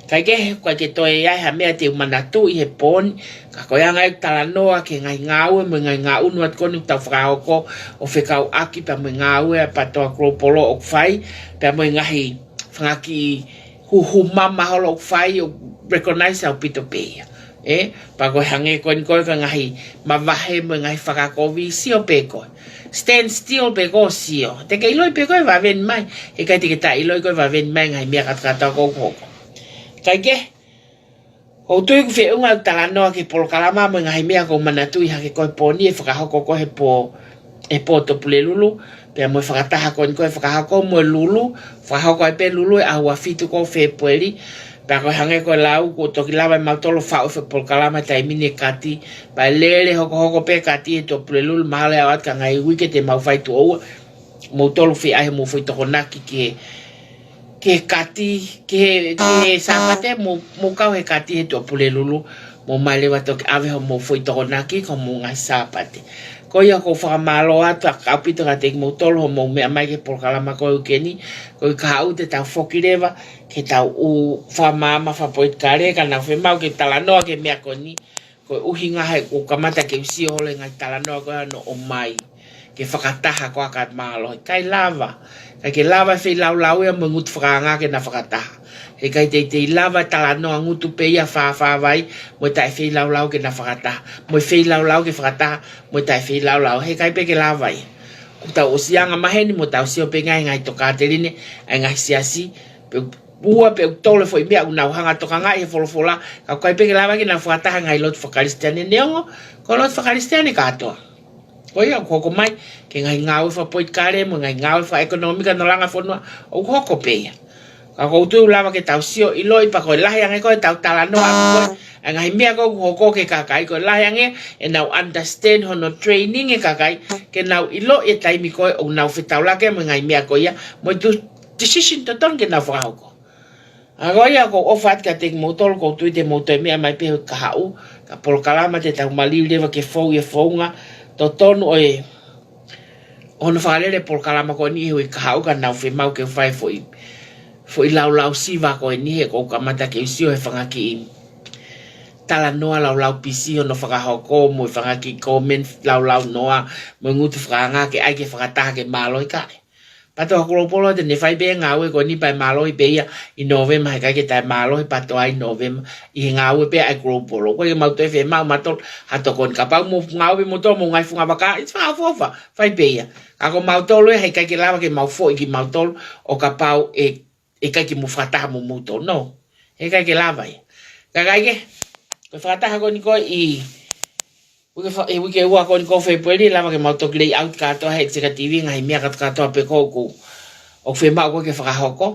Kae kehe, ʻoku ʻikai ke toe ʻi ai ha meʻa te u manatu ʻi he pō ni, ka ko e anga ʻeku talanoa ki he ngaahi ngāue mo e ngaahi ngaʻunu atu ko eni ʻoku tau fakahoko ʻo fekauʻaki pea mo e ngāue ʻa e PATOA Global ʻoku fai, pea mo e ngaahi fanga kiʻi huhu mama holo ʻoku fai ʻoku recognize ʻaupito pē ia. ʻE, pea ko e hangē ko eni ko e ka ngaahi mavahe mo e ngaahi fakakovi sio pē koe. Stand still pē koe sio. Te ke ʻiloʻi pē koe vave ni mai. He ʻikai te ke taʻeʻiloʻi koe vave ni mai ngaahi meʻa kātoa ʻoku hoko. Kae kehe, ʻoku ou tui ʻoku feʻunga ʻeku talanoa ki he polokalama mo e ngaahi meʻa ʻoku ou manatuʻi hake ko e pō ni ʻe fakahoko ko e he pō, he Port of Pulelulu, pea mo e fakataha ko eni ko e fakahoko mo e Lulu, fakahoko ai pē Lulu he ʻaho ua fitu ko Fēpueli, pea ko e hangē ko e lau kuo toki lava ʻe mautolu ʻo faʻo e foʻi polokalama he taimi ni e kati, pea ʻe lele hokohoko pē kati he Port of Pulelulu, mahalo ʻe aʻu atu ki he ngaahi uike te mau fai tuʻo ua, moutolu fie ʻai homou foʻi tokonaki ki he, ki he kati, ki he, ki he Sāpate, mou, mou kau he kati he Port of Pulelulu, mou ō mai leva ʻo toki ʻave homou foʻi tokonaki, ko homou ngaahi Sāpate. Ko ia ʻoku ou fakamālō atu ʻaupito kiate kimoutolu hoʻomou meʻa mai ki he polokalama ko e uike ni, ko e kahaʻu te tau foki leva, ke tau ʻū fakamaama fakapolitikale, ka naʻa ku fiemaʻu ke talanoa ki he meʻa ko eni, koeʻuhi he ʻoku ou kamata ke u sio holo he ngaahi talanoa ko ē ʻoku nau ō mai. ke fakataha koā ki he mālohi. ʻIkai lava. ʻIkai ke lava e feilaulau ia mo e ngutu fakaanga ke na fakataha. He ʻikai teitei lava e talanoa ngutu pē ia fāfāvai mo e taʻefeilaulau ke na fakataha. Mo e feilaulau ke fakataha mo e taʻefeilaulau. He ʻikai pē ke lava ia. Kuo tau ʻosi anga maheni mo tau sio pē ngaahi ngaahi tokāteline, ʻa e ngaahi siasi, pe ua pe tolu e foʻi meʻa ʻoku nau hanga tokangaʻi he folofola, ka ʻoku ʻikai pē ke lava ke nau fakataha ngaahi lotu fakakalisitiane neongo ko e lotu fakakalisitiane kātoa. Ko ia ʻoku hoko mai, ki he ngaahi ngāue fakapolitikale mo e ngaahi ngāue fakaʻekonōmika no langa fonua, ʻoku hoko pē ia. Ka ʻoku ou tui ʻoku lava ke tau sio ʻiloʻi pea ko e lahi ange ko e tau talanoa ʻaki ko e, ʻa e ngaahi meʻa ko ē ʻoku hoko ki he kakai ko e lahi ange, ʻenau understand hono training e kakai, ke nau ʻiloʻi e taimi ko ē ʻoku nau fetaulaki mo e ngaahi meʻa ko ia, mo e tu-, decision totonu ke nau fakahoko. ʻA ko ia ʻoku ou ʻofa atu kiate kimoutolu, ʻoku ou tui te mou toe meʻa mai pē he uike kahaʻu, ka polokalama te tau maliu leva ke fou e founga totonu ʻo e, ʻo hono fakalele polokalama ko eni he uike kahaʻu ka nau fiemaʻu ke fai foʻi, foʻi laulau siva ko eni he ʻoku ou kamata ke u sio he fanga kiʻi talanoa laulau pisi hono fakahoko mo e fanga kiʻi comment laulau noa mo e ngutu fakaanga ke ʻai ke fakataha ki he mālohi kae. Pea toki ha kulopolo te ne fai pē ngāue ko eni pea ʻe mālohi pē ia ʻi Nōvema, he ʻikai ke taʻemālohi pea toʻo ai ʻi Nōvema ʻi he ngāue pē ʻa e kulopolo. ʻOku ʻikai ke mau toe fiemaʻu mautolu ha tokoni, kapau mo ngāue pē moutolu mo ngaahi funga vaka, it's fakaʻofoʻofa, fai pē ia. Ka ko mautolu ē, he ʻikai ke lava ke mau foʻi kimautolu ʻo kapau ʻe, ʻe ʻikai ke mou fakataha mo moutolu. No. He ʻikai ke lava ia. Ka ʻikai ke, ko e fakataha ko eni ko ē ʻi uike fa-, ʻi he uike ua ko eni ko Fēpueli, lava ke mau toki lay out kātoa he executive ngaahi meʻa kātoa, kātoa pē ko ē ʻoku, ʻoku fiemaʻu ko ē ke fakahoko.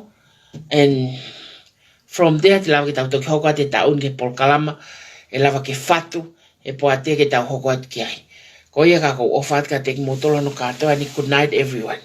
And from there, te lava ke tau toki hoko atu e taʻu ni ki he polokalama ʻe lava ke fatu e poate ke tau hoko atu ki ai. Ko ia ka ʻoku ou ʻofa atu kiate kimoutolu hono kātoa ni, good night everyone.